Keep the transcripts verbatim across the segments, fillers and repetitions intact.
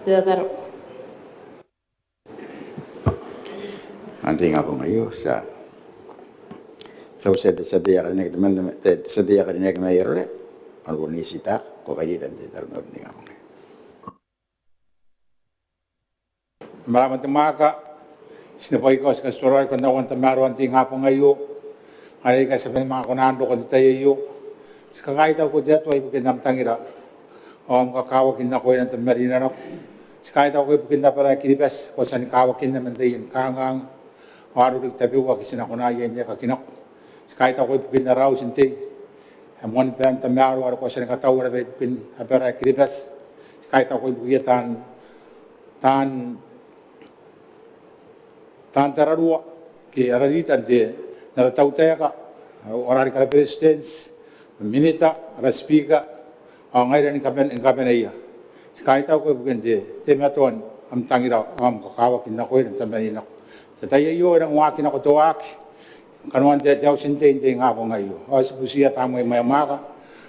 Te tataro. N te ingabong aio, ti a, ti a, ti a, ti a tia n karineaki temanna, ti a, ti a tia n karineaki mai Arorae, ao bon iai taan kairiri n te tataro n te ingabong aio. Mauri ma te mwaaka, ti na baika ti katiteuaei n te tamaroa n te ingabong aio, are aika ti a bane ni manga kona n roko n te tai aio. Ti kakaitau ko te Atua ibukin am tangira ao am kakawakin nakoira n te marinira nako. Ti kaitau ko ibukin abara ae Kiribati, ko a tia ni kawakinna man taian kanganga ao aron riki tabeua ake ti na kona iai n aekaki nako. Ti kaitau ko ibukin ara auti n tei ae moan te tamaroa are ko a tia ni katauraoa ibukin abara ae Kiribati. Ti kaitau ko ibukia taan, taan taan tararua ke ara rita n te, n ara tautaeka, ara rikara beretitenti, minita, ara speaker, ao ngaira ni kaban, ni kabaneia. Ti kaitau ko ibukin te, teimatoan am tangira ao am kakawakin nakoira n te marinira nako. N te tai aio e rangi ni waaki nako te waaki, kanoan te, te auti n tei n te ingabong aio. Ao ti butiia Tamnei mai mwaaka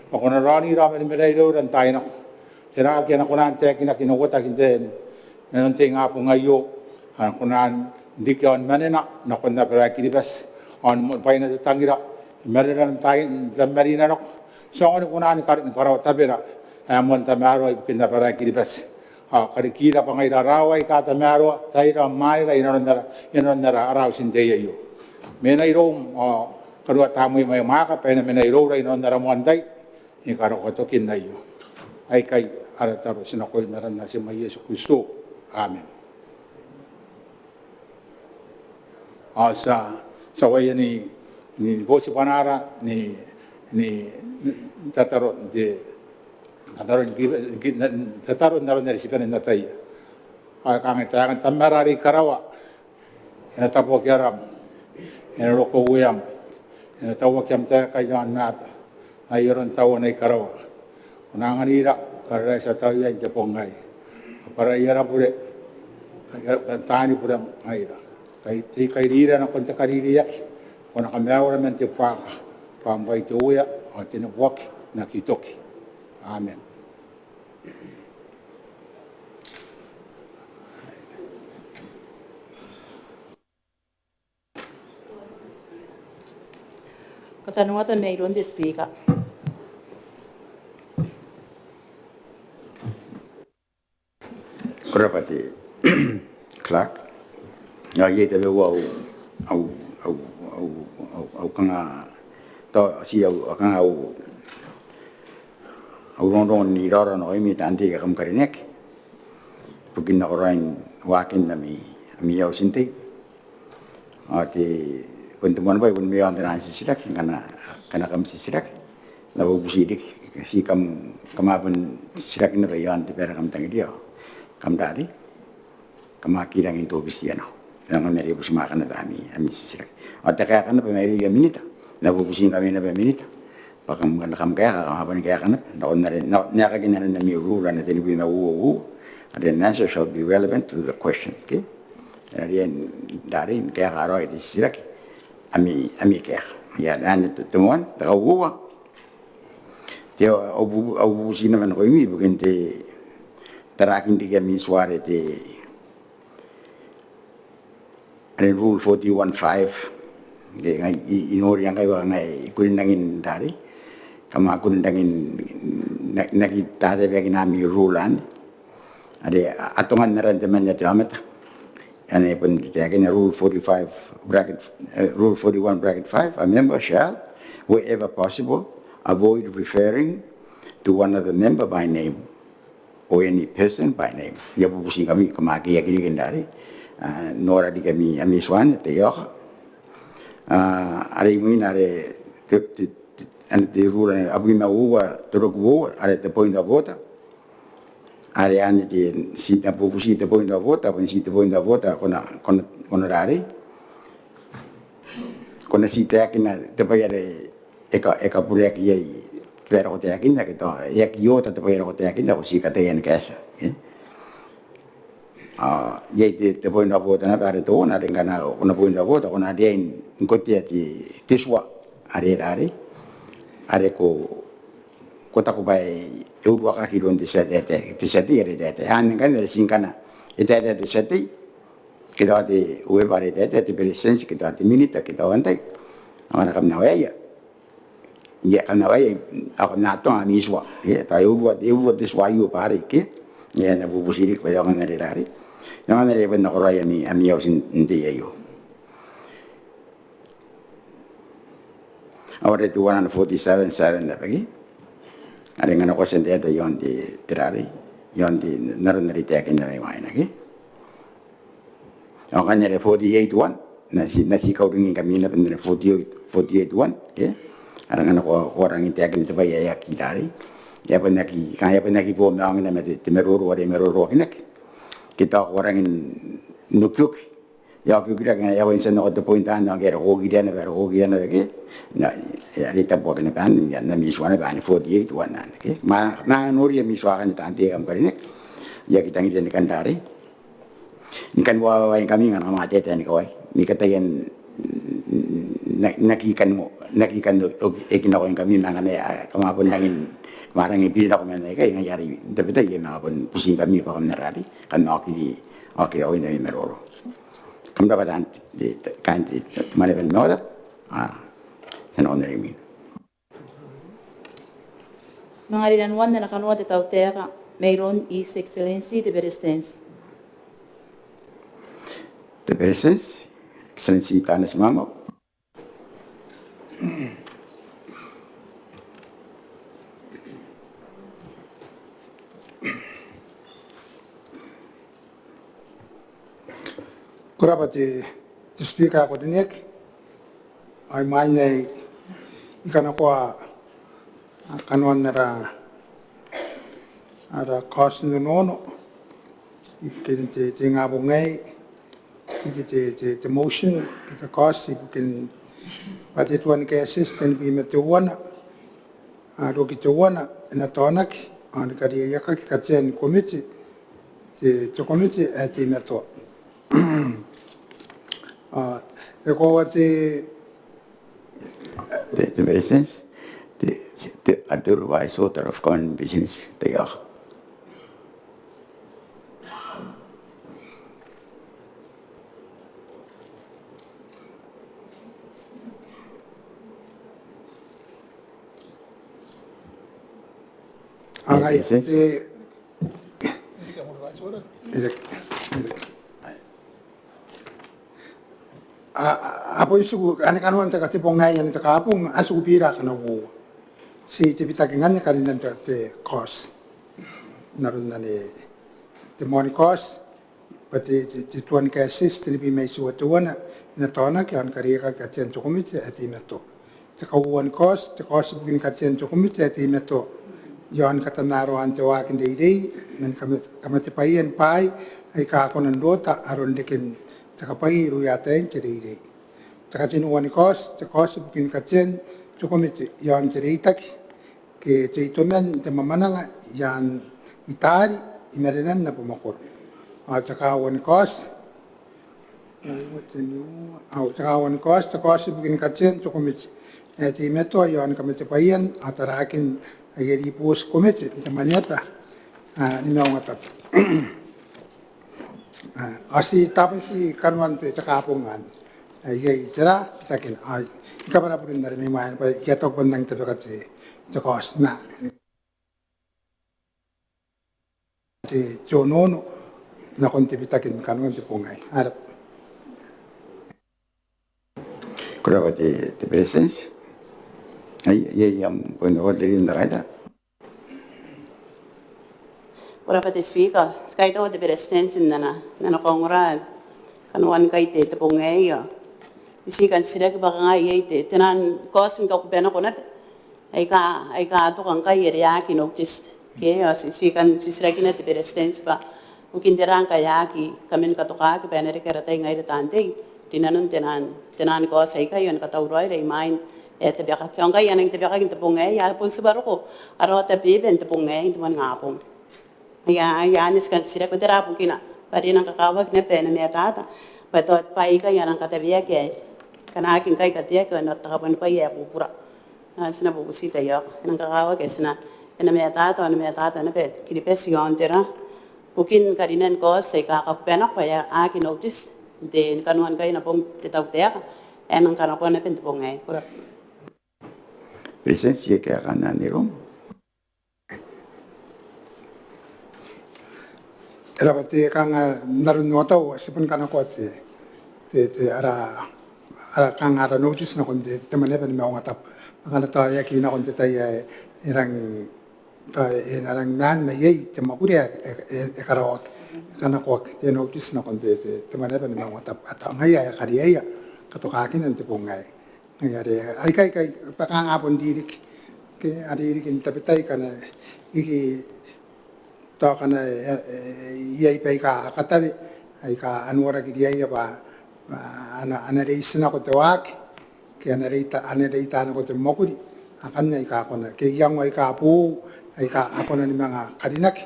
bwa ko na raonira ao mena iroura n taai nako. Tera ake a na kona n taekinaki n uotaki n te, n te ingabong aio, a na kona n riki ao ni manena nakon abara ae Kiribati, ao ni bwaina te tangira, ni marinira n taai, n te marinira nako. Ti aonga ni kona ni kar-, ni karaoa tabera ae moan tamaroa ibukin abara ae Kiribati. Ao karikira bwa ngaira raoi aika tamaroa, taira ao mwanera inanon ara, inanon ara, ara auti n tei aio. Mena iroum ao karaoa Tamnei mai mwaaka bwa e na mena iroura inanon ara moan tai ni karokoa tokin aio. Aikai ara tataro ti nakoim n aran Natim ae Iesu Kristo. Amen. Ao ti a, ti a uaia ni, ni boti bwanaara ni, ni, ni tataro n te, tataro n ki, ki, n, tataro n aron are ti bane n ataia. Ao e kangai taekan Tamara are i karawa, e na tabuaki aram, e na roko ueam, e na tauaki am taeka i aonnaba n ai aron tauana i karawa. Ko na anganira karara ae ti a tau iai n te bong aei. Kabwarai ara bure, taani bure ngaira, kai, ti kairira nakon te kaririaki, ko na kamaiuira man te buakaka, bwa am bwai te Uea ao te neboaki n aki toki. Amen. Katanoata mairoun te Speaker. Ko rabwa te Clerk. Ao iai tabeua au, au, au, au, au, au kanga, tao ti au, au kanga au, au rongorongo n iraorao nakoimi taan tei aika kam karineaki ibukin nakoraoin waakin ami, ami auti n tei. Ao te, bon te moan bwai bon mai aon te nang titiraki, ngkana, ngkana kam titiraki, N na bubuti riki, ti kam, kam a bon titiraki naba i aon te baere kam tangiria, kam rarei, kam aki rangi n tobitiia nako. E aonga n are butimwaaka naba ami, ami titiraki. Ao te kaeka naba mairouia Minita, N na bubutingkami naba Minita bwa kam, kam kaeka, kam a bane ni kaeka naba nakon are, n aekakin aran ami rule, aran tenibwi ma uoua, are an answer shall be relevant to the question, okay? Are n rarei ni kaeka raoi te titiraki, ami, ami kaeka. Ia, anne te, te moan, te kauoua. Te, au bu-, au bubuti naba nakoimi ibukin te, tarakin riki ami tua are te, are rule forty-one five. Ngke ngai i, i noria ngkai bwa ngai I kuri n rangi n rarei, kam a kuri n rangi n, n aki, n aki tatabeakina ami rule anne. Are atongan aran temanna te aomata. Anne bon te taekina rule forty-five bracket, eh, rule forty-one bracket five, a member shall, wherever possible, avoid referring to one other member by name or any person by name. I a bubutingkami, kam aki, aki riki n rarei, ah, nora riki ami, ami tua anne, te ioka. Ah, are imwina are te, te, te, anne te rule, abwi ma uoua, te roko uoua, are te point of order. Are anne te, ti na bubuti te point of order, bon ti te point of order, ko na, ko na, ko na rarei, ko na ti taekina te bwai are e ka, e kabureaki iai te bwai are ko taekinna, ke tao e aki oota te bwai are ko taekinna, ko ti kataia ni kaetia, eh? Ao iai te, te point of order naba are teuana, are ngkana ko na point of order, ko na riai n kotea te, te tua are, are, are ko, ko taku bwa e uruaki iroun te tia tei, te tia tei are e taetae. Anne ngkanne are ti ngkana e taetae te tia tei, ke tao te whoever are e taetae, te Beretitenti, ke tao te Minita, ke tao antai, ao kam na waeia. Ia, kam na waeia, ao kam na atonga ami tua. Ia, tao e urua, e urua te tua aio bwa arei, ke? Ia, N na bubuti riki bwa e aonga n rerare. E aonga n rerare bwa N na karaoia ami, ami auti n te tai aio. Ao are te one hundred forty-seven seven naba ke, are ngkana ko a tia n taetae iaon te, te rarei, iaon te, n aron are I taekinna mai mwaina ke. Ao ngkanne are forty-eight one, N na ti, N na ti kauringingkami naba n are forty-eight, forty-eight one ke. Are ngkana ko, ko rangi n taekina te bwai ae aki rarei, e a bon aki, kanga e a bon aki bo maongina ma te, te maroro are e maroroakinaki. Ke tao ko rangi n okioki, e a okioki rake, e a bon tia n nako te point anne, ao ngke are ko okiria naba, are ko okiria naba ke, n na, e a rei tabuaki naba anne, n na mitua naba anne forty-eight one anne ke. Ma, ma noria mitua akanne taan tei aika kam karinaki. I aki tangiria ni kan rarei, ni kan wawaingkami ngkana kam a taetae ni kawai. Ni kataia n, n aki kan, n aki kan o, o, ekinakoingkami ma ngkana, a, kam a bon rangi n, kam a rangi n biri nako man aikai, ngaia are n tabetai I a manga bon butingkami bwa kam na rarei, kam na okiri, okiri oin ami maroro. Kam rabwa taan tei, te, kaain te, te, te Maneaba ni Maota. A, ti a nako n are imwina. Manga rinanoan ana kanoa te tautaeka mairoun His Excellency te Beretitenti. Te Beretitenti, Excellency Taneti Maamau. Ko rabwa te, te Speaker ae ko rineaki. Ao imwain ae I kanakoa kanoan ara, ara kaoti n onoono ibukin te, te ingabong aei, ibukin te, te, te motion, te kaoti ibukin bwa te tuan kaetieti tenibwi ma teuana, a, roki teuana e na taonaki ao ni kariaiakaki katean komete, te, te komete ae teimatoa. A, e koaua te, te, te Beretitenti, te, te, te, a te revise order of common business, te iaka. Angai, te, a, a, a bon tiku, anne kanoan te katebong aei, anne te Kaabong, a tiku bira akana uoua. Ti te bitaki ngkanne karinan te, te kaoti. N aron anne te moani kaoti, bwa te, te, te tuan kaetieti tenibwi ma itiua teuana e na taonaki ao ni kariaiakaki katean te komete ae teimatoa. Te kauoua ni kaoti, te kaoti ibukin katean te komete ae teimatoa iaon katamaroan te waaki n reirei ma ni kama, kamatebwaian bwaai aika a kona n rota aron reken te kabwaia irouia ataein te reirei. Te kateniua ni kaoti, te kaoti ibukin katean te komete iaon te reitaki ke te itoman n te mwamwananga i aan, i taari, i marenan abamwakoro. Ao te kaaua ni kaoti, ao te kaaua ni kaoti, te kaoti ibukin katean te komete ae teimatoa iaon kamatebwaian ao taraakin aia ribooti komete n te Maneaba, a, ni Maungatabu. A, ao ti tabun ti kanoan te, te Kaabong anne. A, iai tera bitakina, a, I kabwara burin are mai mwaina bwa I a taku bwa N nang tabeka te, te kaoti ma te, te onoono nakon te bitaki ni kanoan te bong aei. Ko rabwa. Ko rabwa te, te Beretitenti. Ai, iai, iai am point of order, te Leader. Ko rabwa te Speaker, ti kaitaua te Beretitenti n ana, n ana kaongora kanoan ngkai te, te bong aei. Ao I tii kan titiraki bwa kanga iai te, te nano ni kaoti ni kakubanako naba aika, aika a toka ngkai are a aki notice. Ke ao ti, ti kan titirakina te Beretitenti bwa bukin tera ngkai a aki kaman katokaki bwa e na reke ara tai ngaira taan tei rinanon te nano, te nano ni kaoti aikai ao ni katauraoira imwain ae e tabekaki. Ao ngkai a nang tabekaki n te bong aei, a bon tibwa roko ara oota beba n te bong aei n te moaningabong. Ia, ia, anne ti kan titiraki bwa tera bukina bwa are e nang kakawaki naba ae e na matata bwa tao bwaai aikai a nang kataweaki ae ngkana a aki ngkai kateaki ao e na oota kabuanibwai ae bubura. Ao ti na bubuti taiaoka, e nang kakawaki ae ti na, e na matata, e na matata naba Kiribati iaon tera, bukin karinan kaoti aika kakubanako ae a aki notice n te, ni kanoan ngkai naba te tautaeka ae e nang kanakoa naba n te bong aei. Ko rabwa. Beretitenti, iai kaekaan iroum? E rab'a te kanga n aron otau, ti bon kanakoa te, te, te ara, ara kanga ara notice nakon te, te Mwaneaba ni Maungatabu. Ngkana tao e aki nakon te tai ae e rang, tao e na rang maan mai iai te mwakuri ae e, e, e karaoaki, e kanakoaki te notice nakon te, te, te Mwaneaba ni Maungatabu. Ao tao ngaia ae e kariaia katokakina n te bong aei. Ai are, aikai, aikai, bwa kanga a bon ririki. Ke, a ririki n tabetai ngkana, iki, tao ngkana, e, e, iai baika a katawe, aika a noraki riaia bwa, bwa a na, a na reiti nako te waaki, ke a na reita, a na reita nako te mwakuri. Akanne aika a kona, ke iango aika boou, aika a kona ni manga karinaki.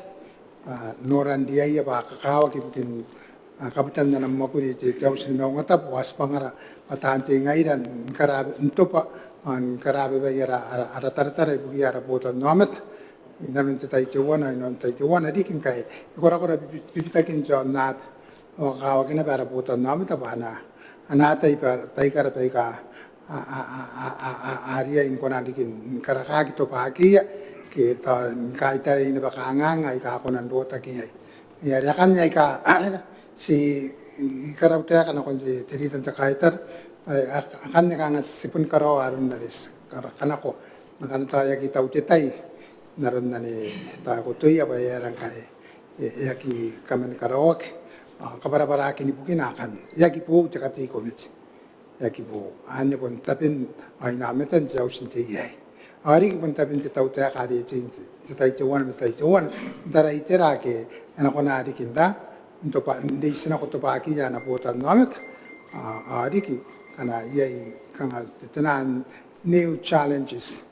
Bwa noran riaia bwa kakawaki ibukin, a, kabutan ana mwakuri te, te Auti ni Maungatabu, ao tibwangara bwa taan tei ngaira ni kara, n tobwa, ao ni karababai ara, ara, ara taratara ibukiia ara botannaomata. Inanon te tai teuana, inanon te tai teuana, riki ngkai e korakora bibi, bibitakin te aonnaba. Ao kakawaki naba ara botannaomata bwa a na, a na ataia baikara baika a, a, a riai ni kona n riki ni karakaaki tobwakiia, ke tao ni kaitarai naba kanganga aika a kona n rotaki iai. Ai are akanne aika ti karautaeka nakon te, te Leader n te Kaitara, ai, ak-, akanne kanga ti bon karaoa aron are ti kara-, kanakoa. Ma ngkana tao e aki tau te tai, n aron ane tao ko toia bwa e aera ngkai e, e aki kamani karaoaki, ao kabwarabwaraakin ibukina akanne. E aki boou te katei komete. E aki boou. Anne bon taben, ao inaomatan te auti n tei aei. Ao riki bon taben te tautaeka are e tei n te, te tai teuana ma te tai teuana. N tarai tera ake e na kona riki n ra, n tobwa, n reiti nako tobwakiia ana botannaomata. Ao, ao riki, ngkana iai kanga te, taian new challenges.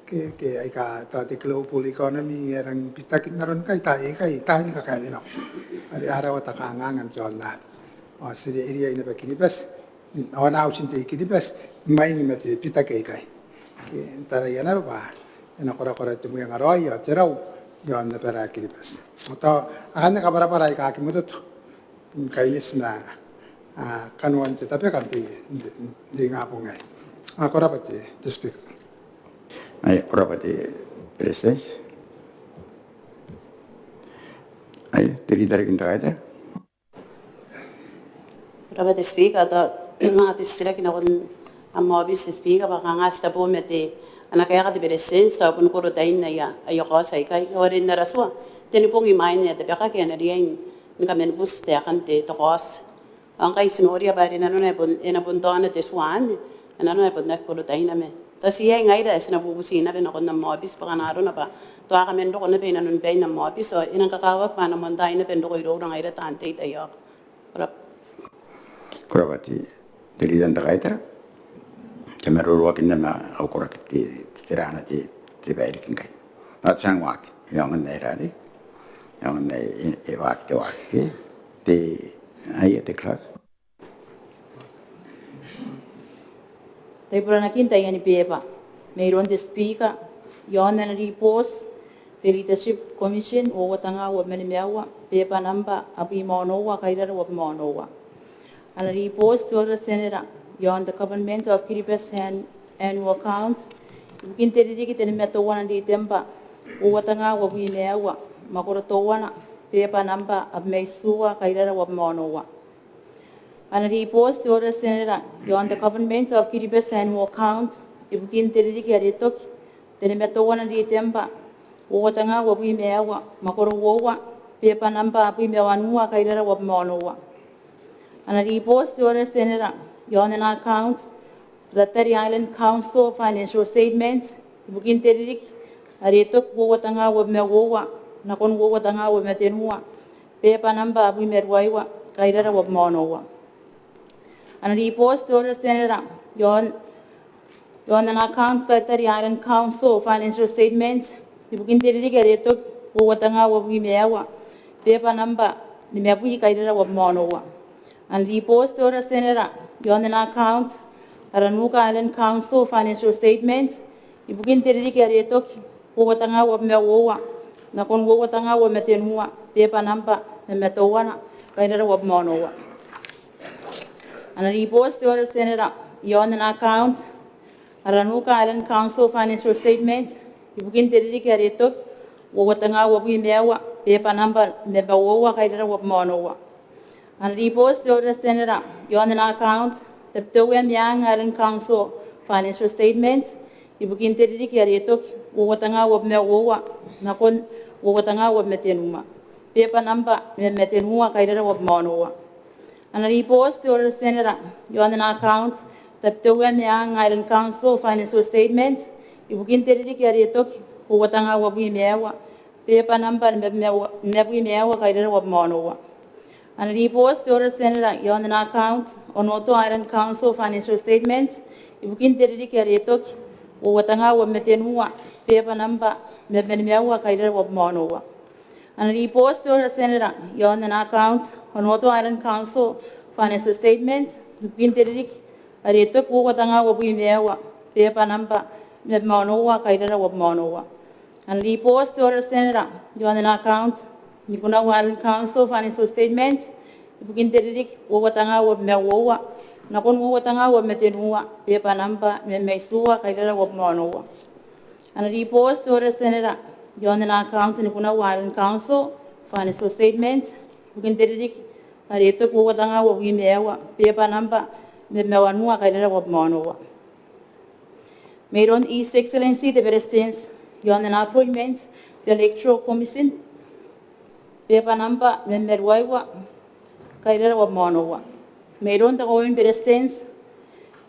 Ke, ke aika tao te global economy e rang bitaki n aron ngkai, tao aikai, tao ni kakaewenako. Are a rawata kangaanga n te aonnaba. Ao ti ri-, riai naba Kiribati, ao ana auti n tei Kiribati, ni mwaing ma te bitaki aikai. Ke n taraia naba bwa e na korakora te mwengaraoi ao te rau iaon abara Kiribati. Ao tao akanne kabwarabwara aika aki mototo. N kaineti ma, a, kanoan te tabeka n te, n te, n te ingabong aei. A, ko rabwa te, te Speaker. Ai, ko rabwa te Beretitenti. Ai, te Leader n te Kaitara. Ko rabwa te Speaker, tao, manga te titiraki nakon am aobiti te Speaker, bwa kanga ti tabo ma te, ana kaeka te Beretitenti, tao bon korotain aia, aia kaoti aikai. Ao are n ara tua, tenibong imwain ae tabekaki a na riai ni kaman buti taekan te, te kaoti. Ao ngkai ti noria bwa are nanona e bon, e na bon taona te tua anne, nanona e bon aki korotaina ma. Tao ti iai ngaira ae ti na bubuti naba nakon am aobiti bwa kanga arona bwa tao a kaman roko naba inanon bain am aobiti, ao e nang kakawaki bwa a na moantaai naba n roko iroura ngaira taan tei taiaoka. Ko rabwa. Ko rabwa te, te Leader n te Kaitara. Te maroro ae kina ma au koraki te, te, te rana te, te bairiki ngkai. Ao ti a waaki, e aonga n ae e rarei, e aonga n ae e, e waaki te waaki, te, aia te Clerk. Taiburanakin taiani beba. Mairoun te Speaker, iaon ana ribooti te Leadership Commission uoua tenga uabwi ma nimaua, beba nambwa abwi ma onoua, kairara uabwi ma onoua. Ana ribooti te Auditor General iaon te Government of Kiribati An-, Annual Account ibukin te ririki tenimatoana n Ritemba uoua tenga uabwi ma aua, mwakoro teuana, beba nambwa abwi ma itiua, kairara uabwi ma onoua. Ana ribooti te Auditor General iaon te Government of Kiribati Annual Account ibukin te ririki are e toki tenimatoana n Ritemba uoua tenga uabwi ma aua, mwakoro uoua, beba nambwa abwi ma wanua, kairara uabwi ma onoua. Ana ribooti te Auditor General iaon ana account Lottery Island Council financial statement ibukin te ririki are e toki uoua tenga uabwi ma uoua nakon uoua tenga uabwi ma tenua, beba nambwa abwi ma ruaiwa, kairara uabwi ma onoua. Ana ribooti te Auditor General iaon, iaon ana account Lottery Island Council financial statement ibukin te ririki are e toki uoua tenga uabwi ma aua, beba nambwa nimabwi, kairara uabwi ma onoua. Ana ribooti te Auditor General iaon ana account Aranuka Island Council financial statement ibukin te ririki are e toki uoua tenga uabwi ma uoua nakon uoua tenga uabwi ma tenua, beba nambwa ma teuana, kairara uabwi ma onoua. Ana ribooti te Auditor General iaon ana account, ara Nuka Island Council financial statement, ibukin te ririki are e toki, uoua tenga uabwi ma aua, beba nambwa ma uoua, kairara uabwi ma onoua. Ana ribooti te Auditor General iaon ana account, Tabiteuea Meang Island Council financial statement, ibukin te ririki are e toki, uoua tenga uabwi ma uoua nakon uoua tenga uabwi ma tenua, beba nambwa ma tenua, kairara uabwi ma onoua. Ana ribooti te Auditor General iaon ana account, Tabiteuea Meang Island Council financial statement, ibukin te ririki are e toki, uoua tenga uabwi ma aua, beba nambwa nimabwi ma aua, kairara uabwi ma onoua. Ana ribooti te Auditor General iaon ana account, Onotoa Island Council financial statement, ibukin te ririki are e toki, uoua tenga uabwi ma tenua, beba nambwa nimabwi ma aua, kairara uabwi ma onoua. Ana ribooti te Auditor General iaon ana account, Onotoa Island Council financial statement, ibukin te ririki are e toki, uoua tenga uabwi ma aua, beba nambwa nimabwi ma onoua, kairara uabwi ma onoua. Ana ribooti te Auditor General iaon ana account, Nikunau Island Council financial statement, ibukin te ririki, uoua tenga uabwi ma uoua nakon uoua tenga uabwi ma tenua, beba nambwa nimabwi ma itiua, kairara uabwi ma onoua. Ana ribooti te Auditor General iaon ana account, Nikunau Island Council financial statement, ibukin te ririki are e toki, uoua tenga uabwi ma aua, beba nambwa nimabwi ma wanua, kairara uabwi ma onoua. Mairoun His Excellency te Beretitenti iaon ana appointment, te Electoral Commission, beba nambwa nimabwi ma ruaiwa, kairara uabwi ma onoua. Mairoun te Kauoman ni Beretitenti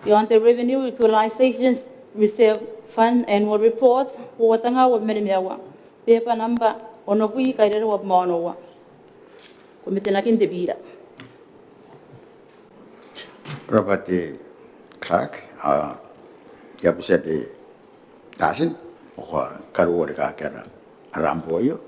iaon te Revenue Equalization Reserve Fund annual report, uoua tenga uabwi ma nimaua, beba nambwa onobwi, kairara uabwi ma onoua. Ko mena n te bira. Ko rabwa te Clerk, a, I a butia te Sergeant, ao ko a karuo rikaaki ara, ara ambo aio.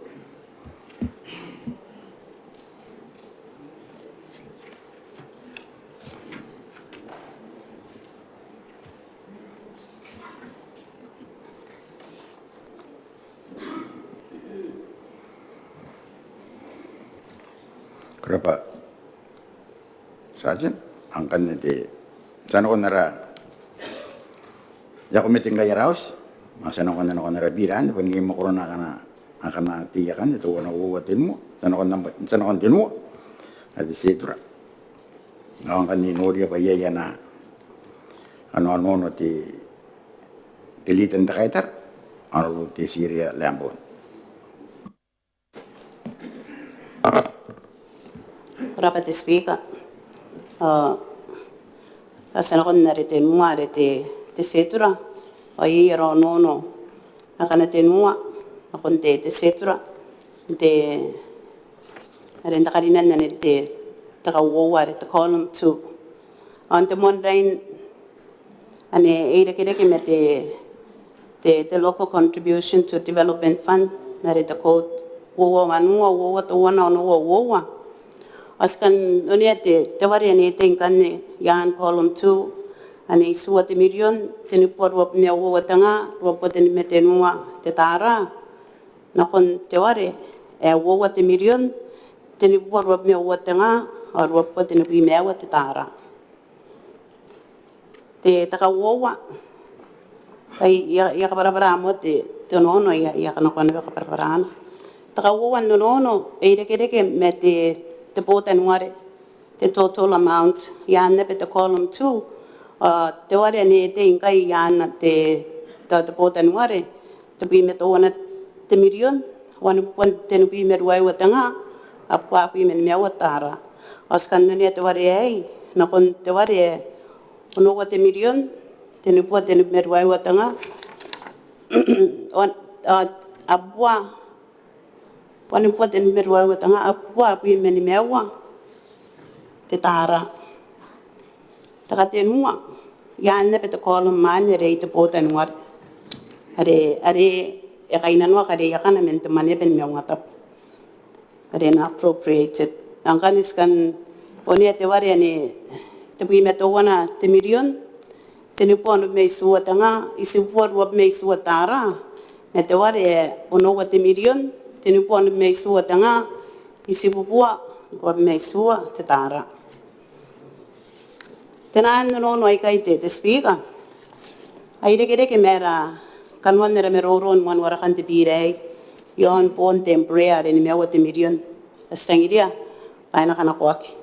Ko rabwa Sergeant, ao ngkanne te, ti a nakon ara, e a komete ngkai ara auti, ao ti a nakon, nakon ara bira anne, bwa ngke I mwakuri nakon, nakon te iakan, teuana, uoua, tenua, ti a nakon namba, ti a nakon tenua, ae te schedule. Ao ngkanne I noria bwa iai ana, ana onoono te, te Leader n te Kaitara, Honourable Tesiria Lambourne. Ko rabwa te Speaker. A, ti a nakon are tenua are te, te schedule, ao iai ara onoono akana tenua nakon te, te schedule, te, are n te karinan anne te, te kauoua are te column two. Ao n te moan rain anne e irekereke ma te, te, te local contribution to development fund, are te code uoua wanua, uoua teuana, onoua uoua. Ao ti kan onea te, te ware anne e tei ngkanne i aan column two, anne itiua te mirion, tenibubua ruabwi ma uoua te nga, ruabubua tenibwi ma tenua te tara, nakon te ware ae uoua te mirion, tenibubua ruabwi ma uoua te nga, ao ruabubua tenibwi ma aua te tara. Te, te kauoua. Ai, I a, I a kabwarabwara moa te, te onoono, I a, I a kanakoa naba kabwarabwarana. Te kauoua n onoono e irekereke ma te, te botanniware, te total amount, i aan naba te column two, a, te ware anne e tei ngkai i aan te, te, te botanniware, tebwi ma teuana te mirion, wanibubua tenibwi ma ruaiwa te nga, abua abwi ma nimaua te tara. Ao ti kan onea te ware aei nakon te ware ae onoua te mirion, tenibubua tenibwi ma ruaiwa te nga, wan-, a, abua, wanibubua tenibwi ma ruaiwa te nga, abua abwi ma nimaua te tara. Te katenua, i aan naba te column anne are i te botanniware, are, are e kainnanoaki are i akana man te Mwaneaba ni Maungatabu, are e na appropriated. Ao ngkanne ti kan onea te ware anne, tebwi ma teuana te mirion, tenibubua onobwi ma itiua te nga, itibubua ruabwi ma itiua te tara, Ma te ware ae onoua te mirion, tenibubua ma itiua te nga, itibubua ngkoa ma itiua te tara. Te naan onoono aikai te, te Speaker, a irekereke ma ara kanoan ara maroro ni moan warekan te bira aei iaon boon te Embraer are nimaua te mirion ae ti tangiria bwa e na kanakoaki.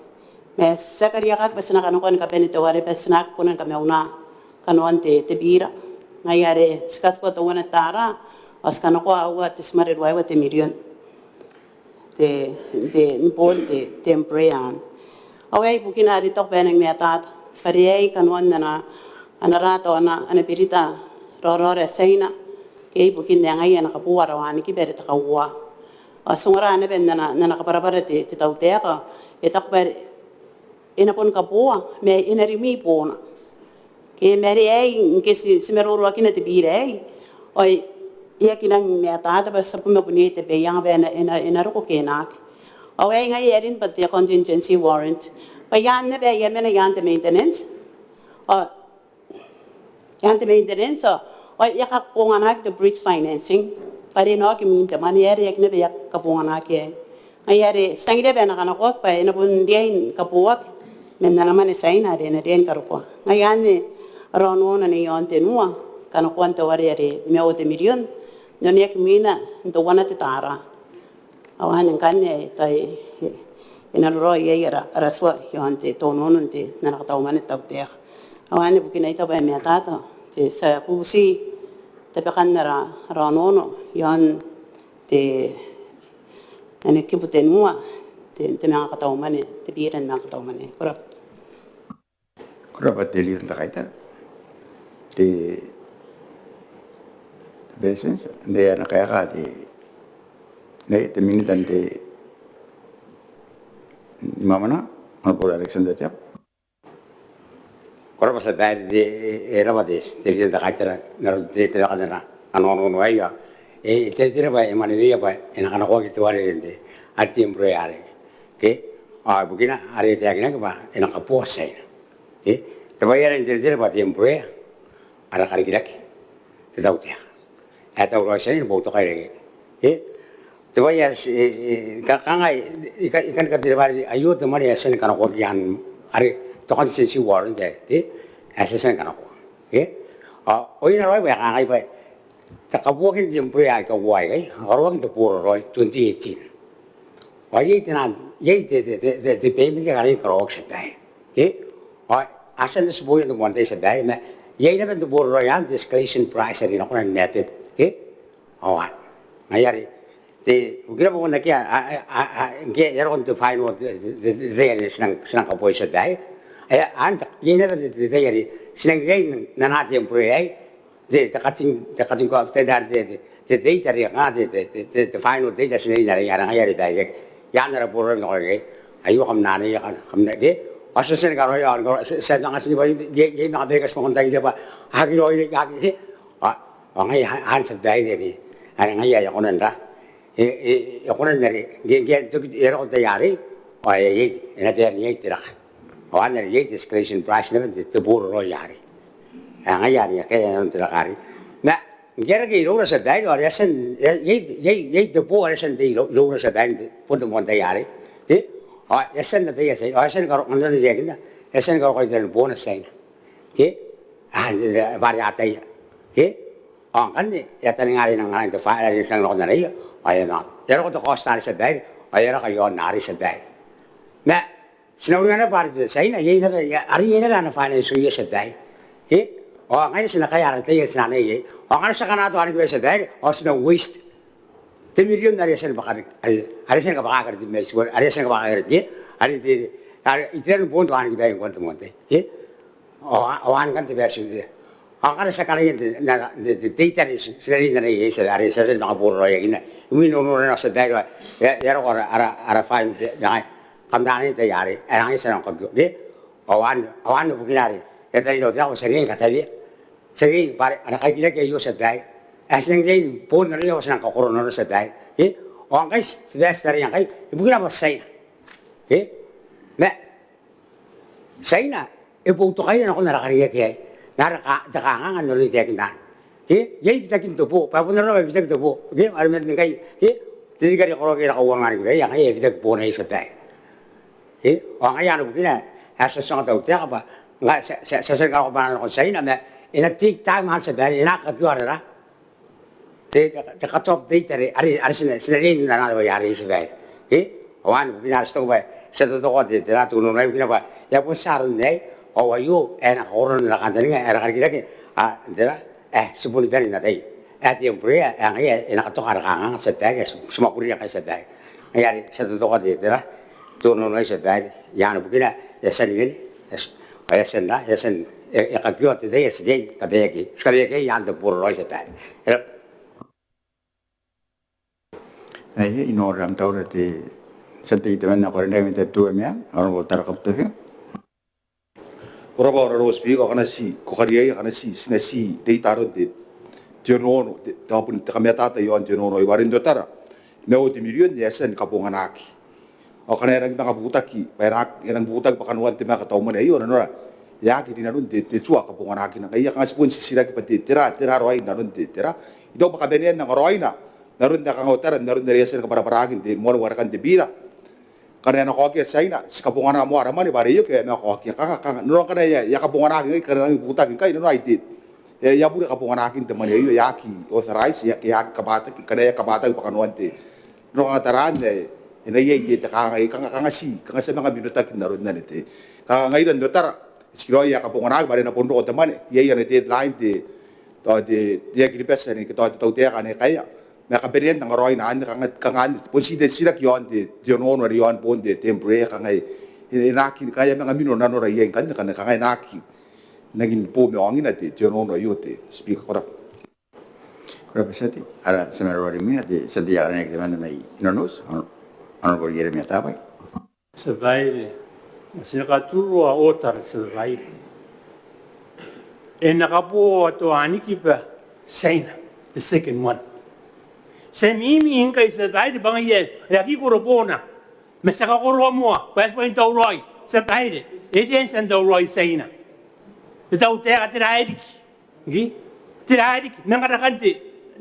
Ma ti a kariaiakaki bwa ti na kanakoa ni kabane te ware bwa ti na aki kona ni kamauna kanoan te, te bira. Ngaia are ti katikua teuana te tara ao ti kanakoa aua te timare ruaiwa te mirion te, te, ni boon te, te Embraer. Ao aei bukina are I taku bwa e nang matata bwa are aei kanoan ana, ana rata ao ana, ana berita raoraora Tiaina ke ibukin ae ngaia e na kabooa ara wanikiba are te kauoua. Ao ti ongora naba n ana, n ana kabwarabwara te, te tautaeka, e taku bwa e na boni kabooa ma e na rimwi boona. Ke ma are aei ngke ti, ti maroroakina te bira aei ao e aki nang matata bwa ti a bon mena bon iai tabeaianga bwa e na, e na, e na roko ke e na aki. Ao aei ngaia ae rin bwa te contingency warrant bwa iaan naba ae e a mena iaan te maintenance. Ao iaan te maintenance ao e a kabonganaki te bridge financing bwa are e na oki mwin te mwane ae e aki naba e a kabonganaki aei. Ngaia are ti tangiria bwa e na kanakoaki bwa e na bon riai ni kabooaki man ana mwane Tiaina are e na riai ni karokoa. Ngaia anne ara onoono ane iaon tenua, kanakoan te ware are nimaua te mirion n oneaki mwina n teuana te tara. Ao anne ngkanne ae e na raraoi iai ara, ara tua iaon te, te onoono n te, n ana katau mwane te tautaeka. Ao anne bukina ae I taku bwa e matata, te, ti a bubuti tabekan ara, ara onoono iaon te, ane kibu tenua, te, te manga katau mwane, te bira ni manga katau mwane. Ko rabwa. Ko rabwa te Leader n te Kaitara. Te, te Beretitenti, n te, ana kaeka te, te, te Minita n te, Mamana, Honourable Alexander Teabo. Ko rabwa tia babaire, e, e, e rabwa te, te Leader n te Kaitara n aron te, te tabekan ana onoono aei. E, e teretere bwa e mwaneweia bwa e na kanakoaki te ware are n te, are te Embraer arei. Ke? Ao ibukina are e taekinaki bwa e na kabooa Tiaina. Ke? Te bwai are n teretere bwa te Embraer ara karikirake te tautaeka ae tauraoi Tiaina ni boutokaira iai. Ke? Te bwai ae ti, e, e, ka, kangai, I kan, I kan katerea bwa are aio te mwane ae ti a tia ni kanakoaki iaan are te contingency warrant aei. Ke? Ae ti a tia ni kanakoa. Ke? Ao oin raoi bwa e kangai bwa te kabuakin te Embraer aika uoua aikai a karaoaki n te boraraoi twenty eighteen. Ao iai te naan, iai te, te, te, te, te payment ae karaoaki tia babaire. Ke? Ao a tia n tibwaia n te moan tai tia babaire, ma iai naba n te boraraoi anne te escalation price are e na kona ni mwaiti. Ke? Ao anne. Ngaia are te, ibukina bwa bon akea, a, a, a, a, ngke e a roko n te final, te, te, te, te tai are ti nang, ti nang kabuai tia babaire. Ae, anne, iai naba te, te, te tai are ti nang riai n anaa te Embraer aei, te, te cutting, te cutting off, te, te, te, te, te date are kanga te, te, te, te, te final date are ti na riai n anaa, ngaia are baireaki iaan ara boraraoi n te koraki aei. Aio kam na anaia, kam, kam na, ke? Ao ti a tia ni karaoia, ao ti a, ti a manga tibwa, iai, iai manga baika ti manga ontaingiria bwa aki raoiroi, aki, ke? Ao, ao ngaia anne tia babaire are, are ngaia ae e kona n ra, e, e, e kona n are, ngke, ngke e toki, e roko te tai arei, ao e, e, e na bae n iai te raka. Ao anne are iai te escalation price naba n te, te boraraoi arei. Ae ngaia are akea nanon te raka arei. Ma ngke e reke iroura tia babaire, ao are e a tia n, e, iai, iai, iai te boo are e a tia n tei irou, iroura tia babaire, bon te moan tai arei. Ke? Ao e a tia n ataia Tiaina, ao e a tia ni karo, ngkana e taekinna, e a tia ni karokoa i taran boona Tiaina. Ke? A, e, e, bwa are a ataia. Ke? Ao ngkanne e a taninga are e nang anai te fa, are e nang nakon anaia, ao e a manga, e a roko te cost arei tia babaire, ao e a raka iaon arei tia babaire. Ma ti na uringa naba bwa are te Tiaina, iai naba, iai, are iai naba ana financial year tia babaire. Ke? Ao ngaia ti na kaea ara tai are ti na anai iai. Ao ngkana ti a kanato wanikiba tia babaire, ao ti na waste te mirion are e a tia ni bwaka riki, are, are e a tia ni kabwakaki are te mirion, are e a tia ni kabwakaki are, ke? Are te, are iteran boon te wanikiba ngkoa n te moan tai. Ke? Ao, ao anne ngkanne te bwai ae ti uringa. Ao ngkana ti a karaoia n te, n te, te, te date are ti, ti na riai n anai iai, are ti a tia ni manga boraraoiakinna. Imwin onoran ae tia babaire, e a, e a roko ara, ara, ara fine, te, ngaia, kam na anai n te tai arei, ae ngaia ti a nang kakiokia. Ao anne, ao anne bukina are e a tanira te tautaeka bwa ti a riai ni kataweia. Ti a riai bwa are ana karikirake aio tia babaire. Ae ti nang riai ni bon nanoia ao ti nang kakoronaora tia babaire. Ke? Ao ngkai te bwai ae ti taraia ngkai, ibukina bwa Tiaina. Ke? Ma Tiaina e boutokaira nakon ara karikirake aei. Ma ara ka, te kanganga n aron ae I taekinna anne. Ke iai bitakin te boo, bwa bon arona bwa e bitaki te boo. Ke are man ngkai, ke te ririki are e karaoaki ae e na kauanga ni kuraia, ngaia e bitaki boona iai, tia babaire. Ke ao ngaia anne bukina ae ti a tia n tautaeka bwa ngkai ti a tia ni kaokoro bwa a na nakon Tiaina ma e na take time anne, tia babaire, e na kakioa rara te, te, te cut-off date are, are, are ti na, ti na riai n anaa te bwai arei, tia babaire. Ke ao anne bukina ae ti taku bwa ti a totokoa te, te ra te onoono aei bukina bwa e a bon tia aron aei, ao aio ae e na kaokoro n ara kantaninga ae e na karikirake, a, te ra, ae ti boni bane n atai ae te Embraer ae ngaia e na katoka ara kanganga, tia babaire, ae ti, ti mwakuriia ngkai, tia babaire. Ngaia are ti a totokoa te, te ra te onoono aei, tia babaire. Ao anne bukina ae ti a tia ni wene, ae ti, ae ti a tia n ra, ae ti a tia n, e, e kakioa te tai ae ti riai ni kabaeaki, ti kabaeaki iai iaan te boraraoi, tia babaire. E raba. Ae, I noora am taura te tia tei temanna ae ko rine mai Tabiteuea Meang, Honourable Tara Kabutafinga. Ko rabwa Honourable Speaker, ao ngkana ti, ko kariaia, ngkana ti, ti na ti reita aron te, te onoono, te, te, te kamatata iaon te onoono aei, bwa are n totara ma aua te mirion ae e a tia ni kabonganaki. Ao ngkana e rangi manga butaki, bwa e rangi, e rangi butaki bwa kanoan te mwane ni katau mwane aio, nanora e aki rinanon te, te tua kabonganakina. Ngaia kanga ti bon titiraki bwa te, tera, tera raoi n aron te, tera. I taku bwa kabanean angaraoina n aron ae kanga otara, n aron are e a tia ni kabwarabwaraki n te moan warekan te bira. Ngkana e na kaokia Tiaina, ti kabongana moa ara mwane bwa are e oki ae e manga kaokia. Kanga, kanga, nanora ngkana e a, e a kabonganaki ngkai, ngkana e rangi butaki ngkai, nanora ai te, e a, e a bure kabonganakin te mwane aio, e aki authorize, e aki, e aki kabwataki, ngkana e a kabwataki bwa kanoan te, nanora kanga taraan ae e na iai te, te kangai, kanga, kanga ti, kanga ti a manga minotaki n aron anne te, kanga ngaira n totara, e tikiraoi ae e a kabonganaki bwa are e na bon roko te mwane, iai ana deadline te, tao te, te Air Kiribati ane, tao te tautaeka ane e kaea. Ma kabanean angaraoina anne, kanga, kanga anne bon ti te titiraki iaon te, te onoono are iaon boon te, te Embraer, kanga e, e na aki, kanga e a manga mino nanora iai ngkanne, kanga, kanga e na aki nangi ni bo ma aongina te, te onoono aio, te Speaker, ko rabwa. Ko rabwa tia tei. Ara tia maroro are imwina, te tia tei ae karineaki temanna mai Nonouti, Honourable Ieremia Tabai. Tia babaire, ti na katurua ootara, tia babaire. E na kaboa te wanikiba Tiaina, the second one. Ti a mimi ngkai, tia babaire, bwa ngaia e aki koro boona. Ma ti a kakoroa moa bwa e tuai n tauraoi, tia babaire. E riai n tia n tauraoi Tiaina. Te tautaeka, tera ae riki? Ngke tera ae riki? Manga rakan te,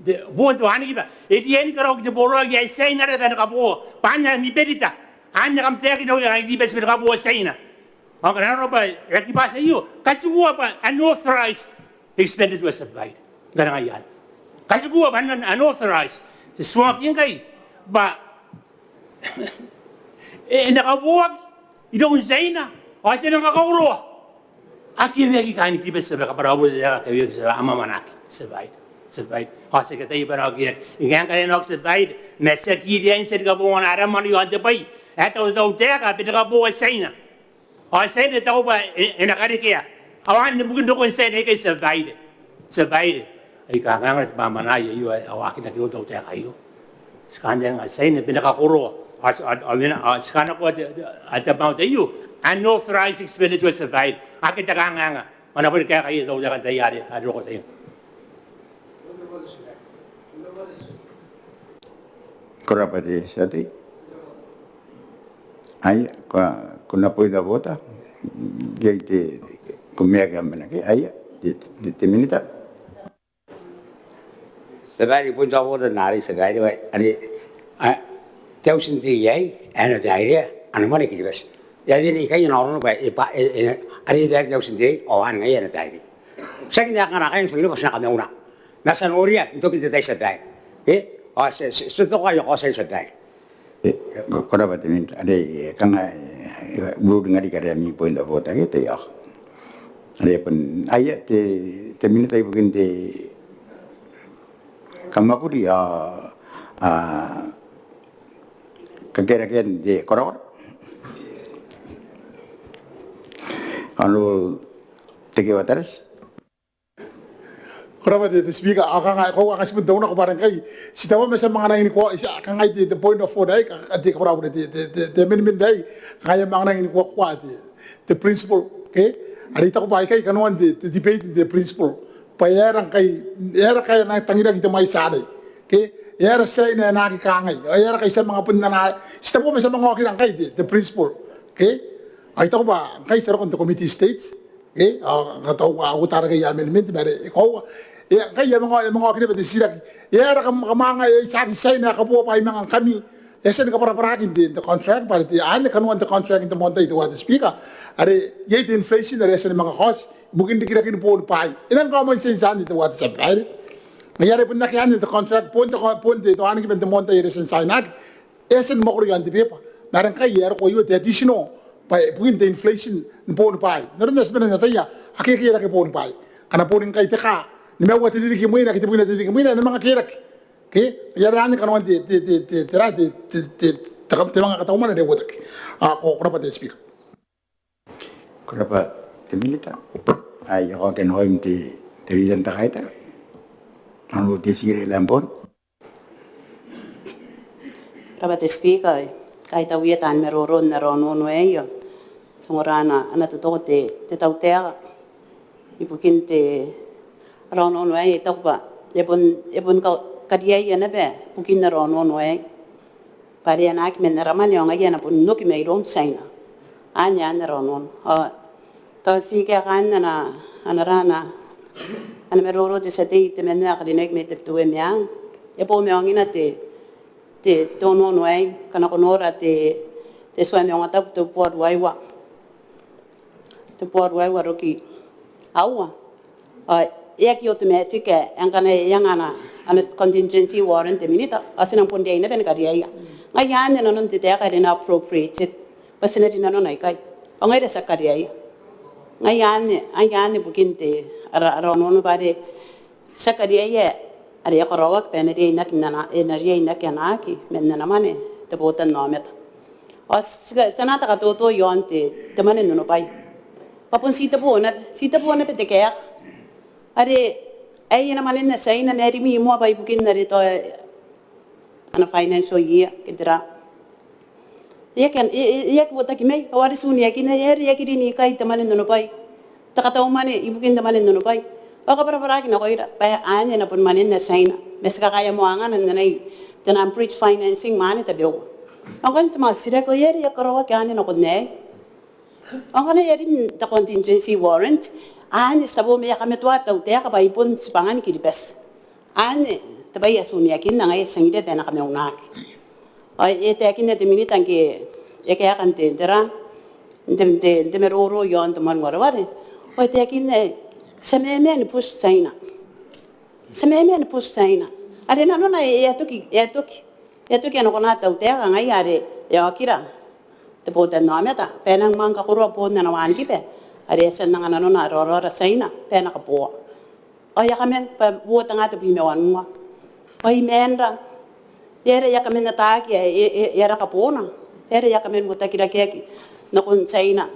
te, boon te wanikiba. E riai ni karaoaki te boraraoi ae Tiaina are e na kaboa. Bwa anne ami berita. Anne kam taekinna iai, ae I-Kiribati, bwa e na kaboa Tiaina. Ao ngkana arona bwa e aki bati aio, katikua bwa unauthorized expenditure, tia babaire. Ngkana ngaia anne, katikua bwa unauthorized. Ti tuangaki ngkai bwa e, e na kaboaki iroun Tiaina, ao ti a manga kakoroa. Aki eweaki kaain Kiribati, tia babaire, kabwara au bure, tia babaire, ke eweaki, tia babaire, a mwamwanaki, tia babaire, tia babaire. Ao ti aki ataia bwa e na oki, e ngae ngkana e na oki, tia babaire, ma ti aki riai n tia ni kabongana ara mwane iaon te bwai ae tau, tautaeka bwa e na kaboa Tiaina. Ao Tiaina e taku bwa e, e na karekea. Ao anne bukin rokon Tiaina aikai, tia babaire. Tia babaire, ai kanganga te mwamwanaia aio ae a waakinaki iroun te tautaeka aio. Ti kantaninga Tiaina bwa e na kakoroa. Ao ti, ao, ao, ao ti kanakoa te, te, te amount aio unauthorized expenditure, tia babaire. Akea te kanganga. Ao a na boni kaekaia te tautaeka n tai are, are roko te tai. Ko rabwa te tia tei. Aia, ko, ko na point of order. Iai te, ko meaki am mena ke, aia, te, te, te minita. Tia babaire, point of order n arei, tia babaire, are, a, te auti n tei aei ae e na bairea ana mwane Kiribati. E a wene ikai, e na oro naba, e bwa, e, e, are e bairea te auti n tei aei, ao anne ngaia ae e na bairea. Tiaki n ae kanga ngkai n tuangnga bwa ti na kamauna. Ma ti a noria n tokin te tai, tia babaire. E, ao ti, ti, ti toka aio, ko rabwa, tia babaire. E, ko, ko rabwa te minita, are, e, kanga, e, ruling are, are ami point of order ke te, ao. Are bon, aia, te, te minita ibukin te kamwakuri ao, a, kakerakean te korakora. Honourable Tekeeua Tarati. Ko rabwa te, te Speaker, ao kanga, ko, kanga ti bon taunako bwa are ngkai ti taua ma ti a manga nangi ni ko, ti a, kanga te, te point of order aei, kanga te, ko rabwa te, te, te, te amendment aei, kanga e a manga nangi ni koakoa te, te principle, ke? Are I taku bwa aikai kanoan te, te debate n te principle. Bwa e aera ngkai, e aera ngkai e na tangiraki te mwaiti arei, ke? E aera Tiaina e na aki kangai, ao e aera ngkai ti a manga bon anaa, ti taua ma ti a manga okira ngkai te, te principle, ke? Ao I taku bwa ngkai ti a roko n te committee stage, e, ao, ao tao, a, uotarakea amendment, ma are, e koaua, E, ngkai e a manga, e a manga oki naba te titiraki. E aera kam, kam anga, e, tiaki Tiaina ae kaboa bwaai manga ngkami? E a tia ni kabwarabwaraki n te, te contract, bwa are te, anne kanoan te contract n te moan tai, teuare te Speaker. Are iai te inflation are e a tia ni manga kaoti ibukin rikiraken boon bwaai. E nang kaomai n tientia anne, teuare te tia babaire. Ngaia are bon akea anne n te contract, bon te, bon te, te wanikiba n te moan tai are e a tia n tiainaki. E a tia ni mwakuri iaon te beba. Ma are ngkai e a roko aio te additional bwa ibukin te inflation ni boon bwaai. N aron ae ti mena n ataia, akea, akea rake boon bwaai. Ngkana boni ngkai te kaa, nimaua te ririki imwina ke tebwina te ririki imwina, e na manga kerake. Ke? Ngaia are anne kanoan te, te, te, te, te, te, te, te, te manga katau mwane are e uotaki. Ao ko, ko rabwa te Speaker. Ko rabwa te Minita. Ai, e a kaoki nakoim te, te Leader n te Kaitara. Ao te tia babaire Lambourne. Ko rabwa te Speaker, kaitauia taan maroro n ara onoono aei. Ti ongora ana, ana totoko te, te tautaeka ibukin te, ara onoono aei, I taku bwa e bon, e bon ka, kariaia naba bukin ara onoono aei. Bwa are e anaaki man ara mwane ao ngaia e na bon oki mairoun Tiaina. Anne, anne ara onoono. Ao tao ti kaekaan ana, ana ra ana, ana maroro te tia tei temanna ae karineaki mai Tabiteuea Meang. E boo ma aongina te, te, te onoono aei, ngkana ko nora te, te tua ma aonga tabu tebubua ruaiwa, tebubua ruaiwa roki aua. Ao e aki automatic ae ngkana e anga ana, ana contingency warrant te Minita, ao ti nang bon riai naba ni kariaia. Ngaia anne nanon te taeka are e na appropriated bwa ti na rinanona ikai. Ao ngaira ti aki kariaia. Ngaia anne, ngaia anne bukin te, ara, ara onoono bwa are ti aki kariaia are e a karaoaki bwa e na riai n aki ana, e na riai n aki anaaki man ana mwane te botannaomata. Ao ti ka, ti na katoto iaon te, te mwane n onobwai. Bwa bon titebo naba, titebo naba te kaeka. Are ae e na mwanenna Tiaina ma e rimwi moa bwa ibukin are tao ana financial year ke tera. E aki, e, e, e aki uotaki mai, ao are ti uniakinna, e aera e aki rin ikai te mwane n onobwai, te katau mwane ibukin te mwane n onobwai. Ao kabwarabwaraki nakoira bwa anne e na bon mwanenna Tiaina. Ma ti kakaea moa angana n anai te nang bridge financing mwane tabeua. Ao ngkanne ti manga titiraki, ao e aera e aki karaoaki anne nakon aei? Ao ngkana e a rin te contingency warrant, anne ti a bo ma e a kamatoa te tautaeka bwa ai bon tibwangan Kiribati. Anne te bwai ae ti uniakinna, ngaia ti tangiria bwa e na kamaunaki. Ao e taekinna te Minita ngke e kaeka n te, n te ra, n te, n te, n te maroro iaon te moan wareware. Ao e taekinna, ti a mamaa ni push Tiaina. Ti a mamaa ni push Tiaina. Are nanona e a toki, e a toki. E a toki, e a nakona te tautaeka ngaia are e a okira te botannaomata bwa e nang manga kakoroa boon ana wanikiba are e a tia n anga nanona raoraora Tiaina bwa e na kaboa. Ao e a kaman bwa uoua tenga tebwi ma wanua. Ao I maanra, e aera e a kaman ataaki ae e, e, e a raka boona? E aera e a kaman uotakirakeaki nakon Tiaina?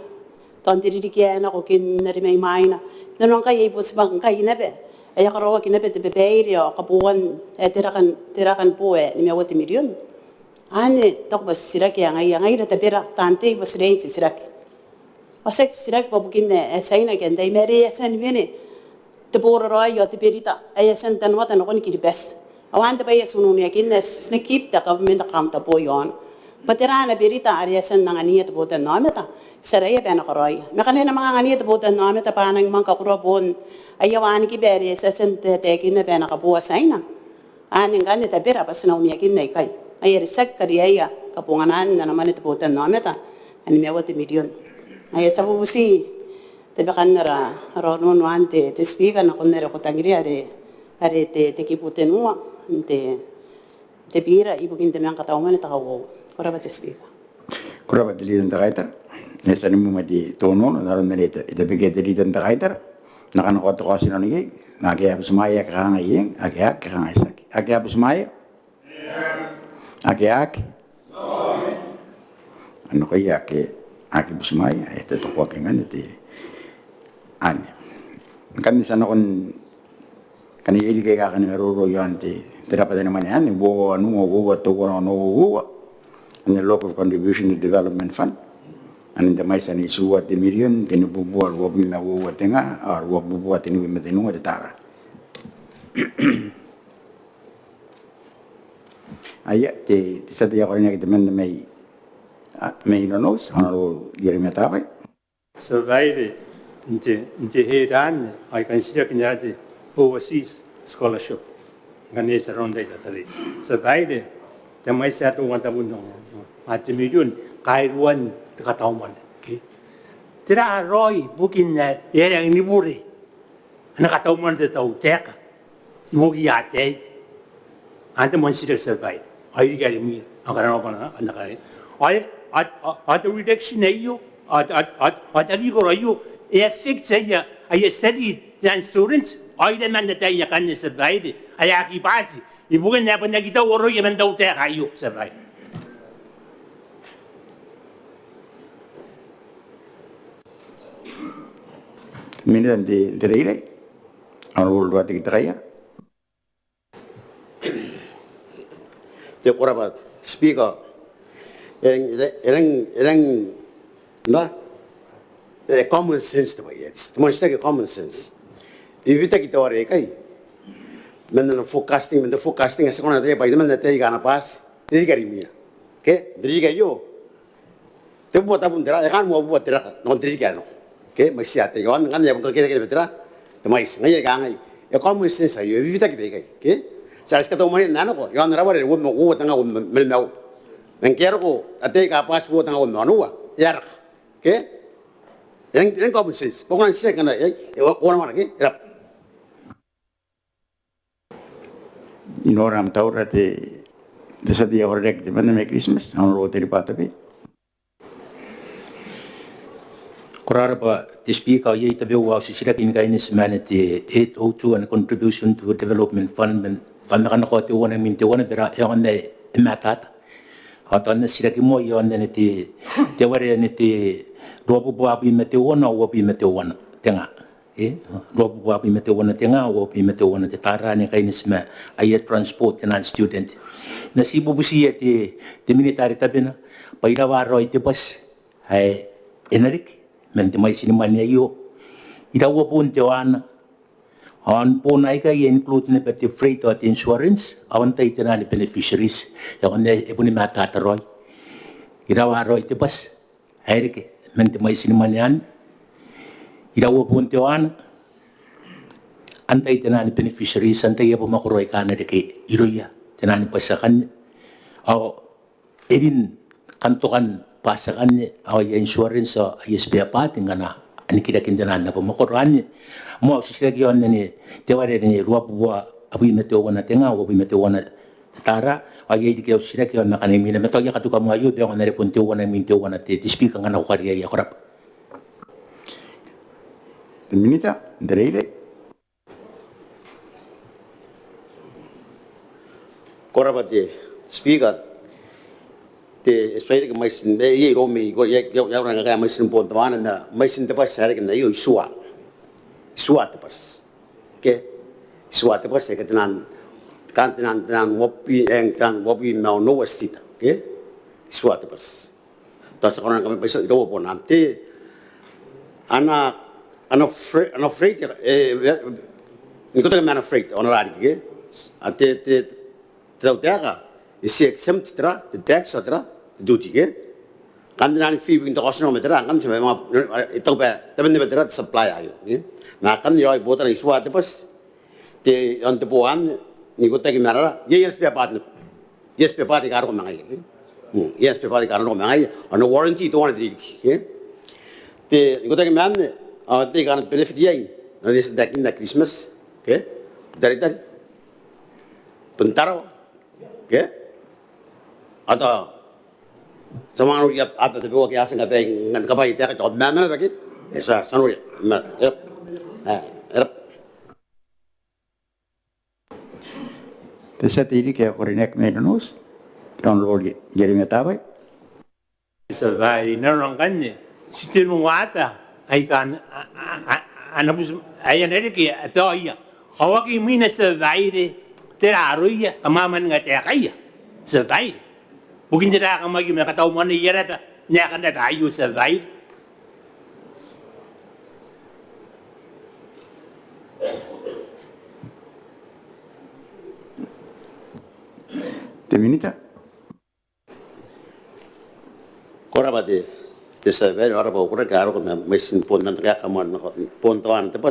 Tao n te ririki ae nako ke n aron mai mwaina. Nanona ngkai ai bon tibwa ngkai naba ae e a karaoaki naba te babaire ao kabooan ae te rakan, te rakan boo ae nimaua te mirion. Anne I taku bwa titiraki ae ngaia, ngaira tabera taan tei bwa ti riai n titiraki. Ao tiaki titiraki bwa bukin ae, ae Tiaina ke antai, ma are e a tia ni wene te boraraoi ao te berita ae e a tia n tanwata nakon Kiribati. Ao anne te bwai ae ti uniakinna, ti na keep te government accountable iaona. Bwa tera ana berita are e a tia n angania te botannaomata, ti araia bwa e na karaoia. Ma ngkana e na manga angania te botannaomata bwa a nang manga kakoroa boon aia wanikiba are e a tia n taetaekinna bwa e na kaboa Tiaina, anne ngkanne tabera bwa ti na uniakinna ikai. Ngaia are tiaki kariaia kabonganaan ana mwane te botannaomata ae nimaua te mirion. Ngaia ti a bubuti tabekan ara, ara onoono anne te, te Speaker, nakon are ko tangiria are, are te, te kibu tenua n te, te bira ibukin te manga katau mwane te kauoua. Ko rabwa te Speaker. Ko rabwa te Leader n te Kaitara. E a tia ni mwemwe te onoono n aron are e tabekia te Leader n te Kaitara. N na kanakoa te kaotinano iai. Ake a butimwaea a kangai eng, ake a aki a kangai tiaki. Ake a butimwaea? Ake a aki? Ao nakoia ake a aki butimwaea, e totokoaki ngkanne te, anne. Ngkanne ti a nakon ngkana iai riki aika a kani maroro iaon te, te rabwata ni mwane anne, uoua wanua uoua teuana onoua uoua, anne local contribution to development fund. Anne te mwaiti anne itiua te mirion, tenibubua ruabwi ma uoua te nga, ao ruabubua tenibwi ma tenua te tara. Aia, te, te tia tei ae karineaki temanna mai, a, mai Nonouti, Honourable Ieremia Tabai. Tia Babaire, n te, n te hera anne, ao I kan titiraki n aron te, overseas scholarship. Ngkanne ti a roroko n taai tabeua. Tia Babaire, te mwaiti ae teuana tabun ao te mirion kairuan te katau mwane. Okay. Tera raoi bukin ae e a rangi ni bure ana katau mwane te tautaeka ibukia ataei? Anne te moan titiraki, Tia Babaire. Ao I riki are imwina ao kanga naba ana, ana karaoa. Ao, ao, ao te reduction aio, ao, ao, ao, ao te rikoro aio, e affect-ia aia study, te student, ao iraman ataei akanne, Tia Babaire, ae aki pass ibukin ae bon aki tau aroia man tautaeka aio, Tia Babaire. Minita n te, te reirei, Honourable Ruateki Tekaia. Te, ko rabwa Speaker. E rang, e rang, e rang, e rang, na, e common sense te bwai aei. Te moan titiraki e common sense. E bibitaki te ware aikai man ana forecasting, man te forecasting ae ti kona n ataia bwa iraman ataei aika a na pass, te ririki are imwina. Okay? Te ririki aio, te bubua tabun te raka, e kaan moa bubua te raka nakon te ririki ae nako. Okay? Mwaiti ataei, ao ngkanne e a bon kakerakea naba te raka, te mwaiti. Ngaia ae kangai, e common sense aio, e bibitaki baikai. Okay? Ti a, ti katau mwaneia n ae nako, iaon ara ware are uoua, uoua tenga uabwi ma nimaua. Ma ngke e a roko ataei aika a pass uoua tenga uabwi ma onoua, e a raka. Okay? E rang, e rang common sense. Bwa ko na titiraki ngkana, e, e, ko na manga, okay? E rabwa. I nora am taura te, te tia tei ae karineaki temanna mai Kiritimati, Honourable Teriba Tabe. Ko rabwa te Speaker, ao iai tabeua au titiraki ni kaineti ma anne te eight oh two ana contribution to development fund, man, bwa ma kanakoa teuana imwin teuana bwa e aonga n ae e matata. Ao tao ana titiraki moa i aon anne te, te ware anne te ruabubua abwi ma teuana, uabwi ma teuana tenga. E, ruabubua abwi ma teuana tenga, uabwi ma teuana te tara ni kaineti ma aia transport tenan student. N na ti bubutiia te, te Minita are tabena, bwa iraua raoi te bwati ae e na reke man te mwaiti ni mwane aio. Iraua boon te oana, ao ni boon aikai e include naba te freight ao te insurance, ao antai tenan beneficiaries, e aonga n ae e boni matata raoi. Iraua raoi te bwati ae e reke man te mwaiti ni mwane anne. Iraua boon te oana, antai tenan beneficiaries, antai abamwakoro aika a na reke irouia tenan bwati akanne. Ao e rin kantokan bwati akanne, ao aia insurance, ao aia spare part, ngkana a nikirakin tenan abamwakoro anne. Moa au titiraki i aon anne te ware anne ruabubua abwi ma teuana tenga, uabwi ma teuana te tara, ao iai riki au titiraki i aon akanne imwina, ma tao I a katuka moa aio bwa e aonga n are bon teuana imwin teuana te, te Speaker ngkana ko kariaia, ko rabwa. Te Minita n te reirei. Ko rabwa te Speaker, te, e tuai reke mwaitin, e, iai iroumi, ko, iai, iai, iai, iai, iai mwaitin boon te oana, ma mwaitin te bwati ae reke n aio itiua. Itiua te bwati. Okay? Itiua te bwati ae reke tenan, kaan tenan, tenan uabwi, e, tenan uabwi ma onoua te tita. Okay? Itiua te bwati. Tao ti a kona ni kamaiu bwa iraua boona. Te, ana, ana fre-, ana freight, e, e, n ikotaki ma ana freight, ao n ara riki, ke? A te, te, te tautaeka, e ti exempt tera, te tax ao tera, te duty, ke? Ngkanne tenan fee ibukin te kaotinako ma tera, ngkanne ti a manga, e taku bwa, taben naba tera, te supplier aio, ke? Ma ngkanne e raoi bootana itiua te bwati, te, i aon te boo anne, n ikotaki ma ara, iai ana spare part naba. Iai ana spare part aika a roko ma ngaia, ke? Mm, iai ana spare part aika a roko ma ngaia. Ana warranty teuana te ririki, ke? Te, n ikotaki ma anne, ao antai aika a na benefit iai n ana reason taekinna Kiritimati, ke? Butaritari. Bon Tarawa, ke? Ao tao ti a manga noria aba tabeua ake a tia ni kabae, ni kabaea taeka, tao ma, ma naba, ke? E, ti a, ti a noria. Ma, e, e, e, Te tia tei riki ae karineaki mai Nonouti, te Honourable Ieremia Tabai. Tia Babaire, nanona ngkanne ti tenua aba aika a na, a, a, a, a na buti, ae a na reke abaia. Ao ake imwina, Tia Babaire, tera aroia, kamwamwaninga taekaia, Tia Babaire. Bukin tera ae kamwaia ma katau mwaneia naba n aekan aba aio, Tia Babaire. Te Minita. Ko rabwa te, te Tia Babaire, ao ko rabwa, ko rabwa, ko rabwa, ko rabwa, ko rabwa, ko rabwa, ko rabwa, ko rabwa, ko rabwa, ko rabwa, ko rabwa,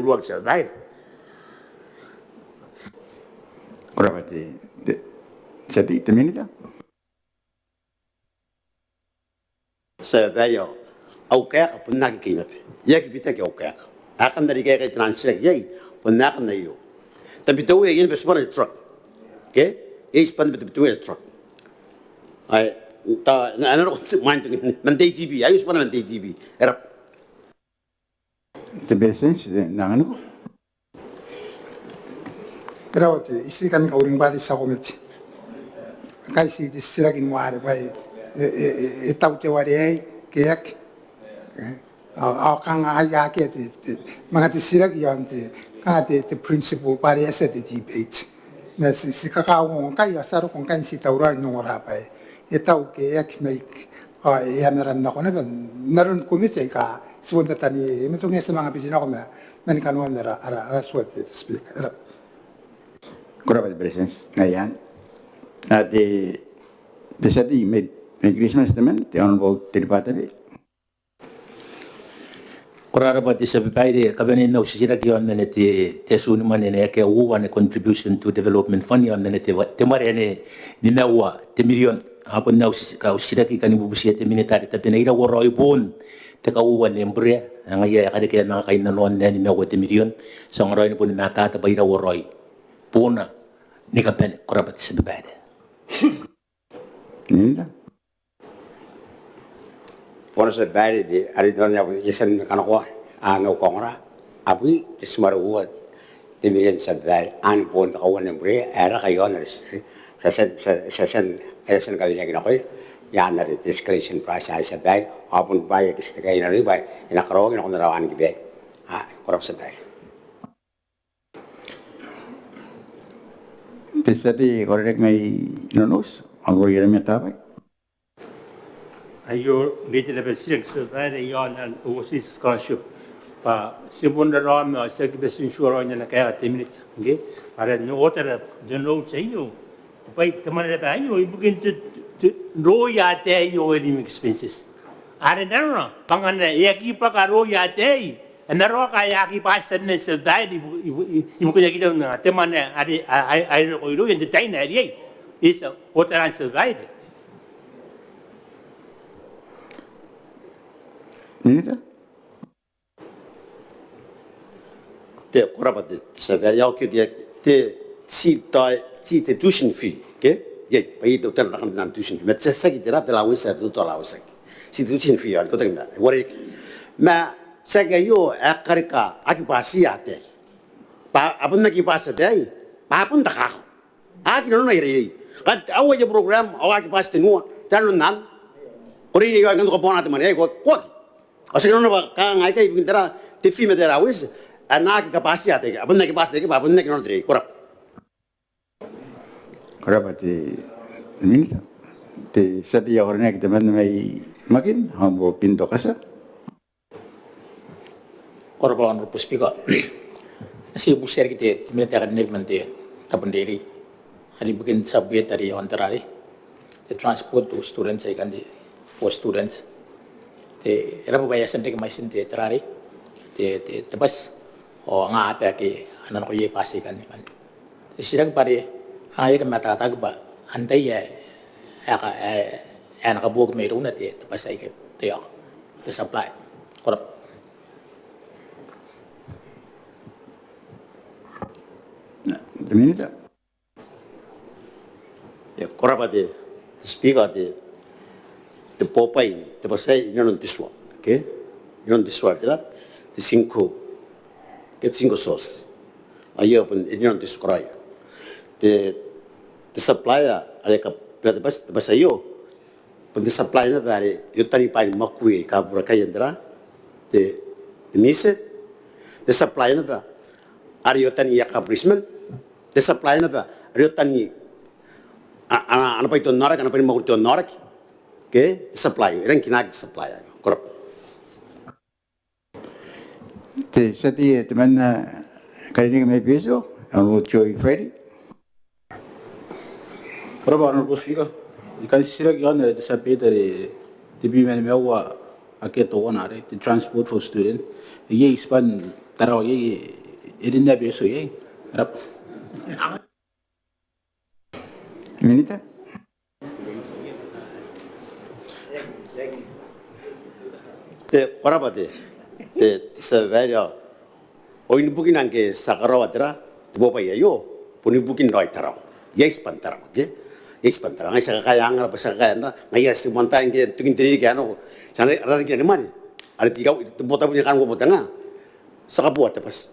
uruaki, tia babaire. Ko rabwa te, te, tia tei, te minita. Tia babaire, au kaeka bon akekei naba. E aki bitaki au kaeka. Aekan are I kaekai te nang titiraki iai bon aekan aio. Tabiteuea iai naba tibwana te truck. Ke? Iai tibwana naba tabiteuea te truck. Ae, tao, n na, n na roko man te, man te ADB. Aio tibwana man te ADB. E rabwa. Te Beretitenti, e, n anganiko. Ko rabwa te, I tii kan kauring bwa are ti a komete. Kai ti te titiraki ni ware bwa e, e, e, e tau te ware aei ke e aki. E, ao, ao kanga ai akea te, te, manga te titiraki iaon te, kanga te, te principle bwa are e a tia te debate. Ma ti, ti kakauongo ngkai, ao ti a roko ngkai n ti tauraoi n ongora bwa e tau ke e aki maiki, ao e a marae nako naba n aron komete aika ti bon taneiai. E matoki ti a manga biri nako ma, man kanoan ara, ara, ara tua te, te Speaker. Ko rabwa. Ko rabwa te Beretitenti. Ngaia anne. Te, te tia tei mai, mai Kiritimati temanna, te Honourable Teriba Tabe. Ko rabwa te tia babaire, kabanean au titiraki iaon anne te, te atu ni mwane ae akea uoua, anne contribution to development fund, iaon anne te, te mwane ae nimaua te mirion. Ao bon au ti, au titiraki kani bubutia te Minita are tabena, iraua raoi boon te kauoua n Embraer, ngaia ae karekea manga kainnanoan ae nimaua te mirion, ti a ongo raoi ni boni matata bwa iraua raoi boona ni kabane. Ko rabwa te tia babaire. Minita. Ko rabwa te tia babaire, are nanona ae I a tia ni kanakoa, a, n au kaongora, abwi te timare uoua te mirion, tia babaire, anne boon te kauoua n Embraer ae raka iaon are ti, ti, ti a tia ni kaweneaki nakoina, i aan are te escalation price, tia babaire, ao bon bwaai ake ti taekinna bwa e na karaoaki nakon ara wanikiba. A, ko rabwa te tia babaire. Te tia tei ae karineaki mai Nonouti, Honourable Ieremia Tabai. Aio ngke te rabwa, titiraki tia babaire iaon ana overseas scholarship. Bwa ti bon raraoma ao ti aki bati n tua raoi n ana kaeka te Minita ngke are n otara Nonouti aio, te bwai, te mwane naba aio ibukin te, te, te rooia ataei, aio living expenses. Are nanona bwa ngkana e aki bwaka rooia ataei, e na roko ae e aki bati tabeman, tia babaire, ibu, ibu, ibu, ibukin aki taun te mwane are, a, a, a roko irouia n te tai ae riai. E tia otaraan, tia babaire. Minita. Te, ko rabwa te, tia babaire, ao ke te, te, ti, te, ti te tuition fee, ke? Iai, bwa iai teutana rakan te tuition fee. Ma ti, tiaki te ra, te allowance, te total allowance. Ti te tuition fee, ao ni kaotaki ma, e uarereke. Ma tiaki aio ae karika aki bati ataei. Bwa a bon aki bati ataei, bwa a bon takakaro. A aki nanona iai, iai. Ngkai aua aia program, ao a aki bati tenua, te nanona. Ko reirei, ao ngkana ko kabongana te mwane aei, ko, ko aki. Ao ti aki nanona bwa kanga aikai ibukin te ra, te fee ma te allowance, a na aki kabati ataei, a bon aki bati ataei, bwa a bon aki nanona te reirei. Ko rabwa. Ko rabwa te Minita. Te tia tei ae karineaki temanna mai Makin, Honourable Pinto Katia. Ko rabwa Honourable Speaker. Ti bubuti riki te, te Minita ae karineaki man te tabo n reirei are ibukin te subject are iaon te ra arei, te transport to students, aikanne for students. Te, e rabwa bwa e a tia n reke mwaitin te, te ra arei, te, te, te bati, ao ngaia ake a na nako iai bati aikanne. Te titiraki bwa are, a, e aki mataata bwa antai ae, ae, ae, ae na kabuoki mairouna te, te bati aike, te, te supply. Ko rabwa. Te Minita. Ia, ko rabwa te, te Speaker, te, te bobwai n te bati aei inanon te tua, ke? Inanon te tua, te ra, te single, ke te single source. Aio bon inanon te tua, ko rabwa. Te, te supplier are e kabwara te bati, te bati aio, bon te supplier naba are e otani bwaai ni mwakuri aika bubura kaain te ra, te, te MISE, te supplier naba are e otani aia car replacement, te supplier naba are e otani a, a, ana bwai te onnaoraki, ana bwai ni mwakuri te onnaoraki. Ke, te supplier, e rangi ni kinaaki te supplier. Ko rabwa. Te tia tei temanna ae karineaki mai Betio, Honourable Joy Friday. Ko rabwa Honourable Speaker. I kan titiraki iaon te subject are tebwi ma nimaua akea teuana are te transport for student. Iai i Tarawa, iai, e rin naba Betio iai. Ko rabwa. Minita. Te, ko rabwa te, te, te tia babaire. Ao oin bukina ngke ti a karaoa te ra, te bobwai aio, bon ibukin raoi Tarawa. Iai i Tarawa, ke? Iai i Tarawa. Ngaia ti a kakaea angara bwa ti a kakaea n ra, ngaia ti moan tai ngke tokin te ririki ae nako, ti a na rarikina ni mwane are te ikau, te botaki ni kanoa botaki nga ti a kabooa te bati.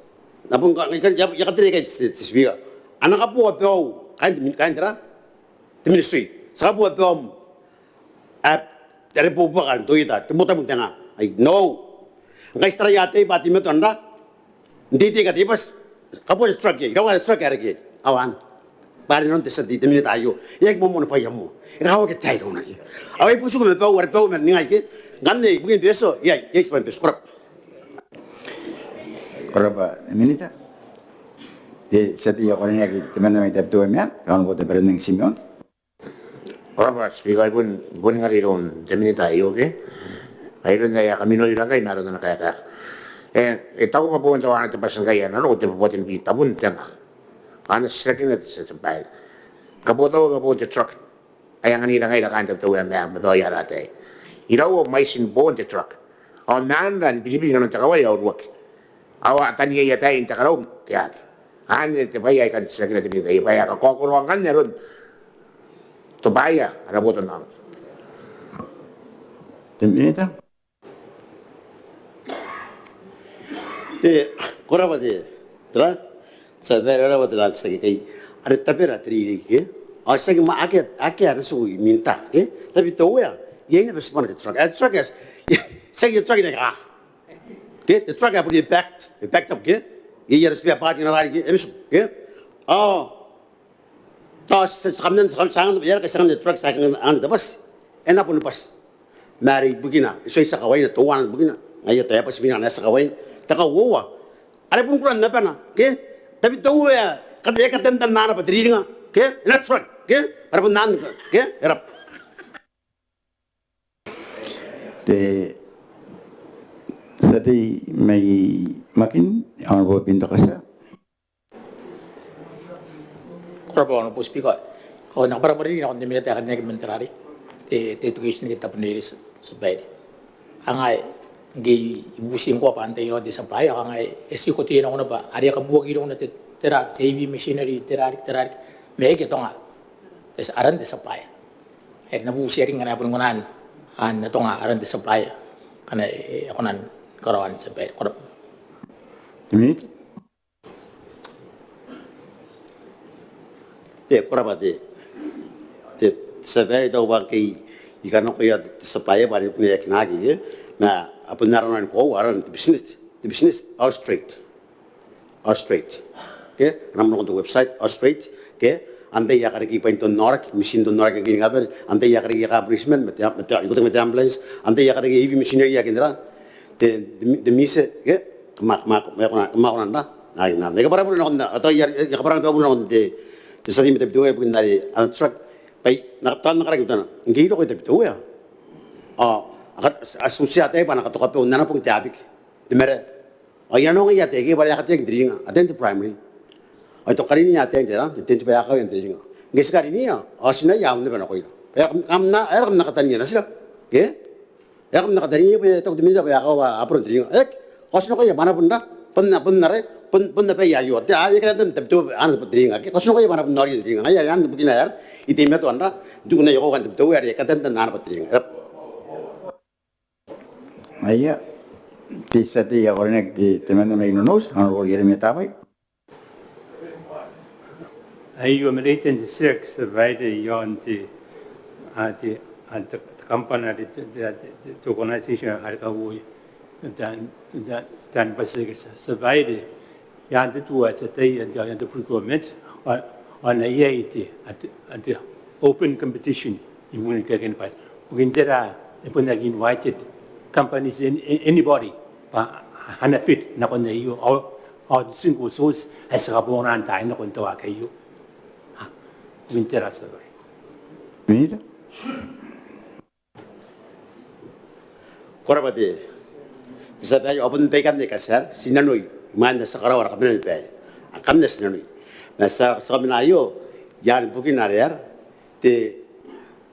Naba ngkai, ngkai, ia, ia katerea ikai te, te Speaker. A na kabooa bwa au, kaain te, kaain te ra, te ministry. Ti a kabooa bwa au, a, are bobwaka n toita, te botaki n tenga. Ai, no. Ngkai ti taraia ataei bwa a teimatoa n ra, n teitei katei bati. Kabooa te truck iai, iraua te truck ae reke iai. Ao anne. bwa are nanon te tia tei te minita aio e aki moamoa ni bwaia moa. E kakawaki ataei irouna ke. Ao e butuku ma bau are bau ma ningai ke. Ngkanne ibukin Betio iai, iai tibwan Betio. Ko rabwa. Ko rabwa minita. Te tia tei ae karineaki temanna mai Tabiteuea Meang, Honourable Taberannang Timeon. Ko rabwa Speaker, I bon, bon ngar iroun te minita aio ke. Ai iroun ae e a kaminoi ngkai ma aron ana kaeka. E, e taku bwa bon teuana te bwati ngkai ae na roko te bwabwatin bwi tabun te nga. Ana titiraki naba te tia tei. Kabotau, kabotau te truck ae anganira ngaira kaain Tabiteuea Meang ma bwaai ara ataei. Iraua mwaitin boon te truck? Ao maan ra ni biribiri nanon te kawai ao uruaki? Ao a tania ataei n te karau ke a aki? Anne te bwai ae I kan titirakina te minita aio bwa e a kakaokoroa ngkanne aron tobwaia ara botannaomata. Te minita. Te, ko rabwa te, tera? Tia babaire, ko rabwa te tia tei. Are tabera te reirei ke. Ao tiaki ma akea, akea ana tiku minita ke. Tabiteuea iai naba tibwana te truck. Ae te truck ae, tiaki te truck ae e kaka ke, te truck ae bon e backed, e backed up ke. Iai ara spare part n ara reirei ke, e metiku ke. Ao tao ti, ti, ti kamenan, ti kamenan, ti angan, e aera ngkai ti angan te truck, ti angan te bwati. E na boni bwati. Ma are ibukina, e tuai tia kawaina, teuana ibukina. Ngaia tao e bwati bwina ngkana e tia kawaina. Te kauoua, are bon kuran nabana ke. Tabiteuea, e katantan naba te riringa ke, e na truck ke, are bon anne ke. E rabwa. Te tia tei mai Makin, Honourable Pinto Katia. Ko rabwa Honourable Speaker. Ao N na kabwarabwara nakon te minita ae karineaki man te rarei, te, te education ke te tabun reirei, tia babaire. Ao ngaia ngke I bubuti ngkoa bwa antai raoi te supplier, ao ngaia e ti ko te nako naba are e kabuaki irouna te, tera, te heavy machinery, tera riki, tera riki. Ma e aki atonga aran te supplier. E na bubuti riki ngkana e boni kona n atonga aran te supplier ngkana e kona ni karaoa, tia babaire. Ko rabwa. Te minita. Te, ko rabwa te, te tia babaire, I taku bwa ngke I kanakoa te supplier bwa are e bon e aki nako ke. Ma a bon arana ni koaua aran te business, te business Austrade. Austrade ke, a na moa nakon te website Austrade ke. Antai ae karekei bwain te onnaoraki, mitin te onnaoraki ake ni kabane, antai ae karekei aka policeman ma te, ma te, ikotek ma te ambulance, antai ae karekei heavy machinery ake n tera, te, te, te miti ke. Kam a, kam a, kam a kona, kam a kona n tera. Ai na, I kabwarabwara nakon, a tao I a, I kabwarabwara nakon te, te tia tei mai Tabiteuea ibukin are ana truck bwa e na, tao N na karaoa teutana ngke I roko i Tabiteuea. Ao a ka, a tiutia ataei bwa a na katoka bau n ana bong te abiki, te marae. Ao I a nora ataei ke bwa are a kateaki n te riringa, ataein te primary. Ao I toki karinii ataei n te, te tent bwa a kawa n te riringa. Ngke ti karinii ao tinaia a un naba nakoira. Bwa e aera kam, kam na, aera kam na katania natira ke? E aera kam na katania bwa e taku te minita bwa e a kawa aboro n te riringa? E aki, ao ti nakoia bwa a na bon tera, bon, bon are, bon, bon abaia aio. Te, a, e katantan Tabiteuea ana bwai te riringa ke? Ao ti nakoia bwa a na bon noria te riringa. Ngaia anne bukina ae I teimatoa n tera, n tiku n aio kaain Tabiteuea are e katantan ana bwai te riringa. E rabwa. Aia, te tia tei ae karineaki temanna mai Nonouti, Honourable Ieremia Tabai. Aio, I a mena n titiraki, tia babaire, iaon te, a, te, a, te, te company are te, te, te, te organisation are kauoua taan, taan, taan bwati ke, tia babaire. Iaan te tua, tia tei, iaan te, iaan te procurement, ao, ao e na iai te, a te, a te open competition ibukin kaekaan bwai. Ibukin tera e bon aki invited companies, an-, an-, anybody bwa a na bid nakon aio, ao, ao te single source ae ti kabongana n taai nako n te waaki aio. Ibukin tera, tia babaire? Minita. Ko rabwa te, te tia babaire, ao bon baikanne aika ti a, ti nanoi, imwain ae ti a karaoa ara kabanea ni bae. Ngkanne ti nanoi. Ma ti a, ti a kamena aio, iaan bukina are, are, te,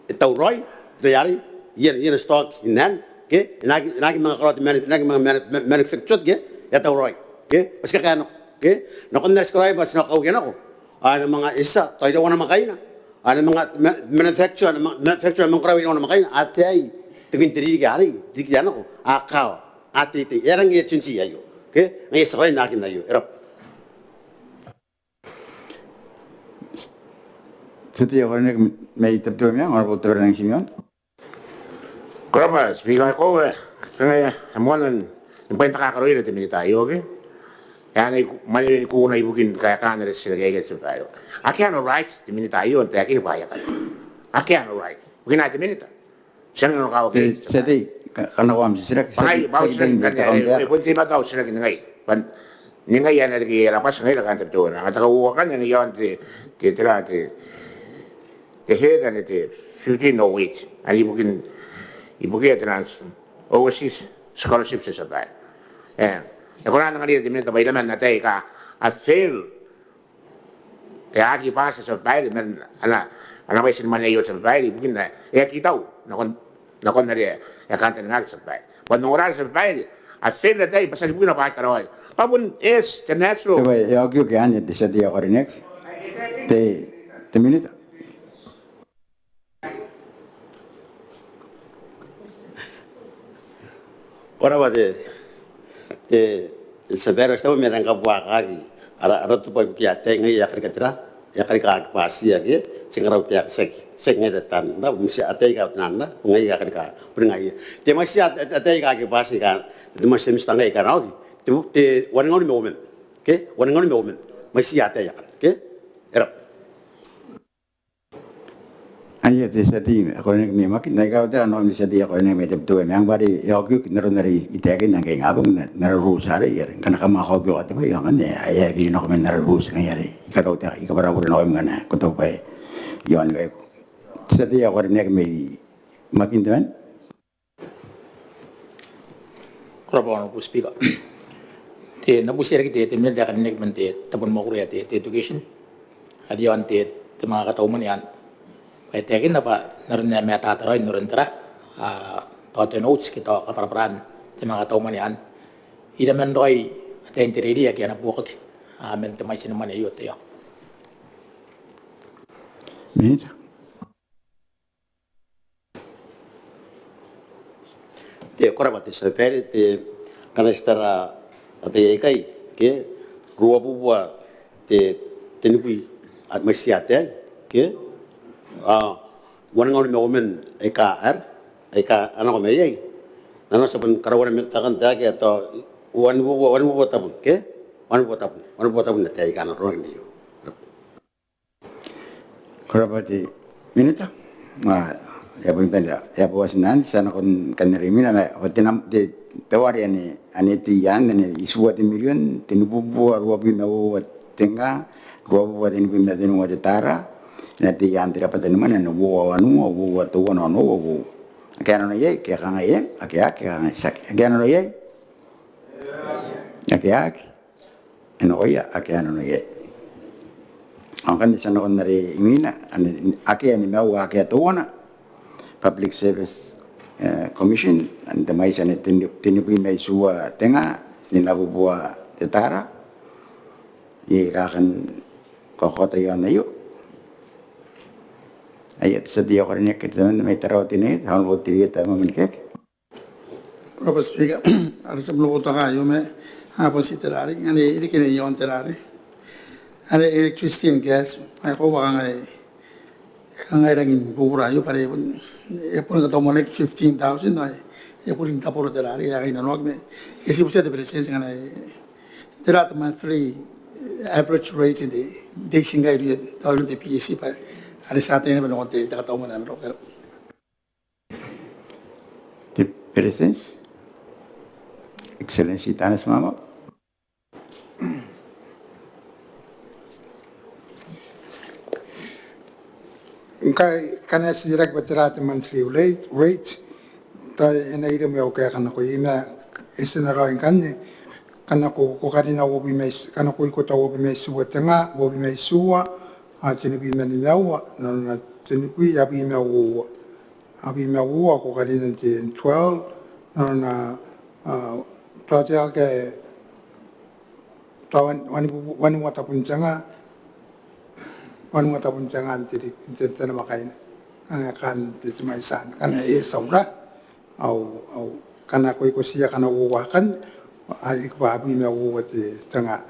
e tauraoi, te, are, iaan, iaan stock, iaan, ke, e na aki, e na aki manga karaoa te manu-, e na aki manga manu-, ma-, manufactured, ke, e a tauraoi, ke, bwa ti kakaea nako, ke, nakon are ti karaoia bwa ti na kaukia nako. Ao e na manga tia, tao iraua namwakaina. Ao e na manga ma-, manufacture, ma-, manufacture, manga karaoa iraua namwakaina. A ataei, tokin te ririki arei, te ririki ae nako, a kawa, a teitei. E aera ngke e a change aio ke? Ngaia ti a karaoia n aron aio. E rabwa. Te tia tei ae karineaki mai Tabiteuea Meang, Honourable Taberannang Timeon. Ko rabwa Speaker, ko, e, kanga e a moana ni bwain takakaro ira te minita aio ke. E anai mwanewen kuuna ibukin kaekaan ara titiraki aika ti a bae. Akea ana right te minita aio n taekin bwa e a kan. Akea ana right. Bukina te minita. Ti a nang nako kawaki. Te tia tei, kanakoa am titiraki. Bwa ngai, bwa au titiraki n te kaunti aei. E bon teimatoa au titiraki n ningai. Bwa n ningai ae na riki ara bwati ngaira kaain Tabiteuea Nonouti. Ao te kauoua akanne e a nang iaon te, te, tera, te, te head ane te fifteen oh eight. Are ibukin, ibukia te nang overseas scholarship, te tia babaire. E, e kona n anganira te minita bwa iraman ataei aika a fail, e aki bwati, te tia babaire, man ana, ana mwaiti ni mwane aio, te tia babaire, ibukin ae e aki tau nakon, nakon are e kantaningaaki, te tia babaire. Bwa n ongora, te tia babaire, a fail ataei bwa ti a ribukina bwa a aki karaoi. Bwa bon, yes, te natural. Te bwai, e a okioki anne, te tia tei ae karineaki. Te, te minita. Ko rabwa te, te, te tia babaire, ti a tabe ma e rang kabuakaki ara, ara tabo ibukia ataei ngaia ae a karika tera, ae a karika aki bwati, ke ti ngaia ara taeka, tiaki, tiaki ngaia te taan, na, mwaiti ataei aika a tia n na, ngaia ae a karika, bon ngaia. Te mwaiti ataei aika aki bwati aika, te mwaiti te minita ngkai ae kanakoaki, te, te uangaun ma uoman. Ke? Uangaun ma uoman. Mwaiti ataei akanne. Ke? E rabwa. Aia, te tia tei ae karineaki mai Makin, n na kaota nanon te tia tei ae karineaki mai Tabiteuea Nonouti, ma e a okioki n aron are I taekinna ngkai ingabong, n ara rules arei, are ngkana kam a kaokioka te bwai, ao ngkanne e a biri nako man ara rules ngaia are I karautaeka, I kabwarabure nakoim ngkana ko taku bwa e a onimakiu. Te tia tei ae karineaki mai Makin temanna. Ko rabwa, Honourable Speaker. Te, N na butiia riki te, te minita ae karineaki man te tabo ni mwakuri ae te, te education. Are iaon te, te manga katau mwane anne. Bwa e taekinna bwa n aron ae e matata raoi n aron tera, a, tao te notes ke tao kabwarabwaraan te manga katau mwane anne, iraman raoi ataein te reirei ake a na buokaki, a, man te mwaiti ni mwane aio, te, ia. Minita. Te, ko rabwa te tia babaire, te, ngkana ti tara ataei aikai, ke, ruabubua te, tenibwi, a, mwaiti ataei, ke, a, uangaun ma uoman aika, ae, aika a nako mai iai. Nanona ti a bon karaua naba taekan taekan ae tao uanibubua, uanibubua tabun, ke, uanibubua tabun, uanibubua tabun ataei aika a na roko n aio. Ko rabwa te minita. Ma e a bon bane, e a bon bati naba, ti a nakon kan are imwina, ma te nam, te, te ware ane, ane tei anne, ane itiua te mirion, tenibubua ruabwi ma uoua te nga, ruabubua tenibwi ma tenua te tara, ane tei anne te rabwata ni mwane, ane uoua wanua, uoua teuana, uoua uoua. Ake a nano iai, ke a kangai eng, ake a aki, ke a kangai tiaki. Ake a nano iai? Ake a aki. E nakoia ake a nano iai. Ao ngkanne ti a nakon are imwina, ane, akea nimaua, akea teuana, Public Service, e, Commission, ane te mwaiti ane teni, tenibwi ma itiua te nga, nimabubua te tara. Iai ae kan kaokaota iaon aio? Aia, te tia tei ae karineaki temanna mai Tarawa Teinainano, Honourable Tirieta Mamanikeke. Ko rabwa Speaker, are ti a bon boutoka aio ma a bon ti tera arei, ane e riki n iaon tera arei, ane electricity and gas, ae ko a kangai, kangai rangi ni bubura aio bwa are e bon, e bon katau mwane fifteen thousand, ae e bon taboro tera arei, ae e nanoaki ma e ti butiia te Beretitenti ngkana e tera te monthly, eh, average rate n te, te iti ngkai irouia tauan te P S C bwa are ti a ataia naba nakon te katau mwane ae na roko. Te Beretitenti, Excellency Taneti Maamau. Ngkai, ngkana e titiraki bwa tera te monthly rate, rate, tao e na ira ma au kaeka nakoimi, e ti na raoi ngkanne, ngkana ko, ko karina uabwi ma iti, ngkana ko ikota uabwi ma itiua te nga, uabwi ma itiua, ao tenibwi ma nimaua, nanona tenibwi, abwi ma uoua. Abwi ma uoua ko karinan te twelve, nanona, a, tao te ake, tao wan, wan, wanua tabun te nga, wanua tabun te nga n te, te, te namwakaina. Ngkana e kan te, te mwaiti anne, ngkana e taura. Au, au, ngkana ko ikotiia ngkana uoua akanne, a, ike bwa abwi ma uoua te, te nga,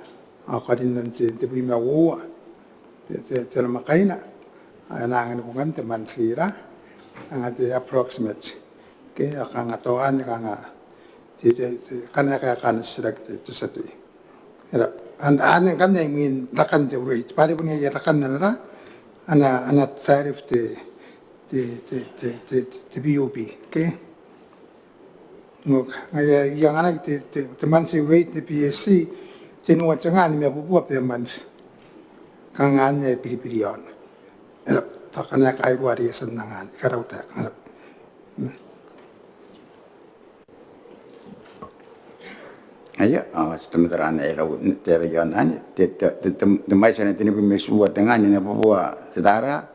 a, karinan te, tebwi ma uoua te, te, te namwakaina, a, e na anganiko ngkanne te monthly ra, anga te approximate. Ke, a kanga tao anne, kanga te, te, te, ngkana e kaeka ana titiraki te, te tia tei. Era, anne ngkanne imwin rakan te rate. Bwa are bon iai rakan ana, ana, ana tariff te, te, te PUB. Okay? Ngaia, iai ngkanne te, te, te monthly rate n te PSC, tenua te nga nimabubua per month. Kanga anne e biribiri iaona. Era, tao kanga e kairua are e a tia n angan, I karautaeka. Era. Aia, ao ti teimatoa n anga raoi te, te, te mwaiti ae tenibwi ma itiua te nga nimabubua te tara.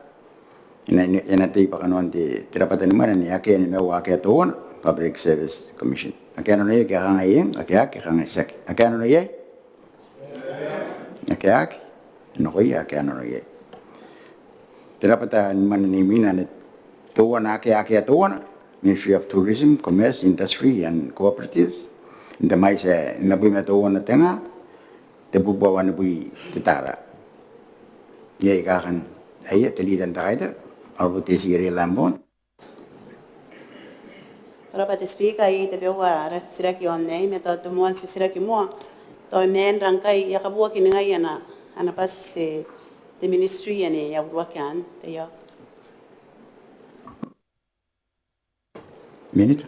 E na, e na tei bwa kanoan te, te rabwata ni mwane ane akea nimaua akea teuana, Public Service Commission. Ake a nano iai, ake a kangai eng, ake a, ake a kangai tiaki. Ake a aki. Ake a aki. E nakoia ake a nano iai. Te rabwata ni mwane ane imwina ane teuana ake a akea teuana, Ministry of Tourism, Commerce, Industry and Cooperatives. N te mwaiti ae nimabwi ma teuana te nga, tebubua wanibwi te tara. Iai kakan, aia, te Leader n te Kaitara, Honourable Tessie Lambourne. Ko rabwa te Speaker, iai tabeua ara titiraki iaon aei, ma tao te moan titiraki moa, tao e maan ngkai e a kabuaki ningai ana, ana bati te, te Ministry ane e a uruaki anne, te io. Minita.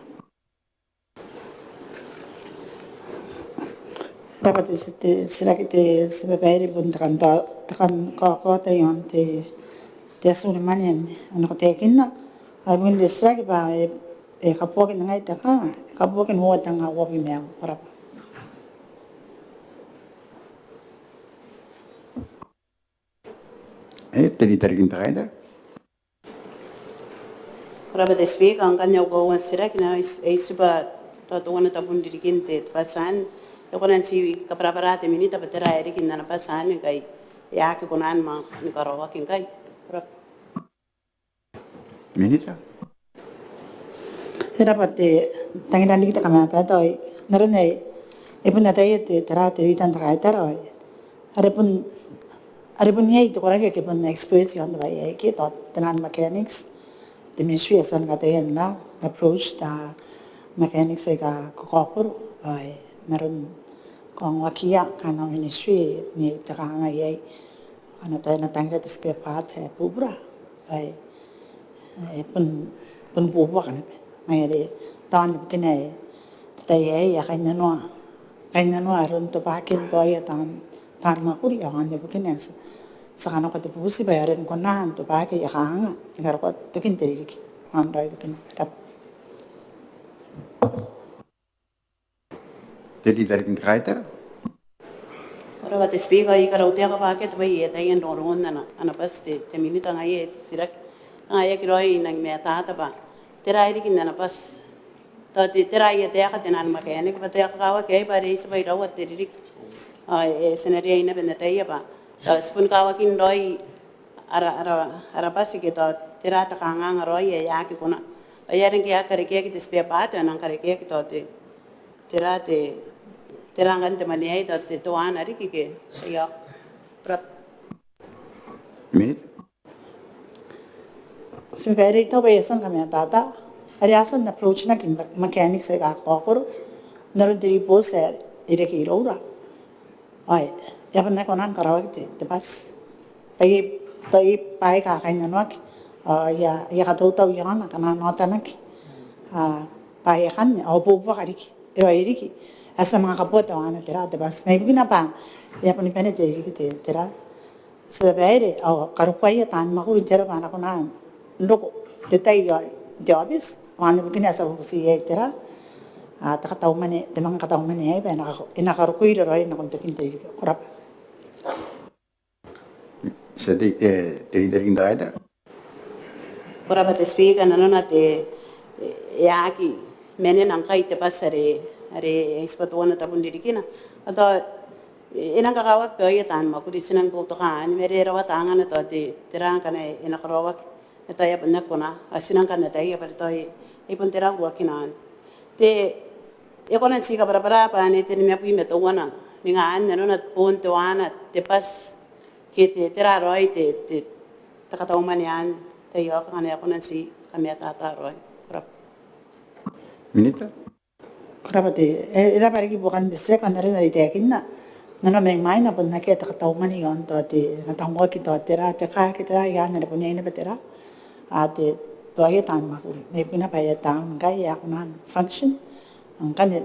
Ko rabwa te, te titiraki, te tia babaire, bon te kan tao, te kan kaokaota iaon te, te atu ni mwane ane a nako taekinna. Ao ibukin te titiraki bwa e, e kabuaki ningai te ka, e kabuaki n uoua te nga uabwi ma aua. Ko rabwa. E, te Leader n te Kaitara. Ko rabwa te Speaker, ngkanne au kauoua n titiraki, e na, e, e tibwa tao teuana tabun ririkin te, te bati anne. E kona n ti kabwarabwara te Minita bwa tera ae riki n ana bati anne ngkai e aki kona ni manga ni karaoaki ngkai. Ko rabwa. Minita. E rabwa te, tangiran riki te kamatata aei. N aron ae e bon ataia te, tera, te Leader n te Kaitara aei. Are bon, are bon iai te koraki ake bon expert iaon te bwai aei ke tao te naan mechanics. Te Ministry e a tia ni kataia n approach te mechanics aika kakaokoro aei, n aron kaongoakiia kanoan Ministry ni te kangai aei. Ana tai, e na tangira te spare part ae bubura aei. E bon, bon buoka naba. Ngaia are tao anne bukina ae te tai aei e a kainnanoa, kainnanoa aron tobwakin bwaai taan, taan mwakuri, ao anne bukina ae ti a, ti a kanakoa te bubuti bwa e aera ni kona n tobwaki aia kanganga ni karokoa tokin te ririki. Ao anne raoi bukina. Ko rabwa. Te Leader n te Kaitara. Ko rabwa te Speaker, I karautaeka bwa akea te bwai ae e ataia n rongorongon ana, ana bati te, te Minita. Ngaia ae titiraki, ngaia e aki raoi nangi matata bwa tera ae riki n ana bati. Tao te, tera ae e ataia te naan mechanic bwa te kakawaki aei bwa are e tibwa iraua te ririki. Ao e, e, ti na riai naba n ataia bwa tao ti bon kawakin raoi ara, ara, ara bati ke tao tera te kanganga raoi ae e aki kona. Ao e aera ngke e aki karekeaki te spare part ao e nang karekeaki tao te, tera te, tera ngkanne te mwane aei, tao te, teuana riki ke. Io. Ko rabwa. Minita. Te tia babaire, I taku bwa e a tia ni kamatata. Are a tia n approach-naki mechanics aika kakaokoro n aron te ribooti ae e reke iroura. Ao e a bon aki kona ni karaoaki te, te bati. Bwa iai, bwa iai bwaai aika kainnanoaki. Ao e a, e a katautau iaona, kanga n otanaki. Ao bwaai akanne, ao buobuoka riki. E raoiroi riki. A tia manga kabooa teuana tera te bati. Ma ibukina bwa e a boni bane te ririki te, tera. Te tia babaire, ao karokoaia taan mwakuri n te aro bwa a na kona n roko n te tai iaon te aobiti, ao anne bukina ae ti a bubuti iai tera, a, te katau mwane, te manga katau mwane aei bwa e na ka, e na karokoira raoi nakon tokin te ririki. Ko rabwa. Te, e, te Leader n te Kaitara. Ko rabwa te Speaker, nanona te, e, e aki manena ngkai te bati are, are e tibwa teuana tabun ririkina. Ao tao e nang kakawaki baoia taan mwakuri, ti nang boutokaa anne, ma are e rawata angana tao te, tera ngkana e na karaoaki. E tao e a bon aki kona, ao ti nang kan ataia bwa are tao e, e bon tera uruakina anne. Te, e kona n ti kabwarabwara bwa anne te nimabwi ma teuana, ninga anne nanona bon teuana te bati ke te, tera raoi te, te, te katau mwane anne. Te io, kanga e kona n ti kamatata raoi. Ko rabwa. Minita. Ko rabwa te, e, e rabwa riki ibukin te titiraki. N aron are I taekinna, Nano mai mwaina bon akea te katau mwane iaon tao te, na tangoaki tao tera, te kaaki tera, iaan are bon iai naba tera. A te, tao aia taan mwakuri. Mai bukin bwa aia taan ngkai ae kona n function. Ngkanne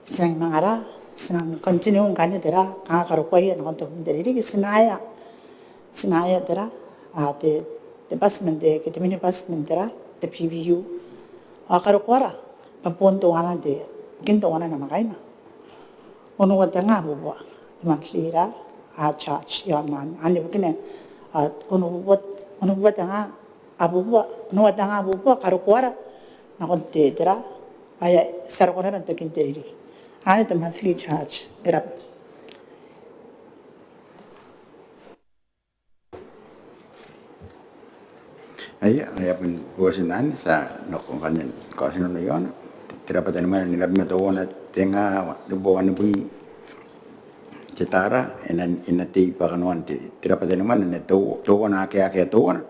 ti nang manga ra, ti nang continue ngkanne tera, kanga karokoaia nakon tokin te ririki, ti na aea, ti na aea tera, a te, te bati man te, ke te minibus man tera, te P V U. Ao karokoara, bwa bon teuana te, kin teuana namwakaina. Onoua tenga abubua, te monthly ra, a charge, iaon anne, anne bukina, a, onoua, onoua tenga abubua, onoua tenga abubua, karokoara, nakon te, tera, ae, ti a roko naba n tokin te ririki. Anne te monthly charge, e raba. Aia, aia bon boti naba, ti a nako ngkanne kaotinano iaona. Te rabwata ni mwane ae nibwi ma teuana tenga, tebwi ma wanibwi te tara, e na, e na tei bwa kanoan te, te rabwata ni mwane ae teu-, teuana, akea, akea teuana.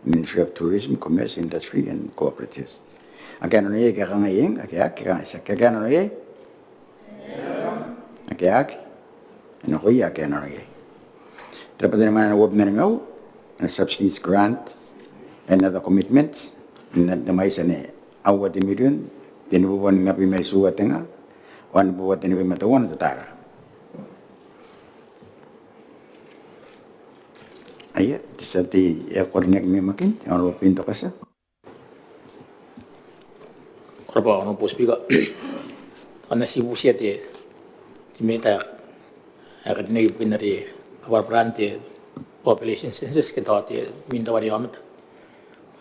Ministry of Tourism, Commerce, Industry and Cooperatives. Akea nanoia, ke kangai eng, akea, akea, akea, akea nanoia. Akea, akea. E nakoia akea nanoia. Te rabwata ni mwane ae uabwi ma nimaua, ana subsidies, grants and other commitments, ana te mwaiti ae aua te mirion, tenibubua nimabwi ma itiua tenga, wanibubua tenibwi ma teuana te tara. Aia, te tia tei ae karineaki mai Makin, Honourable Pinto Katia. Ko rabwa Honourable Speaker. Ao N na ti butiia te, te Minita ae karineaki ibukin are kabwarabwaraan te population census ke tao te minita ware aomata.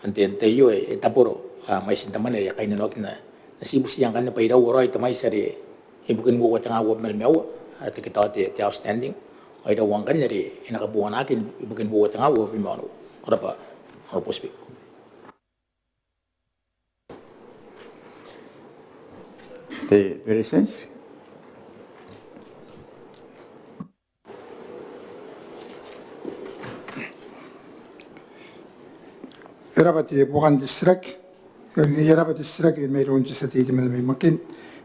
Ao n te tai aio e taboro, a, mwaitin te mwane are e kainnanoaki. N na ti butiia ngkanne bwa iraua raoi te mwaiti are ibukin uoua tenga uabwi ma nimaua, a, te ke tao te, te outstanding. Ao iraua ngkanne are e na kabonganaaki ibukin uoua tenga uabwi ma onoua. Ko rabwa Honourable Speaker. Te Beretitenti. E raba te buokan te titiraki, e raba te titiraki mairoun te tia tei temanna mai Makin.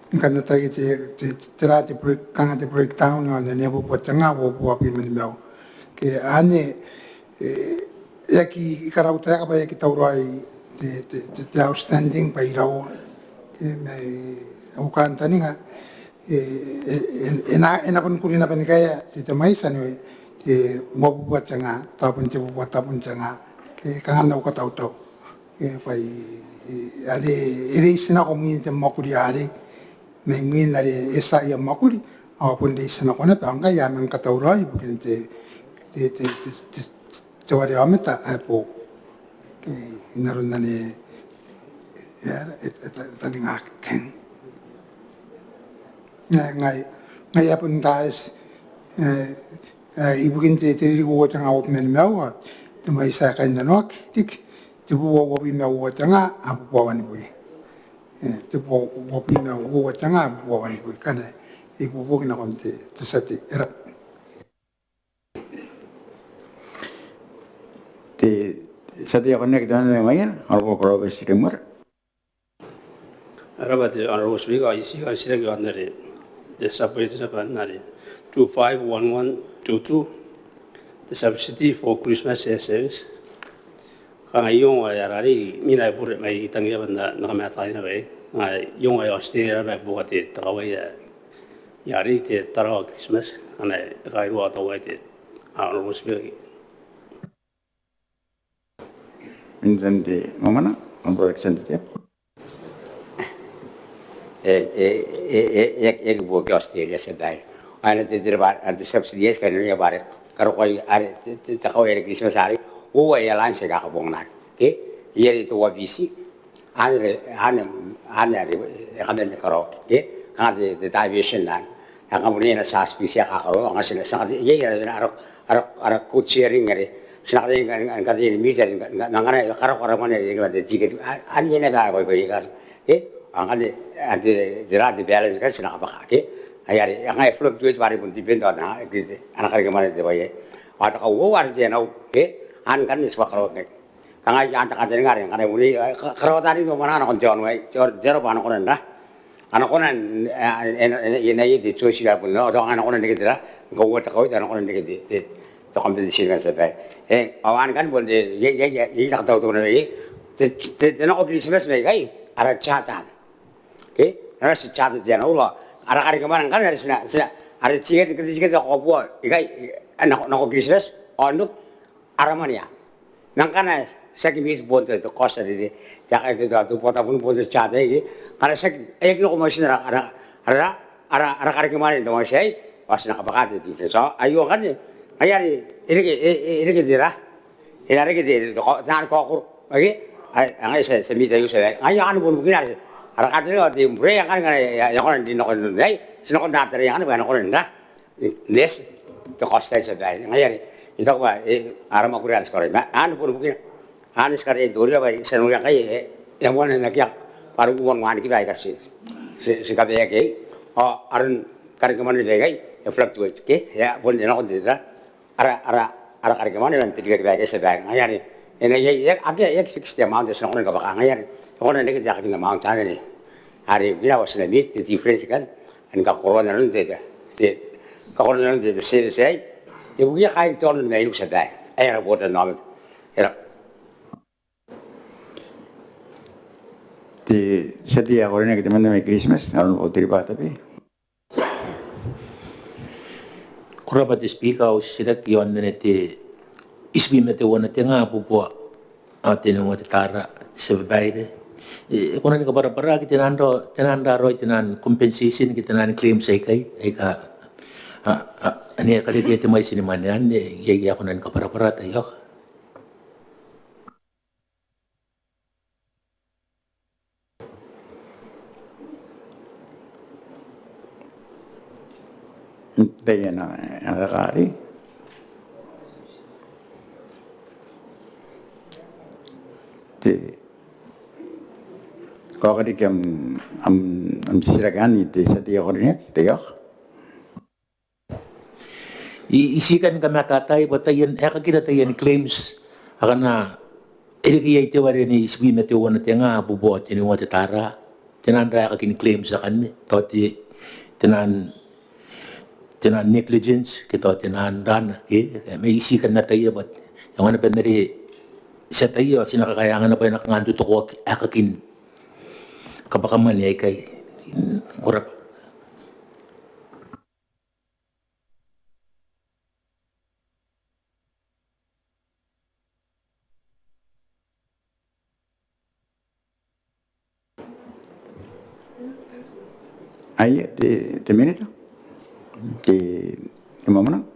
Ngkana ti ataia te, te, te, tera te break-, kanga te breakdown iaon anne, uabwi ma tenga, uabwi ma nimaua. Ke anne, e, e aki karautaeka bwa e aki tauraoi te, te, te, te outstanding bwa iraua. Ke mai au kantaninga, e, e, e, e na, e na bon kuri naba ni kaea te, te mwaiti anne, te uabubua tenga, tao bon te bubua, tao bon tenga. Ke kanga n au katautau. Ke bwa e, e, are, e reitinako mwin te mwakuri arei. Mai mwin are e tia aia mwakuri, ao bon reitinako naba, ao ngkai a manga katauraoi ibukin te, te, te, te, te, te ware aomata ae boou. Ke n aron anne, e, e, e, e, taningaki. Ngai, ngai, ngai ae bon tais, e, e, ibukin te, te ririki uoua tenga uabwi ma nimaua, te mwaiti ae kainnanoaki, tiki, tebubua uabwi ma uoua tenga, abubua wanibwi. E, tebubua uabwi ma uoua tenga, abubua wanibwi. Kanga e ibuobuoki nakon te, te tia tei. E raba. Te tia tei ae karineaki temanna mai Maiana, Honourable Korobeti Remuera. E raba te Honourable Speaker, I ti kan titiraki iaon are te sub-item naba are two five one one two two, te subsidy for Christmas air service. Kanga I ongo ae arei, I na bure mai tangiria bwa N na, N na kamatataai naba. Kanga I ongo ae Australia naba ae buoka te, te kawai ae arei te Tarawa Christmas, kanga e kairua tauai te, a, Honourable Speaker. Minita n te Mamananga, Honourable Alexander Teabo. E, e, e, e, e, e aki buoka Australia, tia babaire. Ana te, te, ana te subsidy, kanga e a bwara karokoa are te, te, te kawai are Christmas arei, uoua airlines aika a kabonganaki. Ke, iai te Toa Biti, anne, anne, anne are e kaman karaoaki. Ke, kanga te, te diversion anne. Ae kanga bon iai ana charge fee ae kakaraoaki, ao ti na, ti na kataia, iai ara, ara, ara, ara code sharing are ti na kataia ni, ni, ni kataia ni meet are, ni, ni, ni kanga e karaoaki ara mwane are, ni, ni, te ticket. A, anne naba ae koikoi kara. Ke, ao ngkanne, anne te, te ra te balance ngkanne ti na kabwaka. Ke, ai are, kanga e fluctuate bwa are bon depend on, a, ke, te, ana karekemwane te bwai aei. Ao te kauoua are te anau, ke, anne ngkanne ti bwakaraoaki. Kanga I a tia n kantaninga are ngkana e bon iai, e, ka-, karaoa taani te mwananga nakon te aono aei, te, te aro bwa a na kona n ra. A na kona n, e, e, e, e, e na iai te choice ae bon, ao tao a na kona n reke te ra, Ngkoa te kaoti a na kona n reke te, te, te compensation ngkanne, tia babaire. E, ao anne ngkanne bon te, iai, iai, iai, iai te katautau naba iai. Te, te, te nako Kiritimati mai ikai, ara charter. Ke? Ara ti charter te ana ura. Ara karekemwane ngkanne, are ti na, ti na, are ti kete, kete, kete, kete, kobua ikai, e, nako, nako Kiritimati, ao n oki, ara mwane anne. Ma ngkana tiaki mate bon te, te cost are te, te, te, te, te botaki bon te charter aei, ngkana tiaki, e aki nako mwaitin ara, ara, ara, ara, ara karekemwane n te mwaiti aei, ao ti na kabwaka te difference. Ao aio ngkanne, ngaia are e reke, e, e, e reke te ra, e na reke te, te, te, te, te kaokoro. Ake? Ai, ngaia ti, ti mate aio, tia babaire. Ngaia anne bon bukina are, ara kateniua te, te, ngkana, ngkana, e, e, e kona n rin nakon, ai, ti nakon taratara, ngkana, e kona n ra. Yes, te cost aei, tia babaire. Ngaia are I taku bwa, e, ara mwakuri ae ti karaoi. Ma anne bon bukina. Anne ti karaoi n te ririki bwa ti a noria ngkai, e, e a moana n akea bwa are uoman wanikiba aika ti, ti, ti kabaeaki iai. Ao aron karekemwane naba aikai e fluctuate, ke? E a bon e nakon te, te, ara, ara, ara karekemwane man te ribakiba aikai, tia babaire. Ngaia are e na iai, e, akea, e aki fix te amount ae ti na kona ni kabwaka. Ngaia are e kona n reke te aekakin amount anne. Are bukina bwa ti na mate te difference ngkanne. Ni kakoroan nanon te, te, te, kakoroan nanon te, te service aei ibukiia kaain te aono ni Mainiku, tia babaire. Aei ara botannaomata. E raba. Te tia tei ae karineaki temanna mai Kiritimati, Honourable Teriba Tabe. Ko rabwa te Speaker, au titiraki iaon anne te itibwi ma teuana te nga abubua ao tenua te tara, tia babaire. E, e kona ni kabwarabwaraki tenan ra-, tenan raroai tenan compensation ke tenan claims aikai, aika a, a, ane a karekea te mwaiti ni mwane anne, iai ae kona ni kabwarabwara taiaoka? Taian, a, a, kari. Te, ko a kariki am, am, am titiraki anne te tia tei ae karineaki, taiaoka? I, I tii kan kamatatai bwa taian, aekakira taian claims akana e reke iai te ware n itibwi ma teuana te nga abubua tenua te tara, tenan ra aekakin claims akanne, tao te, tenan, tenan negligence, ke tao tenan rana, ke, ma I tii kan ataia bwa e aonga naba n are ti ataia, ao ti na kakaea naba bwa e na kanga n totokoaki aekakin kabwakamwane aikai. Ko rabwa. Aia, te, te minita, te, te mwamwananga.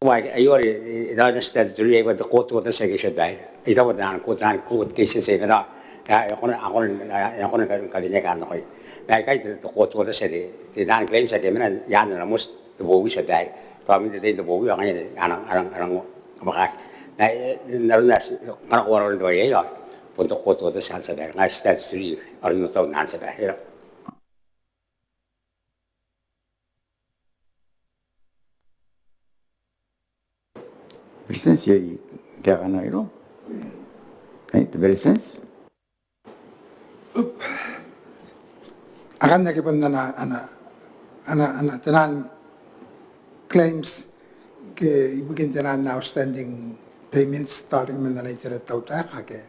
Bwa aio are, e, e, tao te statutory, e, bwa te court order, tia babaire. E, tao te court, te court case, e, tao, e, e kona, a kona, e, e kona ni ka-, ni kaweneka nakoia. Ma aikai te, te court order, te, te, te claim, tia ke mena, iaan ana moti te bowi, tia babaire. Tao mwin te, te, te bowi, ao ngaia, a nang, a nang, a nang kabwakaki. Ma, e, n aron ae ti, ngkana ko a roko n te bwai aei, ao bon te court order, tia babaire. Ngaia statutory, aron ae tao n anne, tia babaire. Beretitenti, iai kaekaana irou? Ai, te Beretitenti. Akanne ake bon ana, ana, ana, ana, tenan claims ke ibukin tenan outstanding payments tao riki man ana itera te tautaeka ake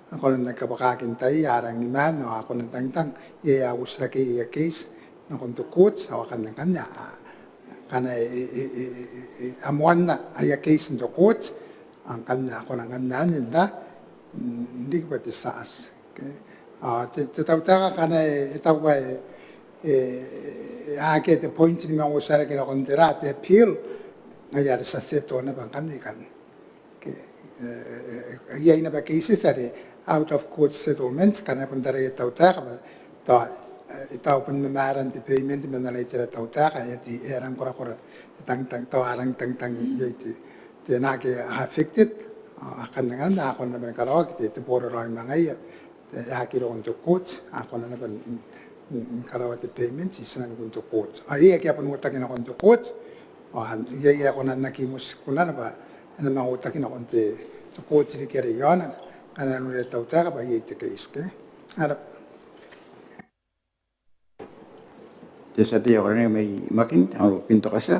a kona n aki kabwakaki n tai, a rangi ni maan, ao a kona n tangitang, iai ae a uotarake aia case nakon te court, ao akanne, akanne, a, akana e, e, e, e, e, a moanna aia case n te court, ao akanne a kona ngkanne n ra, n riki bwa te charge. Okay. Ao te, te tautaeka akana e, e taku bwa e, e, e akea te point ni manga uotarake nakon te ra, te appeal, ngaia are ti a settle naba ngkanne ikanne. Okay. E, e, e, iai naba cases are out of court settlements, akana e bon taraia te tautaeka bwa tao, e, tao bon mamaran te payment man ana itera te tautaeka, e, te, e a rang korakora te tangitang, tao a rang tangitang iai te, te naake a affected, a, akanne ngkanne a kona naba ni karaoaki te, te boraraoi ma ngaia, e, e aki roko n te court, a kona naba n, n, n karaoa te payment, i tinaniku n te court. Ao iai ake a bon uotaki nakon te court, ao iai ae kona n aki moti kunana bwa e na manga uotaki nakon te, te court riki are i aona, ngkana e noria te tautaeka bwa iai te case, okay? Ara. Te tia tei ae karineaki mai Makin, Honourable Pinto Katia.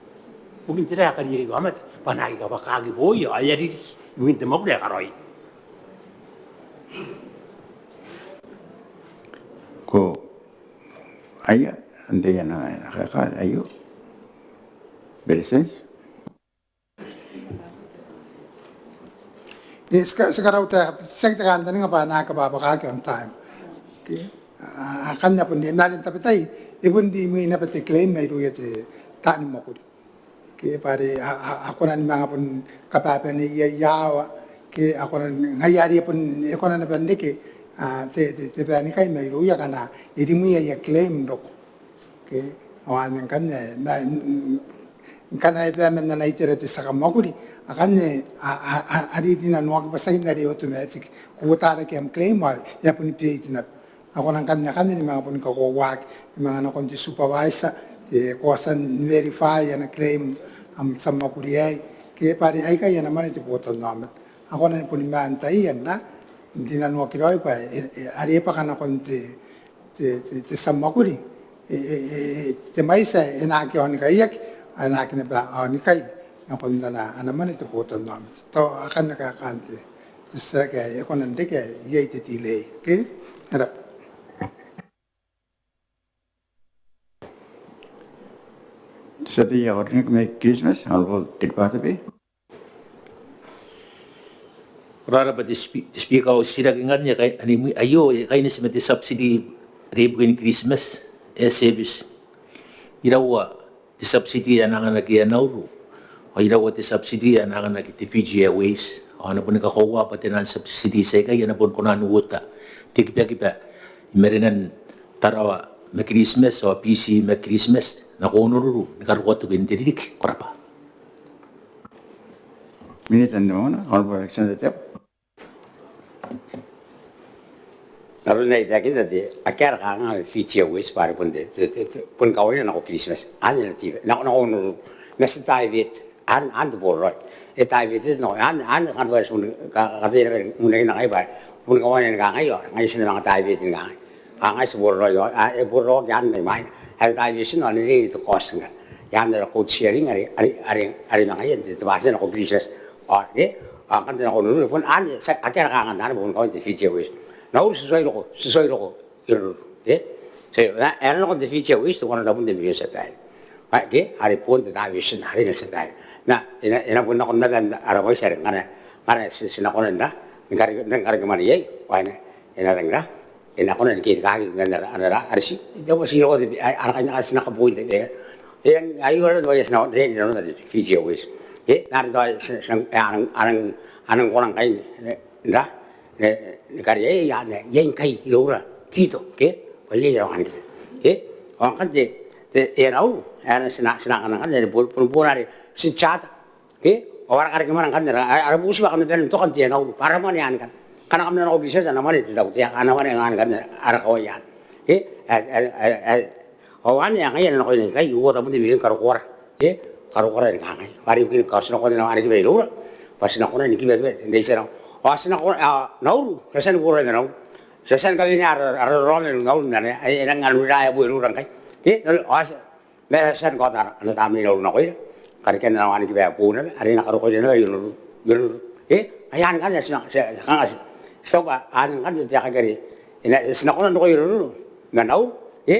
Bukin tera ae kariaiakaki aomata bwa a na aki kabwakaki booia ao e a ririki ibukin te mwakuri ae karaoia. Ko aia, antai ae na kaeka aio? Beretitenti? Ti a, ti a karauta, ti a kantaninga bwa a na aki kabwakaki on time. Okay. A, akanne bon e na rin tabetai, e bon rimwi naba te claim mairouia te taani mwakuri. Ke bwa are a, a, a kona ni manga bon kababaneiai aoa, ke a kona ni, ngaia are bon e kona naba n reke, a, te, te, te baenikai mairouia akana e rimwi aia claim n roko. Ke, ao anne ngkanne, na, n, n, ngkana e bae man ana itera te tia kamwakuri, akanne a, a, a, a rinanoaki bwa tiaki n are automatic. Ko uota rake am claim ao e a bon paid naba. A kona ngkanne akanne ni manga boni kakoauaki, ni manga nakon te supervisor, te, ko a tia n verify ana claim am tia mwakuri aei, ke bwa are aikai ana mwane te botannaomata. A kona ni boni maan taian ra, n rinanoaki raoi bwa e, e, are e bwaka nakon te, te, te, te tia mwakuri, e, e, e, e, te mwaiti ae e na aki aonikaiaki, ao e na aki naba aonikai nakon ana, ana mwane te botannaomata. Tao akanne kaekaan te, te titiraki ae e kona n reke ae iai te delay. Okay? Ko rabwa. Te tia tei ae karineaki mai Kiritimati, Honourable Tiripatabe. Ko rabwa te Spe-, te Speaker, au titiraki ngkanne e kai, anne imwin aio, e kaineti ma te subsidy are ibukin Kiritimati, air service. Iraua te subsidy ae e na anganaki Air Nauru, ao iraua te subsidy ae e na anganaki te Fiji Airways. Ao a na boni kakoaua bwa taian subsidies aikai a na boni kona n uota te kibakiba i marenan Tarawa ma Kiritimati ao Biti ma Kiritimati nako Honolulu ni karokoa tokin te ririki. Ko rabwa. Minita n te Mauna, Honourable Alexander Teabo. N aron ae I taekinna, akea ara kanganga ma Fiji Airways bwa are bon te, te, te, te, bon kawaina nako Kiritimati. Anne e na tiba, nako, nako Honolulu. Ma ti divert, anne, anne te boraraoi. E divert nako, anne, anne kanga bwa ti bon ka, kataia naba n unaina ngai bwa bon kawaina ni kangai ao ngaia ti na manga divert ni kangai. Ao ngaia te boraraoi, ao e boraraoaki anne mai mwaina. Ae te diversion ao e na riai n te cost ngkanne. Iai ara code sharing are, are, are, are manga iai n te, te bwati nako Kiritimati. Ao, ke, ao ngkanne nako Honolulu, bon anne, ti a, akea ara kanganga n anne, bon kawaina te Fiji Airways. Nauru ti tuai roko, ti tuai roko i Honolulu, ke? So, e na, e na nakon te Fiji Airways, te one hundred million Tiaban. Ke, are bon te diversion, are na Tiaban. Ma e na, e na bon nakon naba ara mwaiti are ngkana, ngkana ti, ti na kona n ra, ni kare, ni karekemwane iai, ao e na, e na rangi n ra, e na kona ni kerikaaki n ara, ara, ara, ara ti, te bwati nako te, ara kanganga ti na kabooi n te, e, e, aio ara bwai ae ti na, te, te, te Fiji Airways. Ke, n ara bwai ae ti, ti, e, a nang, a nang, a nang kona ngkai n ra, ni, ni kariaia, iai, iai ngkai iroura Quito, ke, bwa iai, iai aonga ni kiba. Ke, ao ngkanne te, te, Air Nauru, e, ti na, ti na kanga ngkanne, bon, bon, bon are ti charter, ke, ao ara karekemwane ngkanne, ara, ara bubuti bwa kam na bane n toka n te Air Nauru, bwa ara mwane anne ngkanne. Ngkana kam na nako Kiritimati, ana mwane te tautaeka, ana mwane anne ngkanne, ara kawai anne. Ke, e, e, e, e, ao anne ngaia are nakoina ikai, uoua tabun te mirion ni karokoara. Ke, karokoara ni kangai. Bwa are ibukin ngkai ti na kona n ara kiba iroura. Bwa ti na kona ni kiba, kiba, n reitia nako. Ao ti na kona, a, Nauru, ti a tia ni boraraoi ma Nauru. Ti a tia ni kawenea ara, ara raraoma i Nauru n anne, e, e nang, e nang riraea bwa iroura ngkai. Ke, Nauru, ao ti a Ma e a tia ni kaota ana tamnei Nauru nakoira, karekean ana wanikiba ae boou naba, are e na karokoira naba i Honolulu, i Honolulu. E, Ai anne ngkanne ti na, ti na, kanga ti, ti taku bwa anne ngkanne te taeka are e na, ti na kona n roko iroura ma Nauru, e?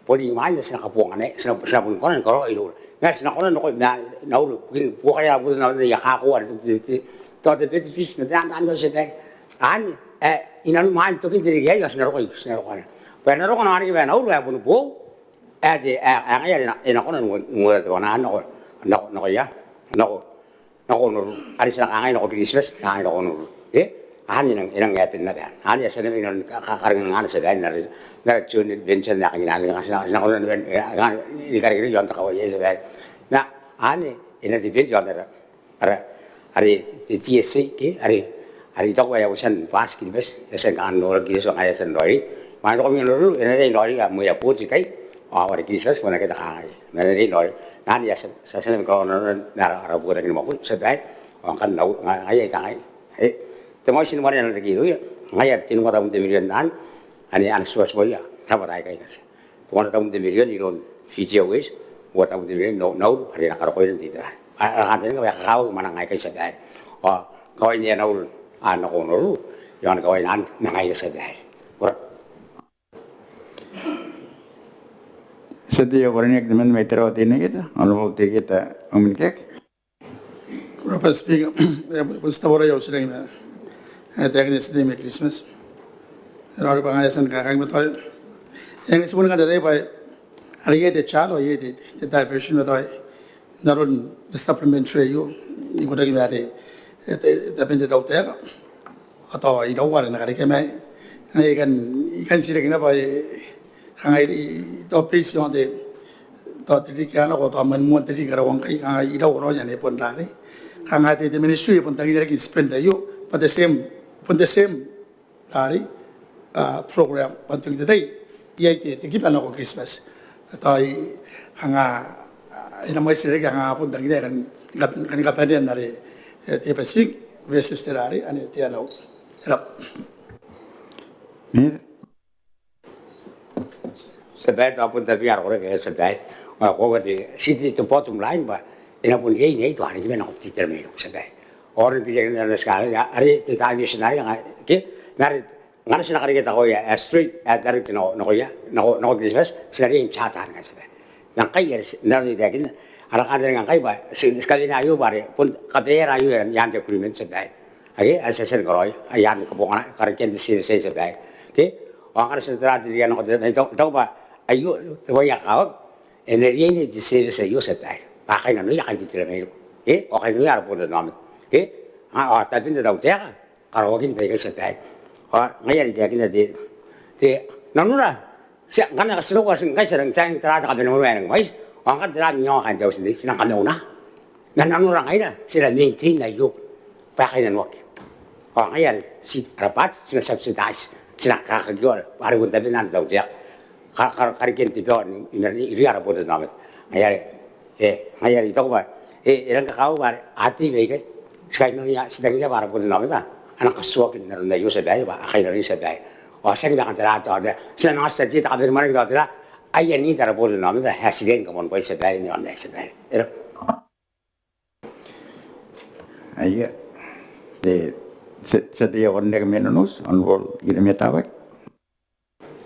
Boni imwain ae ti na kabongana, ti na, ti na boni kona ni karaoa iroura. Ma ti na kona n roko ma Nauru, bukin buokaia ara botannaomata aika a kakoa are te, te, te, tao te bait fish ma te, anne, anne, tia babaire. Anne ae inanon imwain tokin te ririki aei ao ti na roko, ti na roko anne. Bwa e na roko naba riki ma Nauru ae boni boou, ae te, ae, ae ngaia are e na, e na kona n uota, n uota te bana nako, nako, nakoia, nako, nako Onotoa, are ti na kangai nako Kiritimati, ti na kangai nako Onotoa. E? Anne e nang, e nang happen naba. Anne ae ti a nang, e nang ka, ka, karingnga naba tia babaire n ara, n ara joint venture ae kangai anne, ti na, ti na kona naba ni, e, ni karekea iaon te kawai aei tia babaire. Ma anne e na depend iaon ara, ara, are te T S A ke, are, are I taku bwa e a uotia ni bati Kiribati, e a tia ni kanga n nora Kiribati, ngaia e a tia n raoiroi. Ma ngkana ko roko mai Onotoa, e na riai n raoiroi ae moa airport ikai, ao are Kiribati, bwa akea te kangai. Ma e na riai n raoiroi. Anne ae ti a, ti a tia naba ni karaoa n ara, ara botaki ni mwakuri tia babaire. Ao ngkanne Nauru, nga, ngaia I kangai. E, te mwaiti ni mwane ae na reke irouia, ngaia are tenua tabun te mirion anne, ane a na tibwatibwaia rabwata aikai ngkai. Tenua tabun te mirion iroun Fiji Airways, uoua tabun te mirion Nau, Nauru, are e na karokoira n te itera. A, a, a, a, a, kakawaki mwananga aikai tia babaire. Ao kawain ae Nauru, a, nako Onotoa, iaon kawaina anne, ma ngaira tia babaire. Ko rabwa. Tia tei ae karineaki temanna mai Tarawa Teinainano, Honourable Teinainano Uminikeke. Ko rabwa Speaker, e, bon ti taboraoi au titiraki ma, e, taekina te tia tei mai Kiritimati. E raoiroi bwa ngaia e a tia ni kakang ma tao e, e ngae ti boni kan ataia bwa are iai te charter, iai te, te diversion ma tao n aron te supplementary aio, ikotaki ma te, e, te, taben te tautaeka. Ao tao iraua are na karekea mai. Ngaia I kan, I kan titiraki naba, e, kanga I, I, tao base iaon te, tao te ririki ae nako, tao man moan te ririki ae nako ngkai, kanga iraua raoi ane bon rarei. Kanga te, te ministry e bon tangiria riki n spend aio, but the same, bon the same rarei, a, program, bon te, te tai iai te, te kiba nako Kiritimati. Tao I, kanga, a, e na mwaiti riki kanga bon tangiria kan, kan, kan kabanea n are, e, te Pacific versus te rarei ane te ae Nauru. Ko rabwa. Tia babaire, tao bon tabeka ara koraki tia babaire. Ao ko a tia te, te bottom line bwa e na bon riai n iai tao ana kiba nako te itera mai iroura tia babaire. Ao are birekina na tika are te diversion are kanga ke, ma are ngkana ti na karekea te kawai ae straight ae direct nako, nakoia, nako, nako Kiritimati, ti na riai n charter ngkai tia babaire. Ma ngkai are ti na riai n taekinna, ara kantaninga ngkai bwa ti, ti kawenea aio bwa are bon kabaea aio i aan te agreement tia babaire. Ake, ae ti a tia ni karaoia, i aan kabongana, karekean te service aei tia babaire. Ke, ao ngkana ti na tara te ririki ae nako te, I taku, I taku bwa aio te bwai ae kakawaki, e na riai n iai te service aio tia babaire. Bwa a kainnanoia kaain te itera mai iroura. Ke, ao kainnanoia ara botannaomata. Ke, a, ao taben te tautaeka, karaoakin baikai tia babaire. Ao ngaia are I taekinna te, te, nanora, ti a, ngkana ti a roko, ti a, ngkai ti a rangi n tara te kabanea ae e rangi ni mwaiti, ao ngkana tera ae mena ao kaain te auti n tei, ti nang kamauna. Ma nanora ngaira ti na maintain aio bwa e kainnanoaki. Ao ngaia are ti, ara part ti na subsidise, ti na kakakioa are bon tabenan te tautaeka. Ka, ka, karekean te bao n, n, irouia ara botannaomata. Ngaia are, e, ngaia are I taku bwa, e, e rang kakawaki bwa are a tei baikai, ti kainnanoia, ti tangiria bwa ara botannaomata a na katuoaki n aron aio tia babaire, bwa a kainnanoia tia babaire. Ao tiaki ma kanga tera, tao tera, ti na manga tia tei, te kabanemwane tao tera, aia need ara botannaomata ae ti riai ni kamoanibwai tia babaire n aron aei tia babaire. Ko rabwa. Aia, te, tia, tia tei ae karineaki mai Nonouti, Honourable Iremeatabai.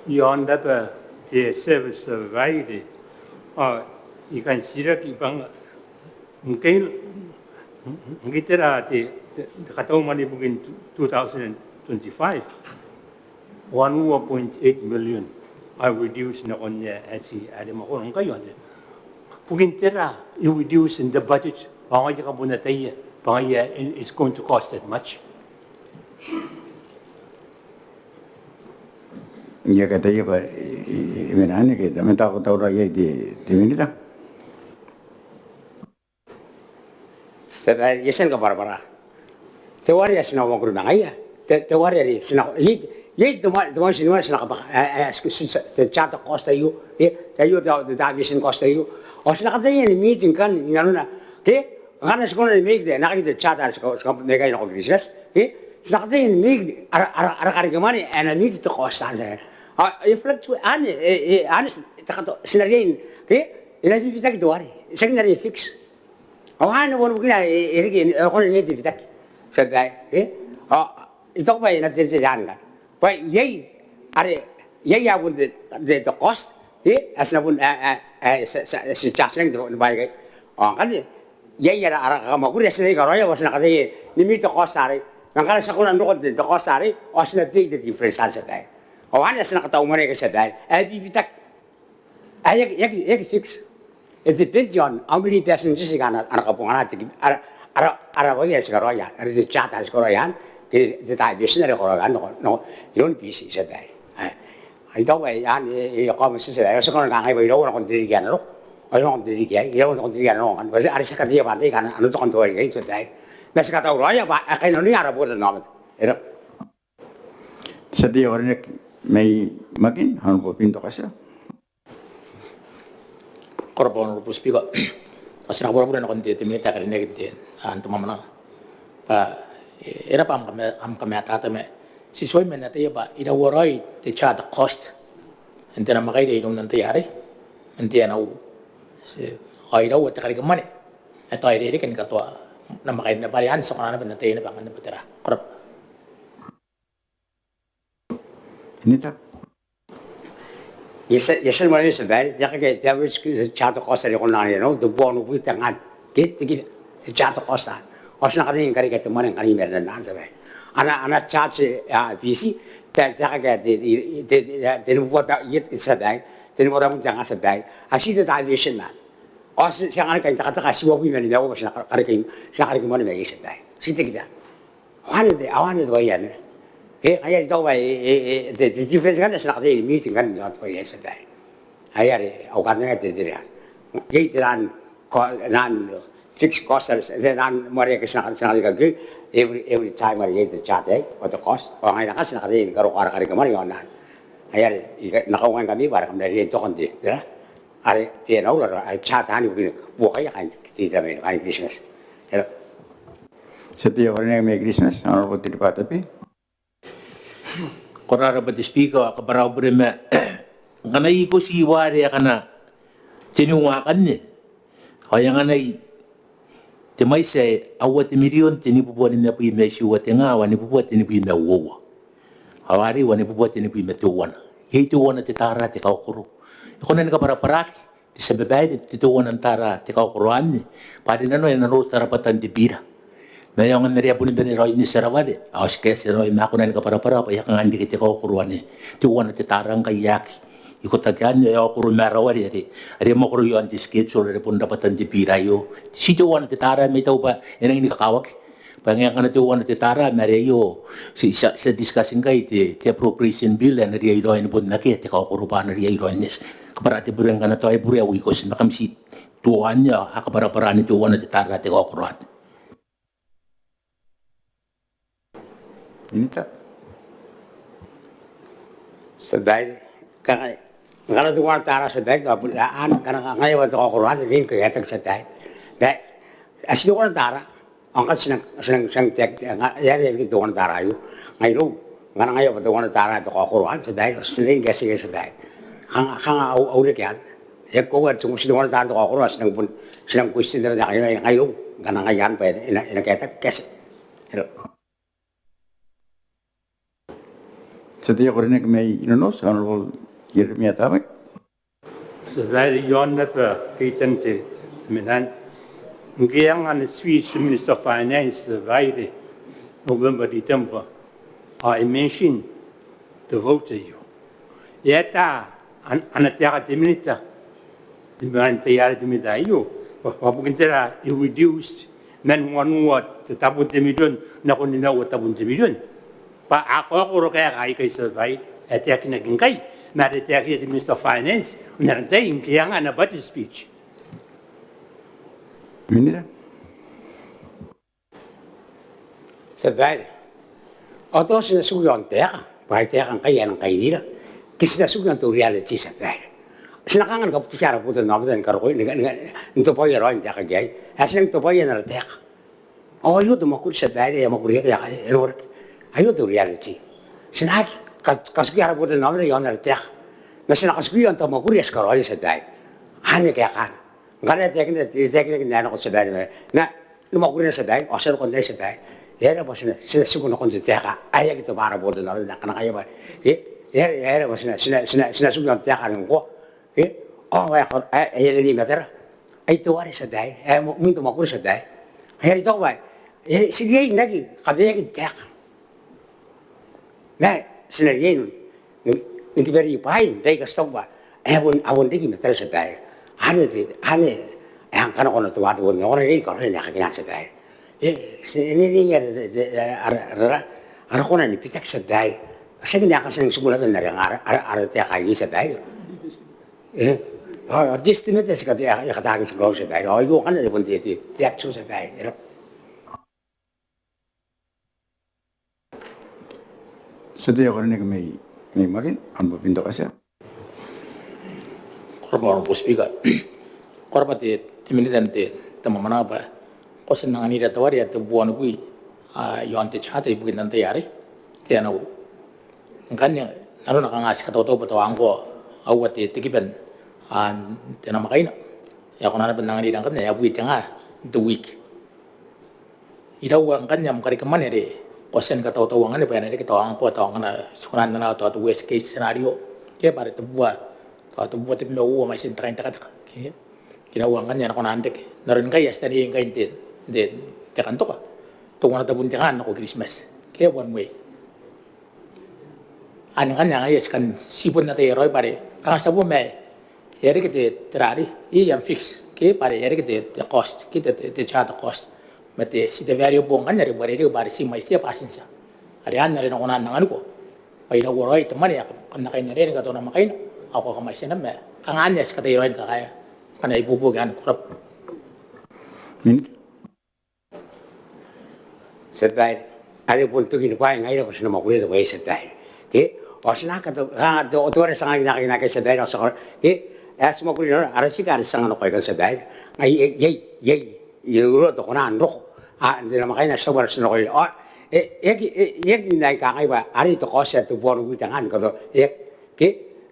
Iaon raba te service tia babaire, ao I kan titiraki bwa ngkai, ngkai tera te, te, te katau mwane ibukin two, two thousand and twenty-five. One point eight million ae reduce nakon ae, ae ti, are mwakoro ngkai iaon te. Bukin tera e reduce n te budget, bwa ngaia kam bon ataia bwa ngaia it's going to cost that much. I aki ataia bwa e, e, e mena anne ke, tamen tao ko tauraoi iai te, te minita. Tia babaire, I a tia ni kabwarabwara. Teuare ae ti na mwakuri ma ngaia, te, teuare are ti na, iai, iai te mwa, te mwa, ti na, ti na kabwaka, e, e, ti, ti, te charter cost aio, e, aio te, te diversion cost aio. Ao ti na kataia ni meet ngkanne inanona, ke, ngkana ti kona ni make te, n aekakin te charter are ti ka, ti ka make nako Kiritimati, ke, ti na kataia ni make ara, ara, ara karekemwane ae na meet te cost anne. Ao e fluctuate anne, e, e, anne, ti na riai, ke, e na bibitaki teuare, tiaki n are e fix. Ao anne bon bukina e, e reke, e kona n iai te bitaki. Tia babaire, e? Ao I taku bwa e na teretere anne ngkanne bwa iai are iai ae bon te, te, te cost, e, ae ti na bon, ae, ae, ae ti, ti, ti charge-naki n te, te bwai aikai. Ao ngkanne iai ara, ara kakamwakuri ae ti na karaoia bwa ti na kataia ni mii te cost arei. Ma ngkana ti a kona n roko n te, te cost arei ao ti na pay te difference, tia babaire. Ao anne ae ti na katau mwane aikai, tia babaire, ae bibitaki. Ae e aki, e aki, e aki fix. E depend on how many passengers aika a na, a na kabongana te, ara, ara, ara bwai ae ti karaoia, are te charge ae ti karaoia, ke te diversion are karaoia nako, nako iroun Biti, tia babaire. Ae I taku bwa anne, e, e, e common sense, tia babaire. Ao ti kona ni kangai bwa iraua nakon te ririki ae na roko, ao iraua nakon te ririki aei, iraua nakon te ririki ae na roko ngkanne. Bwa are ti kataia bwa antai aika a na, a na toka n toai ikai, tia babaire. Ma ti katauraoia bwa a kainnanoia ara botanaomata. E raba. Tia tei ae karineaki mai Makin, Honourable Pinto Katia. Ko rabwa Honourable Speaker. Ao ti na kabwarabwara nakon te, te minita ae karineaki n te, a, n te mwamwananga bwa, e, e raba am kama, am kamatata ma ti tuai man ataia bwa iraua raoi te charge cost n te namwakaina iroun antai arei, n te anauro. Ti, ao iraua te kareke mwane ae tao e rereke ni katoa namwakaina, bwa are anne ti kona naba n ataia naba ngkanne bwa tera. Ko rabwa. Minita. Yes, sir. Yes, sir. Mwane, tia babaire, te average charge cost are e kona n anganira n te bubua onobwi te ngaa ke te kiba, te charge cost anne. Ao ti na kataia ni karekea te mwane ngkanne i marenan anne, tia babaire. A na, a na charge, a, Biti te, te, te, te, te, te, tenibubua tabun te ngaa, tia babaire. Ao ti te diversion anne. Ao ti, ti anganaki ae n tekateka ae uabwi ma nimaua bwa ti na ka, kareke, ti na kareke mwane mai iai, tia babaire. Ti te kiba. Ao anne te, ao anne te bwai ae mena. Ke ngaia are I taku bwa e, e, e, te, te difference ngkanne ae ti na kataia ni miti ngkanne iaon te bwai aei, tia babaire. Ai are au kantaninga ae teretere anne. Iai te naan, ko, naan fixed cost, te naan mwane ake ti na, ti na kataia ni kakei, every, every time are iai te charge aei, ao te cost. Ao ngaira ngkanne ti na kataia ni karokoa ara kareke mwane iaon anne. Ai are I kan, I na kaungaingkami bwa are kam na riai n toka n te, te, are te anauro, are te charge anne ibukin buokaia kaain te itera mai, kaain Kiritimati. E raba. Tia tei ae karineaki mai Kiritimati, Honourable Tiripatabe. Ko rarabwa te Speaker, ao kabwara au bure ma ngkana I ikotii ware akana teniua akanne, ao e anganai te mwaiti ae aua te mirion tenibubua nimabwi ma itiua te ngaa wanibubua tenibwi ma uoua. Ao arei wanibubua tenibwi ma teuana. Iai teuana te taara te kaokoro. E kona ni kabwarabwaraki te tia babaire, te teuana n taara te kaokoro anne, bwa are nanona e na rota rabwatan te bira. Ma e aonga n are a boni bane raoi n eti ara ware, ao ti kaetia raoi, ma a kona ni kabwarabwara bwa e a kanga n reke te kaokoro anne, teuana te taara ngkai e aki ikotaki anne, e a okoro ma ara ware are, are mwakoro iaon te schedule are bon rabwatan te bira aio. Ti teuana te taara ma I taku bwa e nangi ni kakawaki. Bwa ngae ngkana teuana te taara ma are aio ti, ti a, ti a discuss ngkai te, te appropriation bill ae na riai raoi ni bon akea te kaokoro bwa a na riai raoi n eti. Kabwara te bure ngkana tao e bure au ikoti ma kam ti tuoa anne, a kabwarabwara anne teuana te taara te kaokoro anne. Minita. Tia babaire, kanga ngkana teuana taara tia babaire, tao bure anne, ngkana ngaia bwa te kaokoro anne, riai ni kaeataki tia babaire. Bwa a ti teuana taara, ao ngkana ti nang, ti nang, ti nang taekina, ngaia are e reke teuana taara aio. Ngai irou, ngkana ngaia bwa teuana taara te kaokoro anne tia babaire, ti riai ni kaetia tia babaire. Kanga, kanga au, au reke anne. E koaua ae ti teuana taara te kaokoro, ao ti nang bon, ti nang question naba ngai, ngai irou, ngkana ngaia anne bwa e na, e na kaetaki, kaetia. E raba. Tia tei ae karineaki mai Nonouti, Honourable Ieremia Tamaki. Tia babaire, iaon naba keitan te, te, te menan. Ngke e anga ana speech te Minister of Finance, tia babaire, November, December, ao e mention te vote aio. E ata ana, ana taeka te minita, te man tei are te minita aio, bwa, bwa bukin tera e reduced man wanua te tabun te mirion nakon nimaua tabun te mirion. Bwa a kaokoro kaeka aikai tia babaire ae taekinaki ngkai, ma are e taekinna te Minister of Finance n aran tai ngke e anga ana budget speech. Minita. Tia babaire. Ao tao ti na tiku iaon taeka, bwa ai taeka ngkai ae nang kairira. Ke ti na tiku iaon te reality tia babaire. Ti na kanga ni kabutia ara botanaomata ni karokoa, ni, ni, n tobwaia raoi n taeka aikai. Ae ti nang tobwaia n ara taeka. Ao aio te mwakuri tia babaire, ae a mwakuri, ae a, e noraki. Aio te reality. Ti na aki ka, katukia ara botanaomata iaon ara taeka. Ma ti na katukia iaon te mwakuri ae ti karaoia tia babaire. Anne kaekana. Ngkana e taekinaki, e taekinaki n ae nako tia babaire ma, ma ni mwakurina tia babaire, ao ti a roko n aei tia babaire. E aera bwa ti na, ti na tiku nakon te taeka ae aki tobwara botannaomata n aron ae kangai bwa, e aera, e aera bwa ti na, ti na, ti na, ti na tiku nakon te taeka are ngkoa, e, ao ae, ae, ae e a wene i matara, ai teuare tia babaire, ae mo, mwin te mwakuri tia babaire. Ai are I taku bwa e, ti riai n aki kabaeaki te taeka ma ti na riai n, n, ni kabwara bwaai n baika ti taku bwa a bon, a bon riki i matara tia babaire. Anne te, anne ae ngkana ko na tobwatobwaa, ko na riai ni karaoia n aekakin tia babaire. E, ti, e, ni, ni, ara, ara, ara, ara kona ni bitaki tia babaire. Tiaki n aekakin tiku naba n are nga ara, ara, ara taeka aei tia babaire. E, a, a, te estimate ae ti kataia, e kataia n tiku tia babaire. Ao aio ngkanne are bon te, te, te actual tia babaire. E raba. Tia tei ae karineaki mai, mai Makin, Honourable Pinto Katia. Ko rabwa Honourable Speaker. Ko rabwa te, te Minita n te, te mwamwananga bwa ko a tia n anganira teuare ae te bubua onobwi, a, iaon te charter ibukin antai arei, te anauro. Ngkanne, nanona kanga ti katautau bwa tao ngkoa aua te, te kiba n, a, te namwakaina ae ko na naba n anganira ngkanne, ae abwi te nga n te wiki. Iraua ngkanne am kareke mwane are ko a tia ni katautau anganne bwa e na reke tao ngkoa, tao ngkana ti kona n anaa tao te worst case scenario, ke bwa are te bubua, tao te bubua tebwi ma uoua mwaitin te kaintekateka, ke iraua ngkanne ae na kona n reke n aron ngkai ae ti taneiai ngkai n te, n te, te kantoka, teuana tabun te nga nako Kiritimati, ke one way. Anne ngkanne ae ngaia ti kan, ti bon ataia raoi bwa are kanga ti taku ma e a reke te, te ra arei, iai am fix, ke bwa are e a reke te, te cost, ke te, te, te charter cost. Ma te, ti te variable ngkanne are bwa are e reke bwa are ti mwaitiia bwa ti n tia. Are anne are e na kona n anganiko bwa iraua raoi te mwane ae kam na kainnanoia ni katoa namwakaina ao ko a kamwaitia naba. Ma kanga anne ae ti kataia raoi ni kakaea ngkana e ibuobuoki anne. Ko rabwa. Minita. Tia babaire, are bon tokin bwaai ngaira bwa ti na mwakuria te bwai aei tia babaire. Ke ao ti na aki kato, kanga teuare ti a anga n aekakin tia babaire, ao ti a, ke ae ti mwakuri n aron ara fika are ti a anga nako aikai tia babaire. Ngaia iai, iai, iai iroura te kona n roko, a, n te namwakaina ae ti taku bwa ti na nakoia. Ao e, e aki, e aki n ae kangai bwa arei te kaoti ae te bubua onobwi te nga ni katoa, e, ke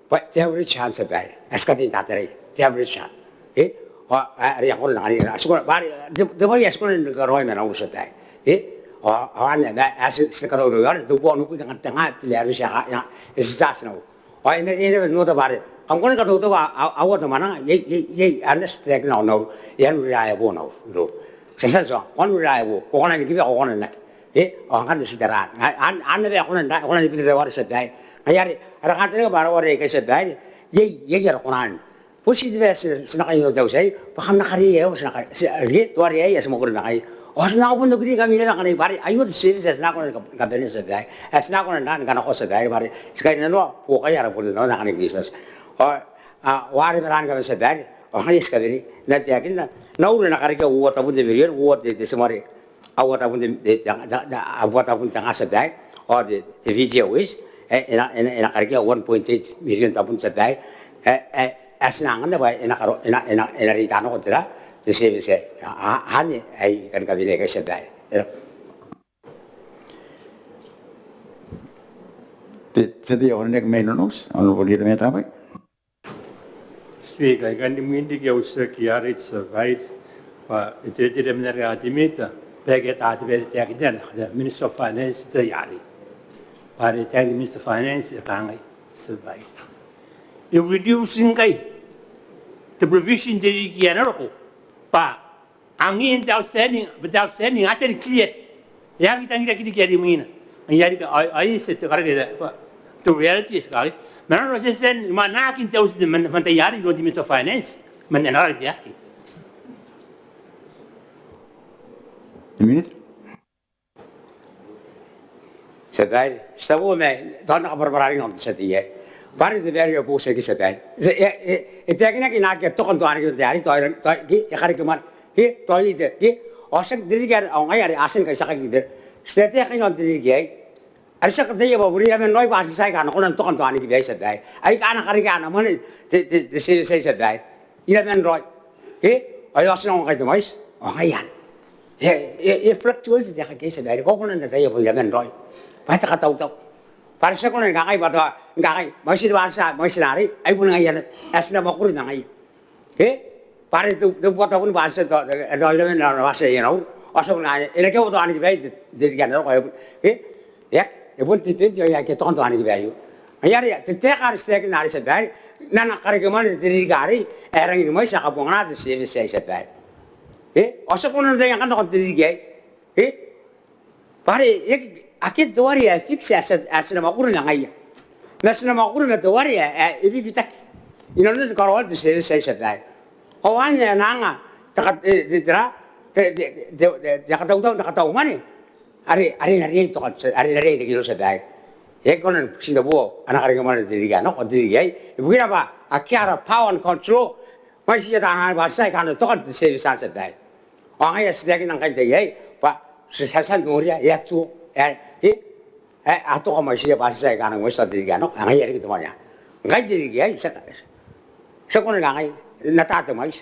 bwa te average anne tia babaire ae ti kataia n tataraia, te average anne. Ke ao are a kona n anganira, a ti kona bwa are te, te bwai ae ti kona ni karaoi ma naura tia babaire. Ke ao anne ae ti, ti katautau iai, te bubua onobwi te nga te average ae e ti charge naura. Ao e na riai naba n ota bwa are kam kona ni katautau aua te mwananga, iai, iai, iai anne ti taekina naura, e unreliable naura. Ti a tia n tuanga ko unreliable, ko kona ni kiba, ko kona n aki. E ao ngkanne ti tera anne, anne bwa e kona n ra, e kona ni bita teuare tia babaire. Ngaia are ara kantaninga bwa ara ware aikai tia babaire, iai, iai ara kona n, bon ti te bwai ae ti na, ti na kainnanoa te auti aei bwa kam na kariaia, ti na kariaia, ti, ke teuare aei ae ti mwakuri ma ngaia. Ao ti na bon okiri ngkami naba ngkanne bwa are aio te service ae ti na kona ni kabanea tia babaire, ae ti na kona n ra ni kanakoa tia babaire bwa are ti kainnanoa buokaia ara botannaomata ngkanne i Kiritimati. Ao a, ware ma ra ni kabane tia babaire, ao ngaia ti kabanei, n na taekinna naura e na karekea uoua tabun te mirion, uoua te, te timare aua tabun te, te, te, te, te, aua tabun te nga tia babaire, ao te, te Fiji Airways e, e na, e na, e na karekea one point eight million tabun tia babaire. E, e, ae ti na anganna bwa e na karo, e na, e na, e na reita nako tera, te service aei. A, a, anne ae I kan kabanea aikai tia babaire. E raba. Te, te tia tei ae karineaki mai Nonouti, Honourable Rietamaeta Abai. Speaker, I kan rimwin riki au titiraki arei tia babaire bwa e teretere man are a tia n mwaiti bwa e aki ata te bwai are e taekinna te Minister of Finance te tai arei. Bwa are e taekinna te Minister of Finance e kangai tia babaire, e reduce ngkai te provision te ririki ae na roko bwa angin te outstanding, te outstanding a tia ni cleared. E aki tangira riki are imwina. Ngaia are ai, ai ti te kareke, te reality ti kareke. Ma nanona ti a tia ni mwanangaki n te auti man, man tai arei iroun te Minister of Finance man ana kareke aei. Te Minita. Tia babaire, ti taku ma tao N na kabwarabwara riki nakon te tia tei aei bwa are te babaire e a boutokaia tia babaire. E, e, e taekinaki n akea tokan tao arei, tao, tao, ke e kareke mwane, ke tao iai te, ke ao tiaki te ririki are, ao ngaia are a tia ni kaitiakaki bwa ti taetae ngkai n te ririki aei are ti a kataia bwa bon iraman raoi bwa a tia aika a na kona n toka n tao aniki baei tia babaire, aika a na karekea ana mwane te, te, te service aei tia babaire. Iraman raoi, ke ao e a oti nako ngkai te mwaiti, ao ngaia anne. E, e, e fluctuate te aeka tia babaire, ko kona n ataia bwa iraman raoi bwa te katautau. Bwa are ti a kona ni kangai bwa tao, ni kangai mwaitin bwa ti a, mwaitin arei ai bon ngaia naba ae ti na mwakuri ma ngaia. Ke bwa are te, te bubua tabun bwa ti a tao, tao iraman raoi bwa ti a ianaua. Ao ti a bon, e na kawa tao ana kiba te ririki ae e na roko, e bon, e, e aki, e bon te benti ao e aki toka n tao ana kiba aio. Ngaia are te taeka are ti taekinna are, tia babaire, n ana karekemwane te ririki arei ae rangi ni mwaiti ae kabongana te service aei, tia babaire. E, ao ti a kona n taetae ngkanne nakon te ririki aei. E, bwa are e aki, akea te ware ae fix ae ti a, ae ti na mwakuri ma ngaia. Ma ti na mwakuri ma te ware ae, ae e bibitaki inanon karaoan te service aei, tia babaire. Ao anne ae na anga te ka, e, te, tera, te, te katautau n te katau mwane are, are e na riai n toka, are e na riai n reke irou, tia babaire. E aki kona ni buti n taboa ana karekemwane te ririki ae nako, te ririki aei, ibukina bwa akea ara power and control mwaitiia taan anne bwa ti a tia aika a na toka n te service anne, tia babaire. Ao ngaia ae ti taekinna ngkai n tai aei bwa ti a tia, ti a tia n noria, e a tuo, e, e, a toka mwaitiia bwa ti a tia aika a na mwaiti tao te ririki ae nako, ao ngaia e reke te mwane. Ngkai te ririki aei ti a, ti a kona ni kangai, n ata te mwaiti.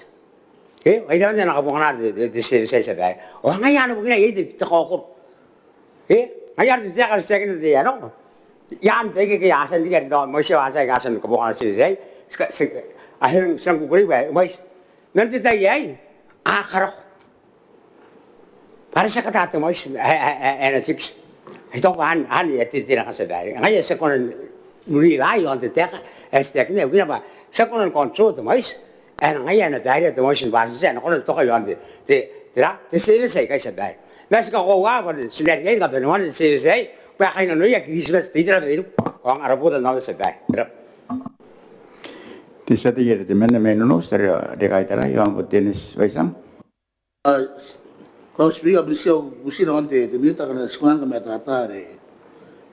E, ao e a tia n ana kabongana te, te, te service aei, tia babaire. Ao ngaia anne bukina iai te, te kaokoro. E, ngaia are te taeka are ti taekinna n te tai ae nako. Iaan baike a tia n riki are tao mwaitiia bwa a tia aika a tia ni kabongana te service aei. Ti ka, ti, a, ti nang kukurei bwa e mwaiti. Ma n te tai aei a karako. Bwa are ti a kata te mwaiti ae, ae, ae, ae na fix. I taku bwa anne, anne e a tetenaka, tia babaire. Ngaia ae ti a kona n rely iaon te taeka ae ti taekinna, ibukina bwa ti a kona ni control te mwaiti ae ngaia ae na bairea te mwaiti ni batintia ae na kona n toka iaon te, te, tera, te service aikai, tia babaire. Ma ti kakoaua bwa ti na riai ni kabane mwane te service aei bwa e kainnanoia Kiritimati, te itera ma irou ao ara botannaomata, tia babaire. Ko rabwa. Te tia tei are temanna mai Nonouti are e kaitarai, Honourable Dennis Baitam. Ao ko rabwa Speaker, I a bon tia n bubuti nakon te, te Minita ngkana ti kona ni kamatata are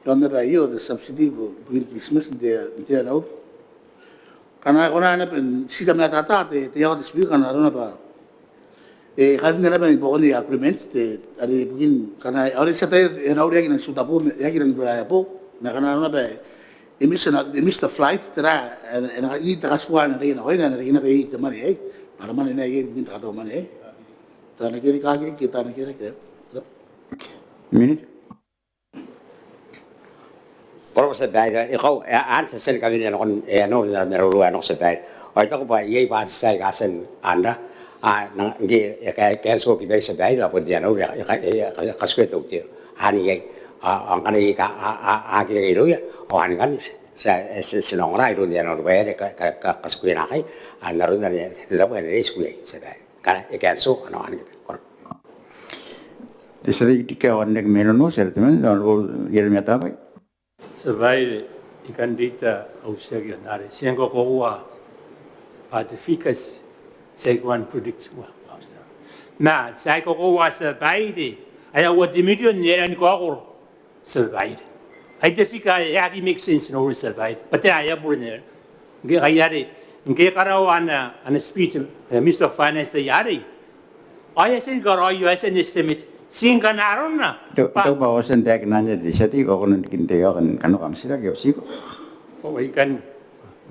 iaon aba aio, te subsidy ibukin Kiritimati n te, n te Aono. Ngkana e kona naba n ti kamatata te, te iango, te Speaker, ngkana arona bwa e karinna naba i buakon aia agreement te, are ibukin, ngkana are ti ataia e na ureaki n ana suitable, e aki rangi n ureaki bwa e, ma ngkana arona bwa e miss, e miss te flight, tera, e na, e na, I taku te katuka ae na reke nakoina, e na reke naba iai te mwane aei, ara mwane aei ibukin te katau mwane aei. Tao e na kerikaaki riki, tao e na kerikaaki. Minita. Ko rabwa, tia babaire. E kau, e, anne ti a tia ni kawenea nakon, e, Aono n ara maroro ae nako, tia babaire. Ao I taku bwa iai bwatin tia aika a tia n anra, a, ngke e ka, e cancel kiba, tia babaire, ao bon te Aono e ka, e ka, e ka, e katukia te hotel. Anne iai, a, ao ngkana iai aika a, a, a aki reke irouia, ao anne ngkanne ti a, ti a, ti a ongora iroun te Aono bwa e aera e ka, ka, ka, katukia naakai, a, n aron are te tabo ae na riai n tiku iai, tia babaire. Ngkana e cancel, a na anganaki. Ko rabwa. Te tia tei ae karineaki mai Nonouti are temanna, Honourable Ieremia Tabai. Tia babaire, I kan reita au titiraki n are ti a kakoaua bwa te figures ti aki kona n predict. Ma ti a kakoaua, tia babaire, ae aua te mirion e aera ni kaokoro, tia babaire. Ai te figure ae e aki make sense n au tia babaire. Bwa tera ae e a bure n aei? Ngke, ngaia are ngke e karaoa ana, ana speech, e, Minister of Finance n te tai arei, ao e a tia ni karaoia, e a tia n estimate. Ti ngkana arona bwa, tao bwa a tia n taekina anne te tia tei, ko kona n riki n tei ao kanoa am titiraki, ao ti ko. Ao I kan,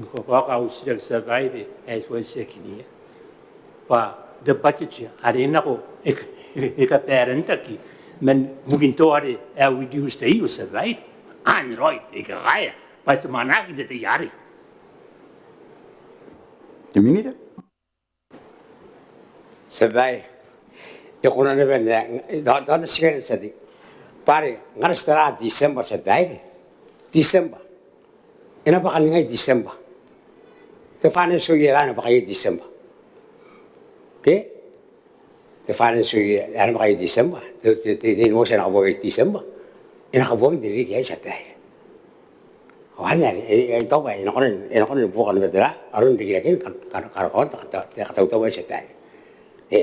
ko, ko, ko, au titiraki, tia babaire, ae ti a titiraki iai bwa te budget are e nako e ka, e, e kabarentaki man bukin tao are e reduce te, tia babaire. Anne raoi, e kakaea bwa ti mwanaki n te tai arei. Te Minita. Tia babaire, e kona naba n, tao, tao N na titiraki, tia tei. Bwa are ngkana ti tara December, tia babaire, December e na bwaka ningai December. Te financial year e na bwaka iai December. Ke? Te financial year e na bwaka iai December. Te, te, te, te invoice ae na kabwaka iai December e na kabwaka n te ririki aei, tia babaire. Ao anne are, e, e, I taku bwa e na kona, e na kona ni buoka naba tera, aron rikiraken ka, ka, karokoan te, te, te katautau aei, tia babaire. E,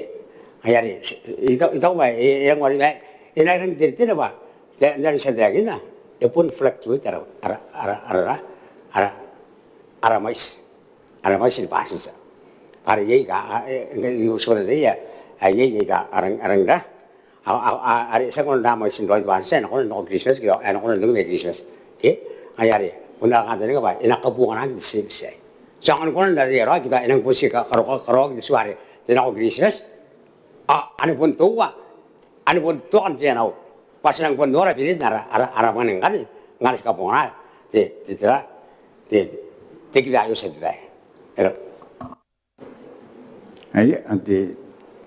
ngaia are, I taku, I taku bwa e, e, e rangi n uarereke, e na rangi n teretere bwa te, n aron ae ti a taekinna, e bon fluctuate ara, ara, ara, ara, ara, ara mwaiti, ara mwaiti ni batintia. Bwa are iai aika, a, e, ngke I uti kona n ataia, a, iai aika a rangi, a rangi n ra, a, a, a, are ti a kona n ra mwaiti n raoi te batintia, e na kona n nako Kiritimati, ke e na kona n nako mai Kiritimati. Ke? Ngaia are bon ara kantaninga bwa e na kabonganaaki te service aei. Ti a kona n ataia raoi, ke tao e nang bon tii ka, karaoaki, karaoaki te tua are te nako Kiritimati. Ao ane bon toua, ane bon toka n te Aono, bwa ti nang bon nora benen ara, ara, ara mwane ngkanne, ngkana ti kabongana te, te, te, te, te kiba aio, tia babaire. Eng. Aia, ante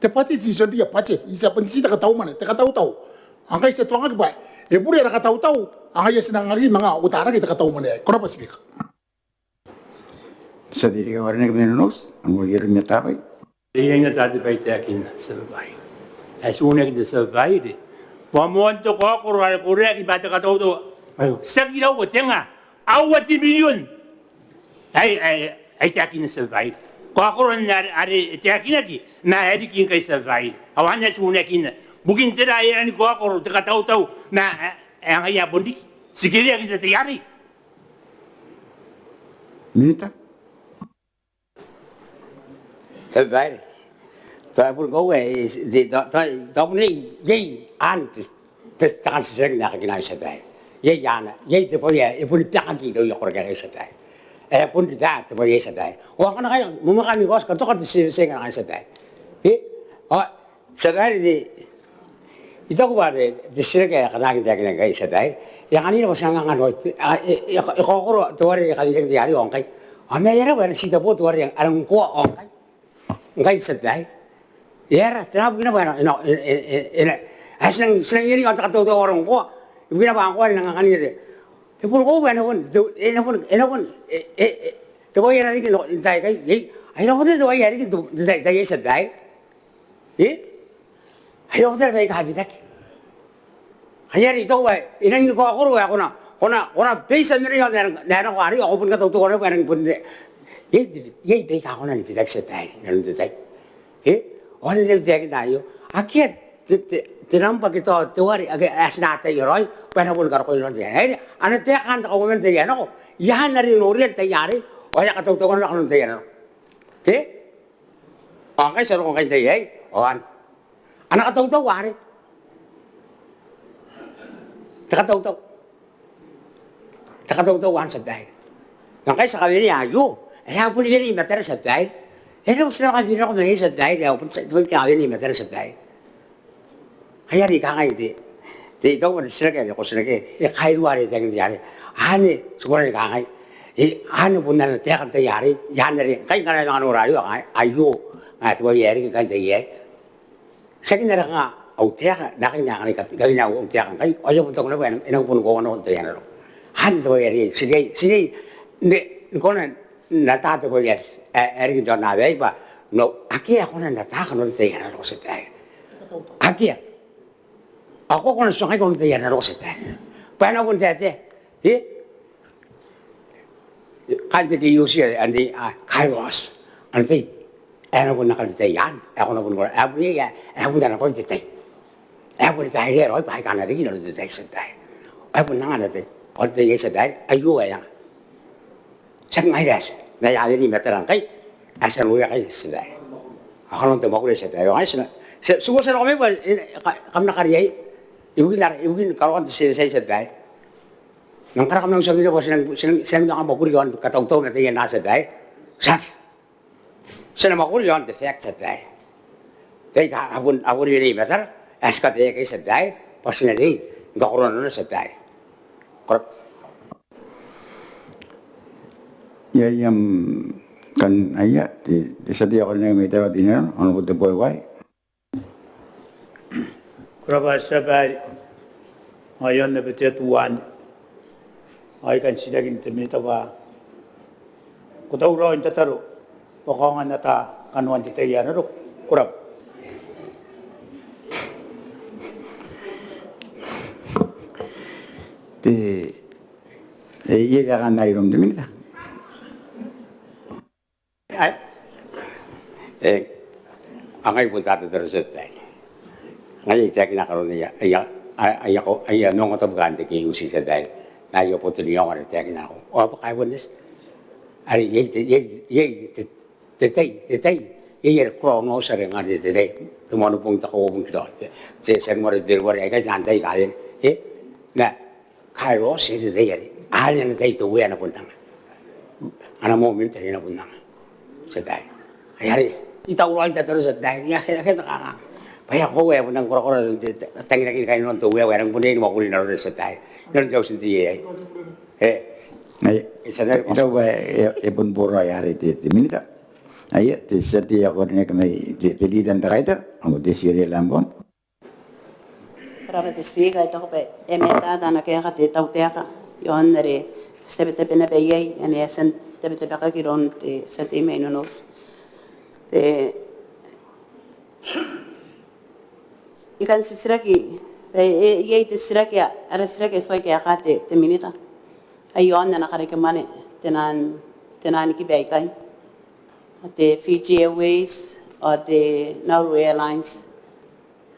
Te budget, ti tia n riai budget, ti a bon ti te kataumwane, te katautau. Ao ngkai ti tuangaki bwa e bure ara katautau, ao ngaia ti nang aki manga uotarakea te kataumwane aei. Ko rabwa Speaker. Te tia tei ae karineaki mai Nonouti, ao iroumi tabai. Iai naba te bwai ae taekinna te tia babaire. Ae ti unaki te tia babaire bwa moan te kaokoro are koreaki bwa te katautau. Aio, tiaki iraua, tenga, aua te mirion. Ae, ae, ae taekinna te tia babaire. Kaokoro are, are taekinaki ma ae riki ngkai te tia babaire. Ao anne ae ti unakinna. Bukin tera ae aera ni kaokoro te katautau ma ae, ae ngaia ae bon riki? Ti kereaki n te tai arei. Minita. Te tia babaire. Tao e boni koaua, e, te, tao, tao, tao bon iai, iai anne te, te, te kan titiraki n ae kakinai te tia babaire. Iai anne, iai te bwai ae e boni bangaki irouia koraki aei te tia babaire. E bon riba te bwai aei te tia babaire. Ao ngkana kanga, moa ngkami ko a tia ni katoka te tia, te tia babaire. E? Ao te tia babaire, te, I taku bwa te, te titiraki ae kanakin taekinaki ngkai te tia babaire, e anganira bwa ti nang anganoi, a, e, e, e kaokoro teuare e kaweneaki n te tai arei ao ngkai. Ao ma e aera bwa e na titebo teuare a rang ngkoa ao ngkai. Ngkai te tia babaire. E aera, tera bukina bwa e na, e na, e na, e na, e na, ae ti nang, ti nang iangoa te katautau ao e rang ngkoa. Ibukina bwa ngkoa e nang anganira te. E boni koaua bwa e na bon, te, e na bon, e na bon, e, e, e, te bwai ae na riki n taai aikai, e, ai na bon te bwai ae riki n te, te tai, tai aei te tia babaire. E? Ai ao tera baika bitaki. Ai are I taku bwa e nang ni kaokoro ae ko na, ko na, ko na base am mena i aon ae nako arei ao ko boni katautau bwa e nang bon, iai, iai baika kona ni bitaki te tia babaire inanon te tai. E? Ao te, te, te taekinna aio. Akea te, te, te nambwa ke tao teuare ake ae ti na ataia raoi bwa e na boni karokoa inanon te tai arei. Ana taeka anne te kauoman n te tai ae nako. Iaan are e noria n te tai arei ao e a katautauaki nako inanon te tai ae nako. E? Ao ngkai ti a roko ngkai n te tai aei ao anne ana katautau arei. Te katautau. Te katautau anne te tia babaire. Ma ngkai ti a kawenea aio ae a boni wene i matara te tia babaire. E rau ti na kawenea nako mai iai te tia babaire, ae a boni, boni kawenea i matara te tia babaire. Ai are I kangai te, te, I taku bwa te titiraki are ko titiraki e kairua are e taekinna te tia babaire. Anne ti kona ni kangai. E, anne bon ana taeka n te tai arei. Iaan are ngkai ngkana e a manga nora aio, a kangai aio. Ngaia te bwai ae riki ngkai n te tai aei. Tiaki n are kanga au taeka, n aekakin ae kanga I kawenea au taeka ngkai ao I a bon taku naba bwa e nang, e nang boni koaua nako n te tai ae na roko. Anne te bwai are ti riai, ti riai ni, ni kona n ata te bwai ae, ae, ae riki n te aonnaba aei bwa, no, akea ae kona n ataaki inanon te tai ae na roko te tia babaire. Akea. Ao ko a kona n tuangai inanon te tai ae na roko te tia babaire. Bwa e na bon taetae. E? Kaain te KOC, anne, a, Kairos. Anne te tai ae na bon nako n te tai anne ae ko na bon kona, ae bon iai, ae bon nako n te tai. Ae boni bairea raoi bwaai aika a na riki inanon te tai te tia babaire. Ae bon anga ana tai. Ao te tai aei te tia babaire, aio ae anga. Tiaki ngaira ae ti, ma e a wene i matara ngkai ae ti a noria ngkai te tia babaire. Ao kanoan te mwakuri aei te tia babaire. Ao ngaia ti na, ti, ti uotia nako mai bwa, e, ka, kam na kariaia ibukin ara, ibukin karaoan te service aei te tia babaire. Ma ngkana kam na uti ami naba bwa ti nang, ti nang, ti nang manga mwakuri i aon katautau ma taian raa te tia babaire. Tiaki. Ti na mwakuri i aon te fact te tia babaire. Baika a bon, a bon wene i matara ae ti kabaeaki iai te tia babaire bwa ti na riai ni kakoroa nanona te tia babaire. Ko rabwa. Iai am kan aia te, te tia tei ae karineaki mai Tarawa Teinainano, Honourable Teboyo Kuai. Ko rabwa te tia babaire. Ao i aon naba te atu anne ao I kan titirakin te minita bwa ko tauraoi n tataro bwa ko aonga n ata kanoan te tai ae na roko. Ko rabwa. Te, e, iai ae kan ae iroum te minita? Ae, e, ao ngai bon te tia tei te tia babaire. Ngaia I taekina kanoan aia, aia, aia, aia maungatabu kaain te KOC te tia babaire. Ma aia boto ni aonga are I taekina nako. Ao bwa kai bon eti. Are iai te, iai, iai te, te tai, te tai. Iai are karaoa nako are ngkanne te tai. Te moan bong, te kauabong, te, te January, February, aikai taan tai kaain. E? Ma Kairos, e, te tai arei. Anne ana tai te Uea, a na bon anga. Ana moment are e na bon anga te tia babaire. Ai arei, I tauraoi n tataro te tia babaire. Ia, ke, ke, te kanganga. Bwa e koaua ae bon nang korakora te, te, tangirakin kainnanoan te Uea ae e nang bon riai ni mwakuri nanora te tia babaire inanon te auti n te tai aei. E. Ai, e, I taku bwa e, e bon boraoi arei te, te minita. Aia, te tia tei ae karineaki mai te, te Leader n te Kaitara, ao te tia tei Lambourne. Ko rabwa te Speaker, I taku bwa e matata ana kaeka te tautaeka iaon are ti tabetabe naba iai, ane e a tia n tabetabekaki iroun te tia tei mai Nonouti. Te I kan titiraki, e, e, iai te titiraki, ara titiraki ae tuai kaeka te, te Minita. Ae iaon ana karekemwane, te naan, te naan kiba aikai. Te Fiji Airways, ao te Nauru Airlines.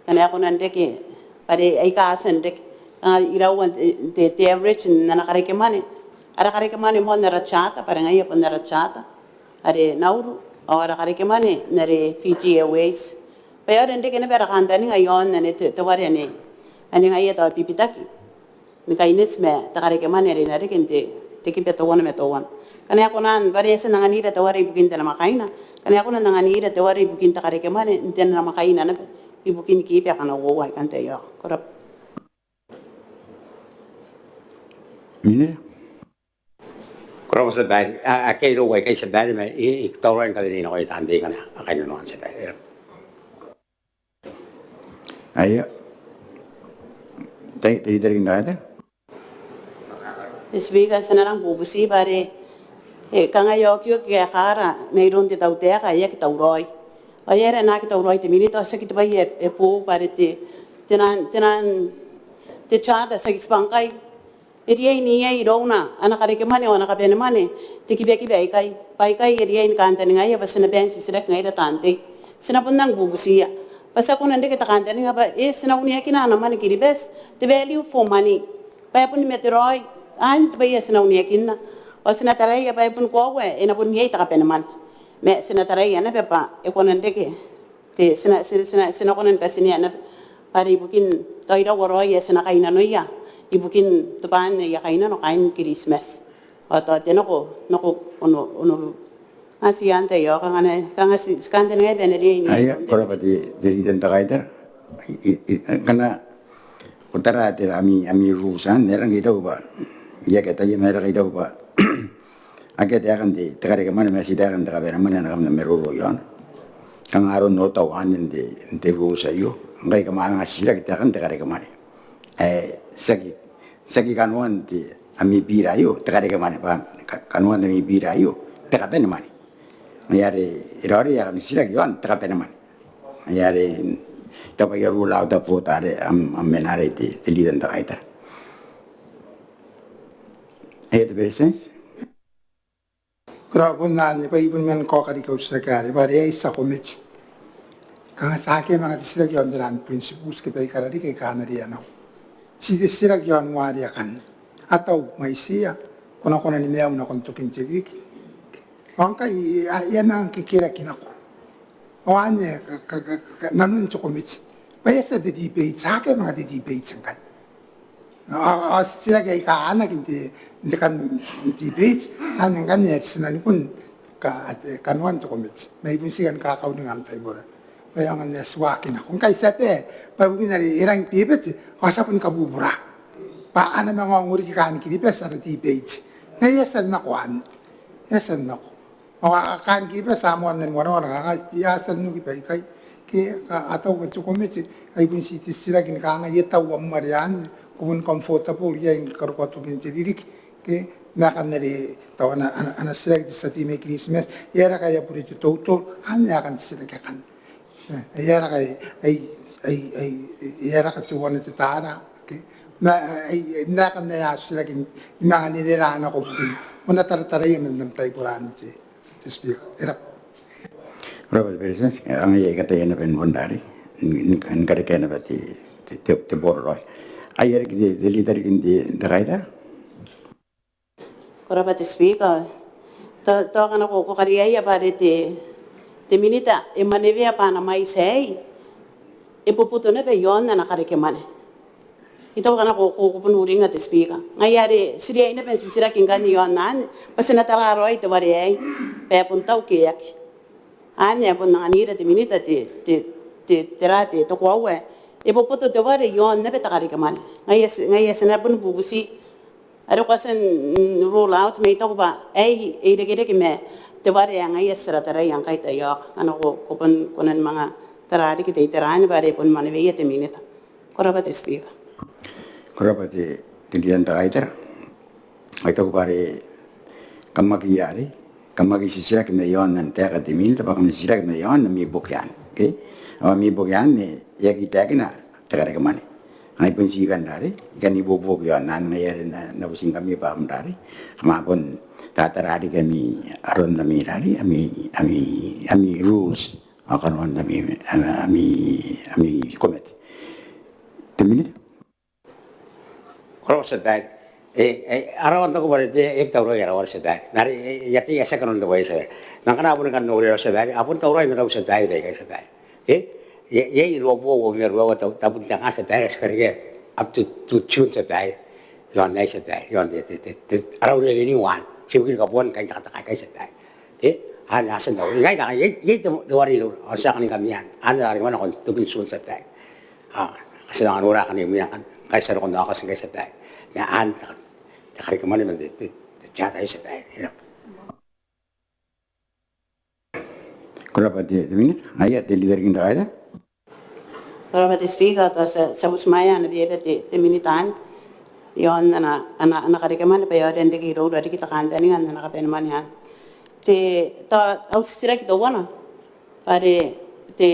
Ngkana e kona n reke, bwa are aika a tia n reke. Kanga iraua te, te, te average n ana karekemwane. Ara karekemwane moa n ara charter, bwa are ngaia bon ara charter. Are Nauru, ao ara karekemwane, n are Fiji Airways. Bwa e aonga n reke naba ara kantaninga iaon ane te, teuare ane, ane ngaia tao bibitaki ni kaineti ma te karekemwane are e na reke n te, te kiba teuana ma teuana. Ngkana e kona n, bwa are e a tia n anganira teuare ibukin te namwakaina. Ngkana e kona n anganira teuare ibukin te karekemwane n te namwakaina naba ibukin kiba aika uoua aika n te aoa. Ko rabwa. Minita. Ko rabwa tia babaire, a, akea irou aikai tia babaire, ma I, I tauraoi ni kawenei nakoia taan tei ngkana a kainnanoa tia babaire. Aia. Te, te, te, te, te, te Speaker, ti na rang bubuti bwa are, e, kanga e okioki kaekara mairoun te tautaeka ae aki tauraoi. Ao e aera e na aki tauraoi te Minita, ao tiaki te bwai ae, e boou bwa are te, te naan, te naan, te charter tiaki tibwa ngkai e riai n iai irouna ana karekemwane ao ana kabanemwane te kibakiba aikai. Bwa aikai e riai ni kantaningaia bwa ti na bae n titiraki ngaira taan tei. Ti na bon nang bubutiia bwa ti a kona n reke te kantaninga bwa e, ti na uneakina ana mwane Kiribati, te value for money. Bwa e boni materaoi, anne te bwai ae ti na uneakinna. Ao ti na taraia bwa e boni koaua e na bon iai te kabanemwane. Ma ti na taraia naba bwa e kona n reke te, ti na, ti, ti na, ti na kona ni katinea naba bwa are ibukin tao iraua raoi ae ti na kainnanoia ibukin tobwaan aia kainnano kaain Kiritimati. Ao tao te nako, nako Ono, Ono, a ti antai ao kanga, kanga ti, ti kantaningaia bwa e na riai n iai. Aia, ko rabwa te, te Leader n te Kaitara. I, i, i, ngkana ko tara te, ami, ami rules anne, e rangi n tau bwa, I aki ataia ma e rangi n tau bwa akea taekan te, te karekemwane ma ti taekan te kabanemwane ae kam na maroro iaona. Kanga aron otau anne n te, n te rules aio. Ngkai kam a manga titiraki taekan te karekemwane ae tiaki, tiaki kanoan te, ami bira aio te karekemwane bwa, ka, kanoan ami bira aio te kabanemwane. Ngaia are e raoiroi ae kam titiraki iaon te kabanemwane. Ngaia are tao bwa I a rule out te vote are am, am mena are te, te Leader n te Kaitara. Aia te Beretitenti. Ko rabwa. Bon anne bwa I bon man kaoka riki au titiraki are bwa are ai tia komete. Kanga ti a akea manga te titiraki iaon taian principles ke baikara riki aika a na rianako. Ti te titiraki iaon ware akanne. A tau mwaitiia, ko na kona ni maiu nakon tokin te ririki. Ao ngkai e a, e a manga kekeraki nako. Ao anne ka, ka, ka, ka, nanon te komete. Bwa e a tia te debate, akea manga te debate ngkai. Ao, ao titiraki aika a anaaki n te, n te kan debate, anne ngkanne ae ti na ni bon ka, kanoan te komete. Ma I bon tii kan kakauringa am taibora. Bwa e aonga n atuaki nako. Ngkai ti a bae, bwa ibukina are e rangi bebete, ao ti a boni kabubura. Bwa a na manga ongo riki kaain Kiribati ara debate. Ma e a tia n nako anne. E a tia n nako. Ao a, a, kaain Kiribati a moanna ni wanawana, kanga ti a tia n oki baikai. Ke a, a tau bwa te komete, ai bon tii te titiraki ni kangai e tau am ware anne, ko bon comfortable iai ni karokoa tokin te ririki. Ke, ma akanne are tao a na, a na, a na titiraki te tia tei mai Kiritimati, e aera ngkai a bure te total, anne akan titiraki akanne. E, e aera ngkai, ai, ai, ai, e aera ngkai teuana te tara, ke. Ma, ai, ai, ma akanne a titiraki ni manga nirera nako bukin. Ko na tarataraia man am taibora anne te, te Speaker. E rabwa. Ko rabwa te Beretitenti, e, anga iai kataia naba ni bon rarei, ni, ni, ni karekea naba te, te, te, te boraraoi. Ai ariki te, te Leader riki n te, te Kaitara. Ko rabwa te Speaker. Tao, tao ngkana ko, ko kariaia bwa are te, te Minita e mwanewea bwa ana mwaiti aei e boboto naba iaon ana karekemwane. I taku ngkana ko, ko, ko bon uringa te Speaker. Ngaia are ti riai naba n titiraki ngkanne iaon anne, bwa ti na tara raoi te ware aei, bwa e bon tau ke e aki. Anne ae bon anganira te Minita te, te, te, tera te, te koaua ae e boboto te ware iaon naba te karekemwane. Ngaia ti, ngaia ti na bon bubuti are ko a tia n rule out ma I taku bwa aei e irekereke ma Te bwai are ngaia ti a taraia ngkai taiaoka, ngkana ko, ko bon kona ni manga tara riki te itera anne bwa are bon mwaneweia te Minita. Ko rabwa te Speaker. Ko rabwa te, te Leader n te Kaitara. Ao I taku bwa are kam aki, are kam aki titiraki mai aon ana taeka te Minita, bwa kam titiraki mai aon ami boki anne. Okay? Ao ami boki anne e aki taekina te kareke mwane. Ai bon ti kan, are I kan ibuobuoki aon anne ngaia are N na, N na butingkami bwa kam, are kam a bon tatara riki ami, aron ami, are ami, ami, ami rules ao kanoan ami, ami, ami komete. Te Minita. Ko rabwa tia babaire. E, e, ara wan taku bwa are te, e tauraoi ara wan tia babaire. Ma are, e, e, iai te, iai te second on the way tia babaire. Ma ngkana a bon kan noria tia babaire, a bon tauraoi ma tau tia babaire, taikai tia babaire. E, e, e, iai ruabubua ma ruaiwa tabun te nga tia babaire ae ti karekea up to, to June tia babaire. Iaon aei tia babaire, iaon te, te, te, te, ara revenue anne. Ti ibukin kaboan kaain te katakai tia babaire. E, anne a tia n tauraoi. Iai, iai, iai te, te wari iroura. Ao ti a kan ingkami anne. Anne ara kareke mwane nakon tokin June tia babaire. A, ti a nang nora kani mwiia ngkai, ngkai ti a roko n Aokati ngkai tia babaire. Ma anne te, te kareke mwane man te, te, te charter aei tia babaire. Ko rabwa te, te Minita. Ngaia te Leader n te Kaitara. Ko rabwa te Speaker, tao ti a, ti a butimwaea ana beeba te, te Minita anne iaon ana, ana, ana kareke mwane bwa e aonga n reke iroura riki te kantaninga n ana kabane mwane anne. Te, tao au titiraki teuana bwa are te,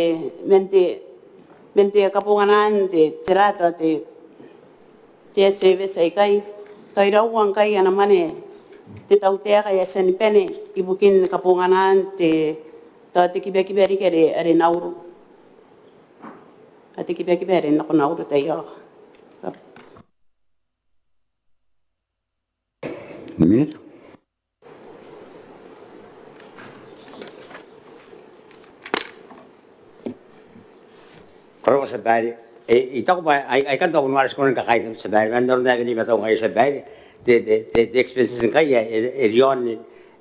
man te, man te kabonganaan te, tera tao te, te service aikai, tao iraua ngkai ana mwane te tautaeka ae e a tia ni bane ibukin kabonganaan te, tao te kibakiba riki are, are Nauru. Ao te kibakiba are nako Nauru taiaoka. Minita. Ko rabwa tia babaire. E, I taku bwa ai, ai kan taku nua respond kakaitau tia babaire. Man aron ae e bane ni mataku ngkai tia babaire, te, te, te, te expenses ngkai e, e, e riaon ni,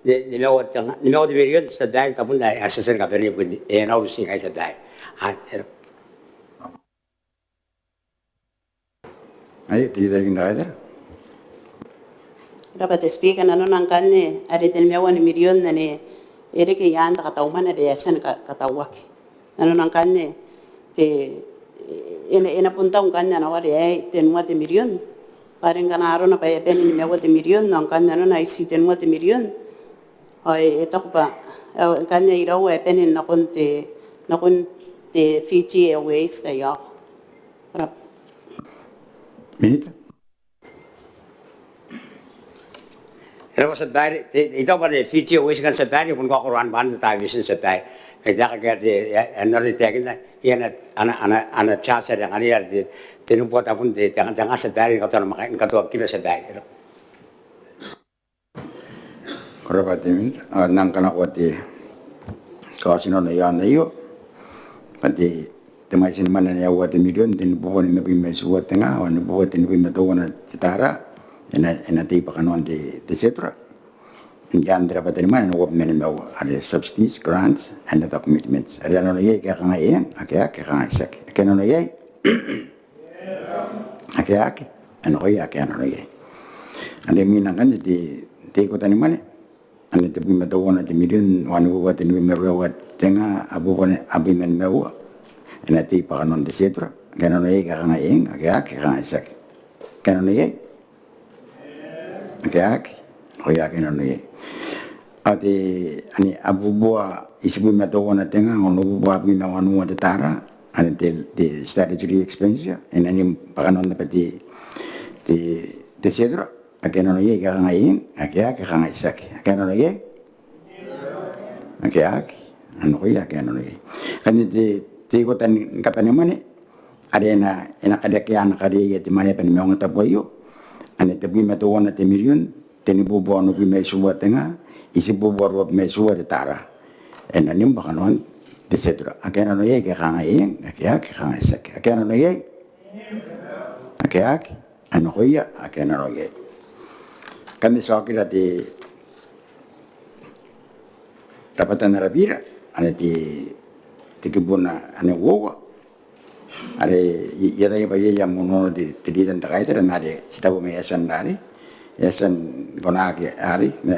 ni, nimaua te nga, nimaua te mirion tia babaire, tabun ae a tia ni kabanei ibukin, e, Nauru ngkai tia babaire. A, e, Ai, te Leader n te Kaitara. Ko rabwa te Speaker, nanona ngkanne are te nimaua ni mirion anne e reke i aan te kataumwane are e a tia ni ka, katauaki. Nanona ngkanne te, e na, e na bon tau ngkanne ana ware aei tenua te mirion. Bwa are ngkana arona bwa e a bane nimaua te mirion, ao ngkanne nanona ai ti tenua te mirion. Ao e, e taku bwa, ao ngkanne iraua e bane nakon te, nakon te Fiji Airways taiaoka. Ko rabwa. Minita. E rabwa tia babaire, te, I taku bwa te Fiji Airways ngkanne tia babaire, bon kaokoroan bwa te diversion tia babaire. E taku ngke te, e, e na reke taekina, e na, ana, ana, ana charge are ngkanne are te, tenibubua tabun te, te, te nga tia babaire, ni katoa namwakaina, ni katoa kiba tia babaire. Ko rabwa te Minita, ao N nang kanakoa te kaotinano iaon aio. Bwa te, te mwaiti ni mwane ae aua te mirion, tenibubua nimabwi ma itiua te nga, ao nibubua tenibwi ma teuana te tara, e na, e na tei bwa kanoan te, te schedule. N te, n te rabwata ni mwane ae uabwi ma nimaua, are subsidies, grants, and other commitments. Are a nano iai ae kangai eng, ake a, ake a kangai tiaki. Ake a nano iai. Ake a aki, a nakoia ake a nano iai. Are imwina ngkanne te, te ikota ni mwane, anne tebwi ma teuana te mirion, wanibubua tenibwi ma ruaiwa te nga, abubua, abwi ma nimaua. E na tei bwa kanoan te schedule, ake a nano iai ake a kangai eng, ake a aki, ake a kangai tiaki. Ake a nano iai. Ake a aki, a nano iai. Ao te, anne, abubua itibwi ma teuana te nga, onobubua abwi ma wanua te tara, anne te, te statutory expenditure, e na nim bwa kanoan naba te, te, te schedule, ake a nano iai ake a kangai eng, ake a aki, ake a kangai tiaki. Ake a nano iai. Ake a aki, a nakoia ake a nano iai. Ngkanne te, te ikota ni kabane mwane, are e na, e na karekea ana kariaia te mwaneaba ni maungatabu aio. Anne tebwi ma teuana te mirion, tenibubua onobwi ma itiua te nga, itibubua ruabwi ma itiua te tara. E na nim bwa kanoan te schedule. Ake a nano iai ake a kangai eng, ake a aki, ake a kangai tiaki. Ake a nano iai. Ake a aki, a nakoia ake a nano iai. Ngkanne ti a okira te rabwata n ara bira, anne te, te kibuna anne uoua. Are i, i ataia bwa iai am onoono te, te Leader n te Kaitara, ma are ti tabe ma e a tia n are, e a tia n konaki are, ma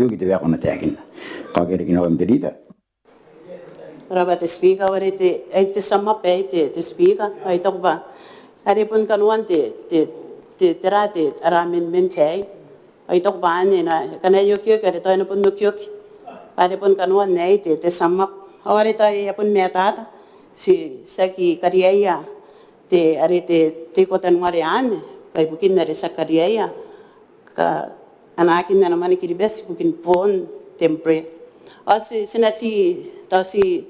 okioki te bwai ae ko na taekinna. Kaokia riki nakoim te Leader. Ko rabwa te Speaker, ao are te, ai te sum up aei te, te Speaker, ao I taku bwa are bon kanoan te, te, te, tera te, ara amendment aei. Ao I taku bwa anne, ngkana e okioki are tao e na bon okioki. Bwa are bon kanoan aei te, te sum up. Ao are tao e a bon matata, ti, ti aki kariaia te, are te, te ikotan ware anne, bwa ibukin are ti aki kariaia ka, anaakin ana mwane Kiribati ibukin boon te mbre. Ao ti, ti na ti, tao ti,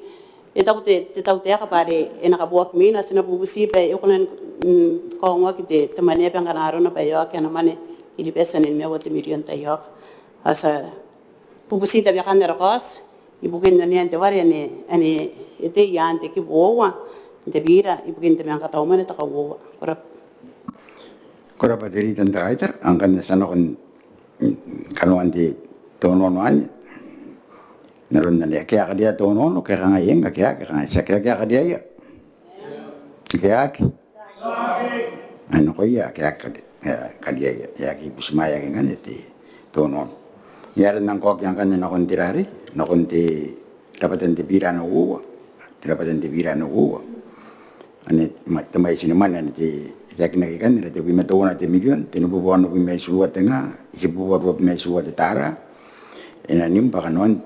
e taku te, te tautaeka bwa are e na kaboaki mwiina, ti na bubuti bwa e kona ni, mm, kaongoaki te, te mwaneaba ngkana arona bwa e oki ana mwane Kiribati ae nimaua te mirion taiaoka. Ao ti a bubuti tabekan ara kaoti ibukin onean te ware ane, ane e tei i aan te kibu uoua n te bira ibukin te manga katau mwane te kauoua. Ko rabwa. Ko rabwa te Leader n te Kaitara. Ao ngkanne ti a nakon kanoan te tonono anne. N aron anne, ake a kariaia te tonono, ke a kangai eng, ake a, ke a kangai tiaki, ake a kariaia. Ake a aki. Ai nakoia ake a aki kari-, e, kariaia, e aki butimwaeaki ngkanne te tonono. Ngaia are N nang kaokia ngkanne nakon te rarei, nakon te rabwatan te bira ae uoua, te rabwatan te bira ae uoua. Anne, ma-, te mwaiti ni mwane anne te, e taekinaki ikanne, te tebwi ma teuana te mirion, tenibubua onobwi ma itiua te nga, itibubua ruabwi ma itiua te tara, e na nim bwa kanoan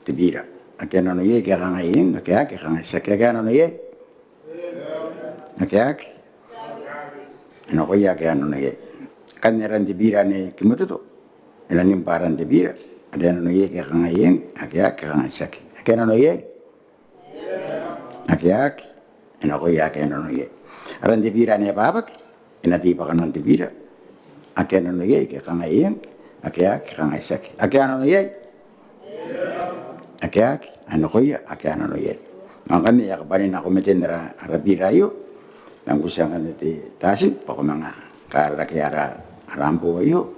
te bira. Ake a nano iai ke a kangai eng, ake a aki, ake a kangai tiaki, ake a nano iai. Ake a aki. Ai nakoia ake a nano iai. Ngkanne aran te bira ane kimototo, e na nim bwa aran te bira. Ake a nano iai ke a kangai eng, ake a aki, ake a kangai tiaki, ake a nano iai. Ake a aki. Ai nakoia ake a nano iai. Aran te bira ane ababaki, e na tei bwa kanoan te bira. Ake a nano iai ke a kangai eng, ake a aki, ake a kangai tiaki, ake a nano iai. Ake a aki. Ai nakoia ake a nano iai. Ao ngkanne I a kabwaninako meten ara, ara bira aio. N nang uotia ngkanne te Tatin bwa ko manga karakea ara, ara amboo aio.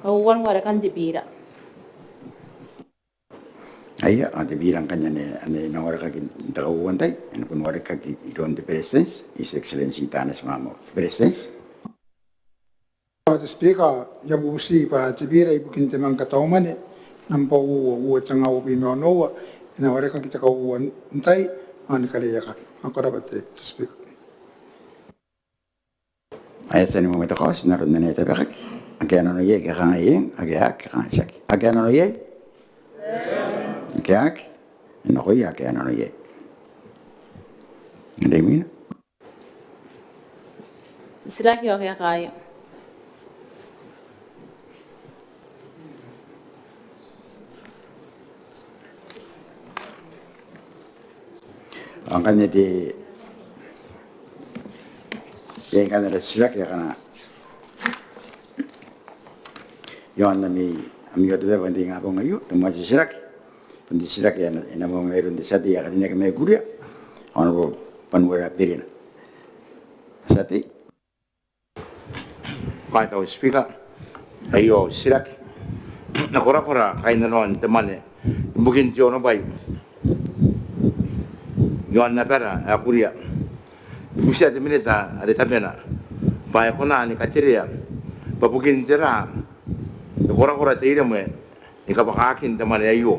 Kauoua, warekan te bira. Aia, a te bira ngkanne ane, ane e na warekaki n te kauoua n tai, e na bon warekaki iroun te Beretitenti, His Excellency Taneti Maamau. Beretitenti. Ao te Speaker, I a bubuti bwa te bira ibukin te mwane ni katauaki mwane nambwa uoua, uoua tenga uabwi ma onoua, e na warekaki te kauoua n tai, ao ni karekea. Ko rabwa te, te Speaker. Ae e a tia ni mwemweta kaoti n aron ane e tabekaki. Ake a nano iai ke a kangai eng, ake a aki ke a kangai tiaki. Ake a nano iai? Ake a aki? E nakoia ake a nano iai. Are imwina. Titiraki ao kaekaia. Ao ngkanne te, iai ngkanne ara titiraki akana iaon ami, ami Order Paper n te ingabong aio, te moan titiraki. Bon te titiraki ae e na, e na bong mairoun te tia tei ae karineaki mai Kuria, Honourable Banuera Berina. Tia tei. Ko rabwa te Speaker. Aio titiraki. N na korakora kainnanoan te mwane ibukin te onobwai iaon abara ae Kuria. I butiia te Minita are tabena bwa e kona ni katerea bwa bukin tera e korakora te iremwe ni kabwakaakin te mwane aio,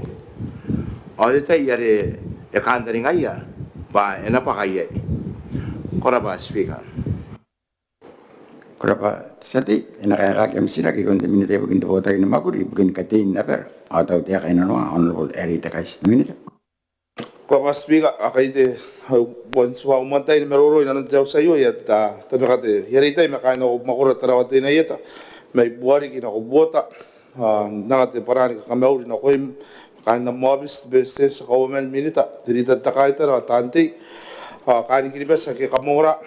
ao te tai are e kantaningaia bwa e na bwaka iai. Ko rabwa Speaker. Ko rabwa te tia tei. E na kaekaaki am titiraki iroun te Minita ibukin te Botaki ni Mwakuri ibukin Katein Abara ao Tautaeka Inanoa, Honourable Harry Tekaiti. Te Minita. Ko rabwa Speaker. Akea te, au bon tibwa au moan tai ni maroro inanon te auti aio, I a ta, tabeka te, I a reitai ma kaain au mwakoro Tarawa Teinainano, mai Buariki nako Buota, ao n anga te bwanaa ni kakamauri nakoim, kaain am aobiti, te Beretitenti, Kauoman, Minita, te Leader n te Kaitara, taan tei, ao kaain Kiribati ake kam ongora,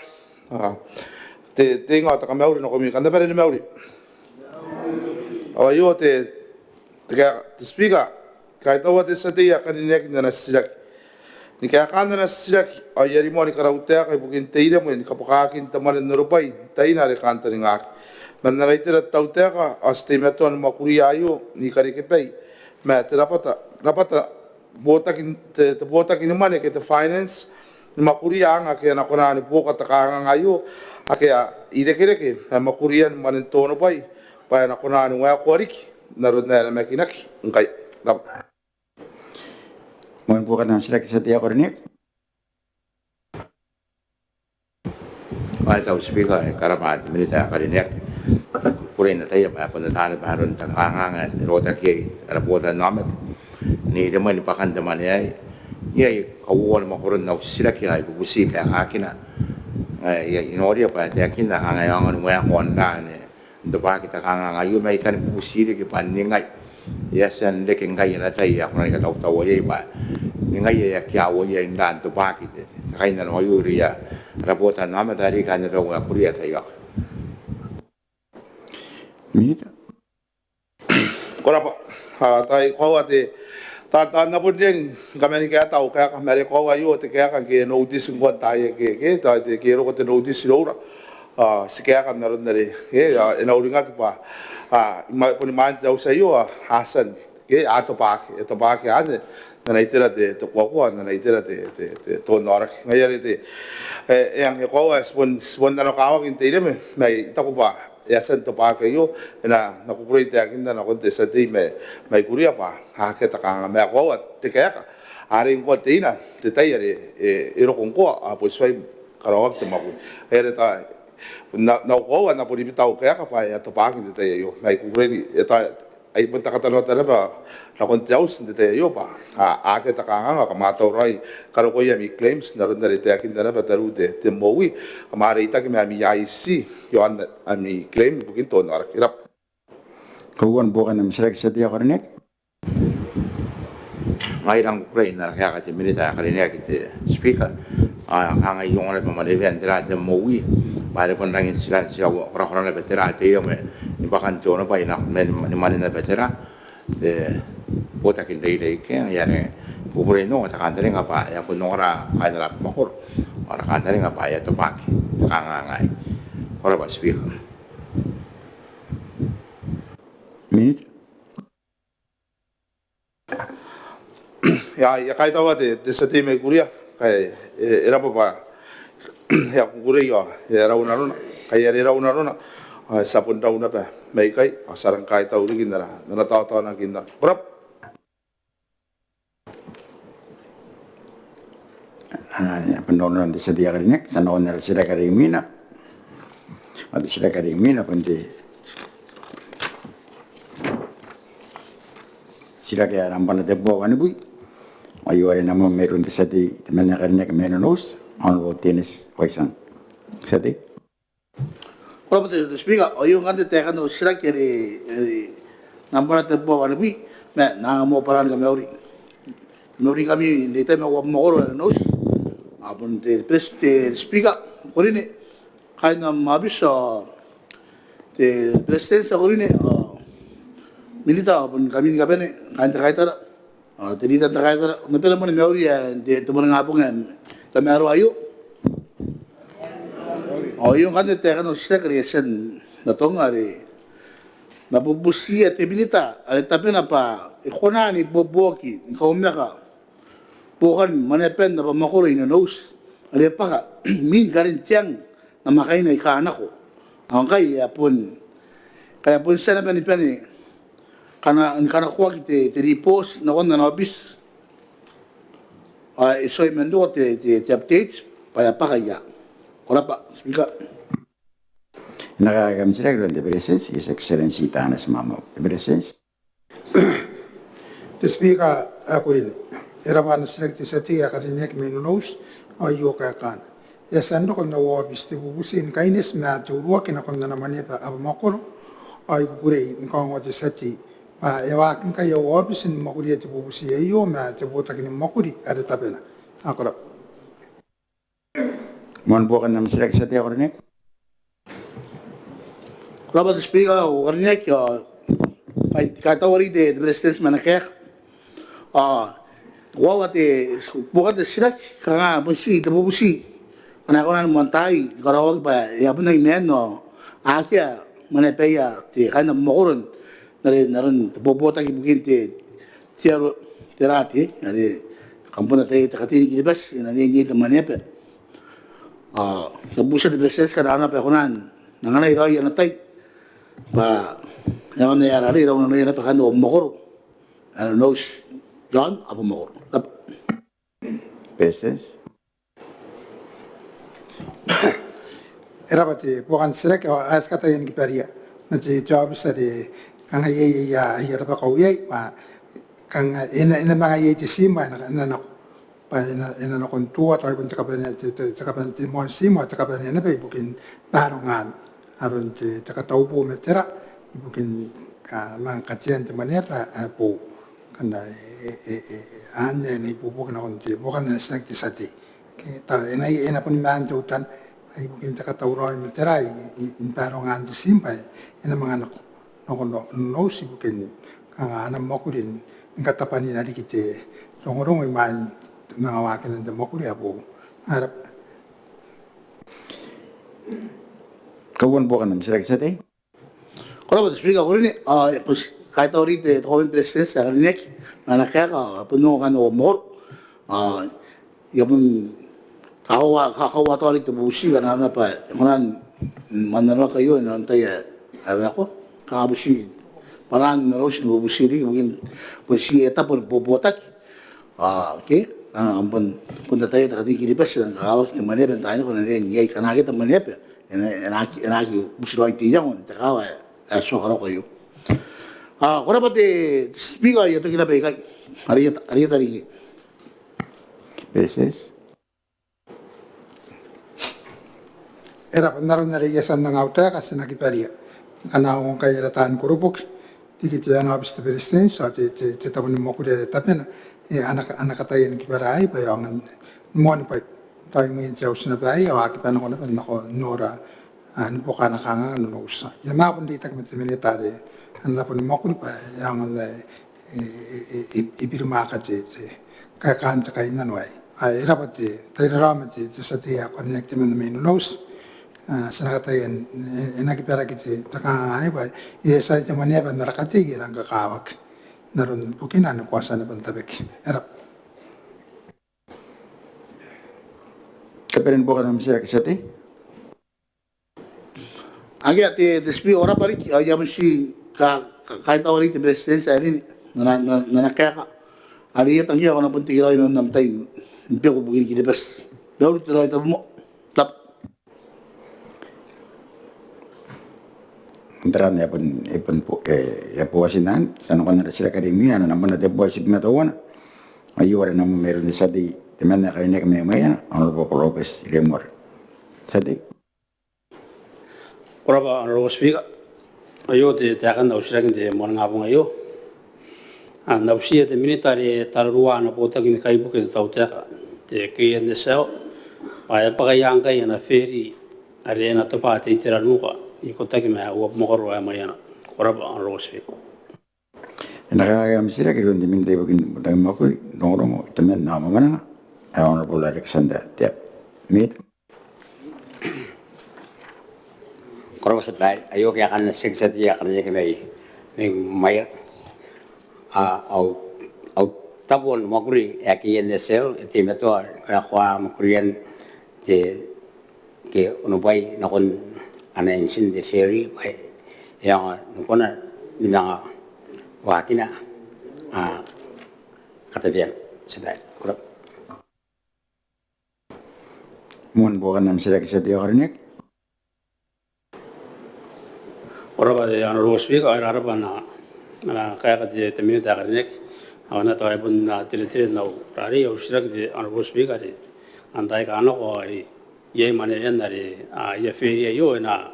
ao te, te inga ao te kamauri nakoimi. Kam na bane ni mauri. Ao aio te, te kaeka, te Speaker, kaitaua te tia tei ae karineaki n ana titiraki. Ni kaekaan ana titiraki ao I a rimoa ni karautaeka ibukin te iremwe ni kabwakaakin te mwane n onobwai n taina are kantaningaaki man ana itera te Tautaeka ao ti teimatoa ni mwakuria aio n ikarekebai ma te rabwata, rabwata botaki, te, te botaki ni mwane ke te finance, ni mwakuria anga ake a na kona ni buoka te kanganga aio ake a irekereke ma mwakurian mwanen te onobwai, bwa e na kona ni waekoa riki n aron ae namakinaki ngkai. Ko rabwa. Moan buokan am titiraki te tia tei ae karineaki. Ko rabwa te Speaker, e karabwa te Minita ae karineaki. I kukurei n ataia bwa e bon ataa naba aron te kanganga ae e rotaki iai ara botannaomata n iremwe ni bwakan te mwane aei. Iai kauoua ni mwakoron au titiraki ae I bubuti kaekaakina. Ae I noria bwa e taekinna kanga e aonga ni waekoa n raa ane n tobwaaki te kanganga aio, ma I kani bubuti riki bwa ningai e a tia n reke ngkai ana tai ae kona ni katautaua iai, bwa ningai ae e aki a uaia n raa n tobwaaki te, te kainnano aio irouia ara botannaomata are kaain abau ae Kuria. Taiaoka. Minita. Ko rabwa. A, tai koaua te, ta, ta, N na bon riai ni kamani kaeta au kaeka, ma are koaua aio te kaeka ngke e notice ngkoa n taai ake, ke, ta, te, ke e roko te notice iroura. A, ti kaeka n aron are, e, a, e na uringaki bwa, a, ma, bon imwain te auti aio, a, a tia n, ke, a tobwaaki, e tobwaaki anne n ana itera te, te kuakua, n ana itera te, te, te, te onnaoraki. Ngaia are te, e, e ang e koaua, ti bon, ti bon nanokawaki n te iremwe, ma I taku bwa e a tia n tobwaaki aio. E na, N na kukurei n taekinna nakon te tia tei mai, mai Kuria bwa akea te kanganga, ma e koaua te kaeka are ngkoa te ina, te tai are e, e roko ngkoa, a bon tuai karaoaki te mwakuri. Ngaia are ta, N na, N na koaua, N na bon bita au kaeka bwa e a tobwaaki n te tai aio. Ma I kukurei ni, e ta, ai bon te katanoata naba nakon te auti n te tai aio bwa, a, akea te kanganga, kam a tauraoi ni karokoa ami claims n aron are e taekinna naba tariu te, te M O E, kam a reitaki ma ami I C iaon ami claim ibukin te onnaoraki. Ko rabwa. Kauoua ni buokan am titiraki te tia tei ae karineaki. Ngaira ngkai N na kaeka te Minita ae karineaki te Speaker, a, kanga I ongora naba ma manewean tera te M O E, bwa are bon rangi n tira, tira korakora naba tera te iremwe ni bwakan te onobwai, ma ni, ni mwane naba tera te botaki n reirei. Ke ngaia are I kukurei n ongo te kantaninga bwa e a bon ongora kaain ara mwakoro, ao ara kantaninga bwa e a tobwaaki te kanganga aei. Ko rabwa Speaker. Minita. Ia, I a kaitaua te, te tia tei mai Kuria, kai, e, e rabwa bwa e a kukurei ao e a rau nanona, kai are e rau nanona ao ti a bon rau naba mai ikai ao ti a rang kaitau riki n ana, n ana taotaonakinan. Ko rabwa. A, e a bon rau nanona te tia tei ae karineaki, ti a nakon ara titiraki are imwina. Ao te titiraki are imwina bon te titiraki ae nambwana tebwi ma wanibwi. Ao aio are e na mena mairoun te tia tei, te mwaane ae karineaki mai Nonouti, Honourable Dennis Waisang. Tia tei. Ko rabwa te, te Speaker, ao aio ngkanne te taeka n au titiraki are, are nambwana tebwi ma wanibwi, ma N na anga moa bwaran kamauri. Mauri ngkami n reitaki ma uabwi makoro ae Nonouti. Ao bon te, te, te Speaker ae karineaki, kaain am aobiti ao te Beretitenti ae karineaki ao Minita ao bon ngkami ni kabane, kaain te kaitara ao te Leader n te kaitara, kam na bane ni mauri n te, te morning ae bon ae tamaroa aio. Ao aio ngkanne te taeka n au titiraki are e a tia n atonga are, N na bubutiia te Minita are tabena bwa e kona n ibuobuoki ni kaumaka buokan mwaneaban abamwakoro i Nonouti are e bwaka imwin karen te ang namwakaina aika nako. Ao ngkai e a bon, ngkai e a bon tia naba ni bane ni kana, ni kanakoaki te, te ribooti nakon ana aobiti. Ao e tuai man roko te, te, te update bwa e a bwaka ia. Ko rabwa, Speaker. E na kaekaaki am titiraki iroun te Beretitenti, His Excellency Taneti Maamau. Te Beretitenti. Te Speaker ae karineaki, e rabwa ana titiraki te tia tei ae karineaki mai Nonouti, ao aio kaekaana. E a tia n roko n au aobiti te bubuti ni kaineti ma te uruaki nakon ana mwaneaba abamwakoro, ao I kukurei ni kaongoa te tia tei bwa e waaki ngkai au aobiti ni mwakuria te bubuti aio ma te botaki ni mwakuri are tabena. Ko rabwa. Moan buokan am titiraki tia tei ae karineaki. Ko rabwa te Speaker ae karineaki, ao I kaitaua riki te, te Beretitenti ma ana kaeka. Ao koaua te buokan te titiraki, kanga bon ti te bubuti ngkana e kona ni moan tai ni karaoaki bwa e a bon nang maan ao akea mwaneabaia te kaain abamwakoro n are, n aron te bobotaki ibukin te, te aro, te rate are kam bon ataia te katei ni Kiribati e na riai n iai te mwaneaba. Ao I kabubutia te Beretitenti ngkana e kona n anganai raoi ana tai bwa e aonga n ae ara are e rau nanoia naba kaain abamwakoro ae Nonouti iaon abamwakoro. Ko rabwa. Beretitenti. E rabwa te buokan titiraki, ao ae ti kataia ni kibaria ma te, te aobiti are kanga iai aia, aia rabakau iai, bwa kanga e na, e na manga iai te tiim ae e na, e na nako, bwa e na, e na nakon tua, tao bon te kabanea, te, te, te kabanea, te moan tiim ao te kabanea naba ibukin barongaan aron te, te kataubo ma tera ibukin manga katean te mwaneaba ae boou. Ngkana e, e, e, e, anne e na ibuobuoki nakon te buokan ana titiraki te tia tei. Ke tao e na, e na boni maan teutana ibukin te katauraoi ma tera i, i, i barongaan te tiim bwa e na manga nako, nako Nonouti ibukin kanga ana mwakuri ni katabwanina riki te rongorongo imwain manga waakinan te mwakuri ae boou. Ko rabwa. Kauoua ni buokan am titiraki tia tei. Ko rabwa te Speaker ae karineaki, ao I kaitaua riki te, te Kauoman ni Beretitenti ae karineaki ma ana kaeka, ao bon ongo kaain abamwakoro. Ao I a bon kakoaua, kakoaua tao riki te bubuti ngkana arona bwa e kona ni mannanoaki aio inanon te tai ae waekoa. Kanga bubuti bwa e na rang n Nonouti ni bubuti riki ibukin bubuti e tabo ni bobotaki. Ao ke, a, bon, bon ataia te katei ni Kiribati e rang kakawaki te mwaneaba n taai nako, e na riai n iai, ngkana akea te mwaneaba e na, e na aki, e na aki buti raoi te iango n te kaawa ae, ae ti a karaoa aio. A, ko rabwa te Speaker, I a toki naba ikai. Are I a, are I a tariki. Beretitenti. E rabwa, n aron are I a tia n anga au taeka, ti na kibaria. Ngkana a ongo ngkai ara taan koroboki riki te ana aobiti te Beretitenti ao te, te, te tabo ni mwakuri are tabena, e, a na, a na kataia ni kibara aei bwa e aonga ni moanibwai tao imwin te auti naba aei ao a kiba nako naba nako n nora, a, ni buoka ana kanganga Nonouti. I a manga bon reitaki ma te Minita are ana tabo ni mwakuri bwa e aonga n, e, e, e, e, e birimwaaka te, te kaekaan te kainnano aei. Ae e rabwa te tai raraoma te, te tia tei ae karineaki temanna mai Nonouti. ti na kataia n, e, e na aki baraki te, te kanganga anne bwa e a tia te mwaneaba n ara katei ae rang kakawaki n aron bukina ni koaua ni bon tabeki. E rab'a. Kabanean buokan am titiraki tia tei. Akea te, te Speaker, ko rab'a riki, ao I a bon ti ka, ka, kaitaua riki te Beretitenti ae rine n ana, n ana, n ana kaeka are e tangiria ae ko na bon tekeraoi inanon am tai ni beku ibukin Kiribati. Mauri, te raoi tabu moa. Tab. N taraan ae bon, e bon bo, e, e a boo tinaan, ti a nakon ara titiraki are imwina, ae nambwana tebwi ma teuana. Aio are e na mairoun te tia tei, te membwa ae karineaki mai Maiana, Honourable Lopes Iremuare. Tia tei. Ko rab'a Honourable Speaker. Aio te, taekan au titiraki n te moaningabong aio. Ao n na butiia te Minita are e tararua ana botaki ni kaibuke n te tautaeka, te K N S L, bwa e a bwakaia ngkai ana feri are e na tobwa te itera n nuka n ikotaki ma uabwi mwakoro ae Maiana. Ko rab'a Honourable Speaker. E na kaekaaki am titiraki iroun te Minita ibukin Botaki ni Mwakuri, Rongorongo, Itoman ao Mwamwananga, ae Honourable Alexander Teabo. Minita. Ko rab'a tia babaire, aio kaekaan ana titiraki tia tei ae karineaki mai, mai Maiana. A, au, au tabo ni mwakuri ae K N S L, e teimatoa, e, koaua mwakurian te, ke onobwai nakon ana engine te feri, bwa e aonga ni kona ni manga waakina, a, katabeana, tia babaire. Ko rab'a. Moan buokan am titiraki tia tei ae karineaki. Ko rab'a te Honourable Speaker, ao e rab'a ana, ana kaeka te, te Minita ae karineaki. Ao n na tao e bon, a, teretere n au rarei au titiraki te Honourable Speaker are n taai aika a nako ao iai mwaneaia are, a, aia feri aio e na,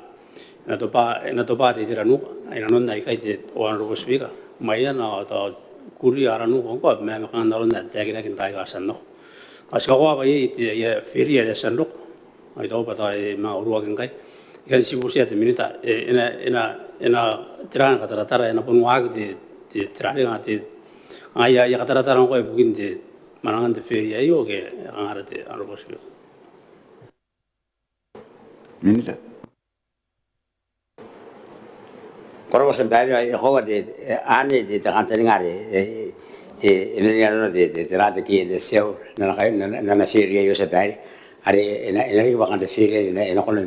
e na tobwa, e na tobwa te itera n nuka inanon aikai te Honourable Speaker. Maiana ao tao Kuria ara nuka ngkoa, ma, ma kanga n aron ae taekinaki n taai aika a tia n nako. Ao ti kakoaua bwa iai te, aia feri ae e a tia n roko. Ao I taku bwa tao e manga uruaki ngkai. I kan ti butia te Minita, e, e na, e na, e na tera ana kataratara, e na bon waaki te, te, tera are kanga te, aia, aia kataratara ngkoa ibukin te mwanangan te feri aio ke e kanga ara te Honourable Speaker. Minita. Ko rab'a tia babaire, e koaua te, e, anne te, te kantaninga are, e, e, e mena inanon te, te, tera te K N S L, n ana kai, n ana, n ana feri aio tia babaire. Are e na, e na riki bwa kanga te feri aio e na, e na kona,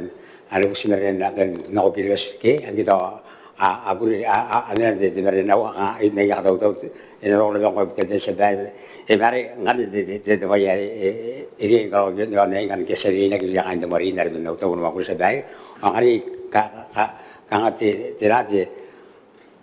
are buti marenan aban nako Kiribati ke, aki tao, a, a kuri, a, a, a mena te, te marenan, a, a, n aia katautau te, e na roko naba ngkoa i Butaritari tia babaire. E, ma are ngkanne te, te, te, te bwai ae, e, e, e riai ni karaoaki iaon aei ngkana e a tia n riai n aki iria kaain te mwaneaba are man au tabo ni mwakuri tia babaire. Ao ngkanne ka, ka, ka, kanga te, tera te,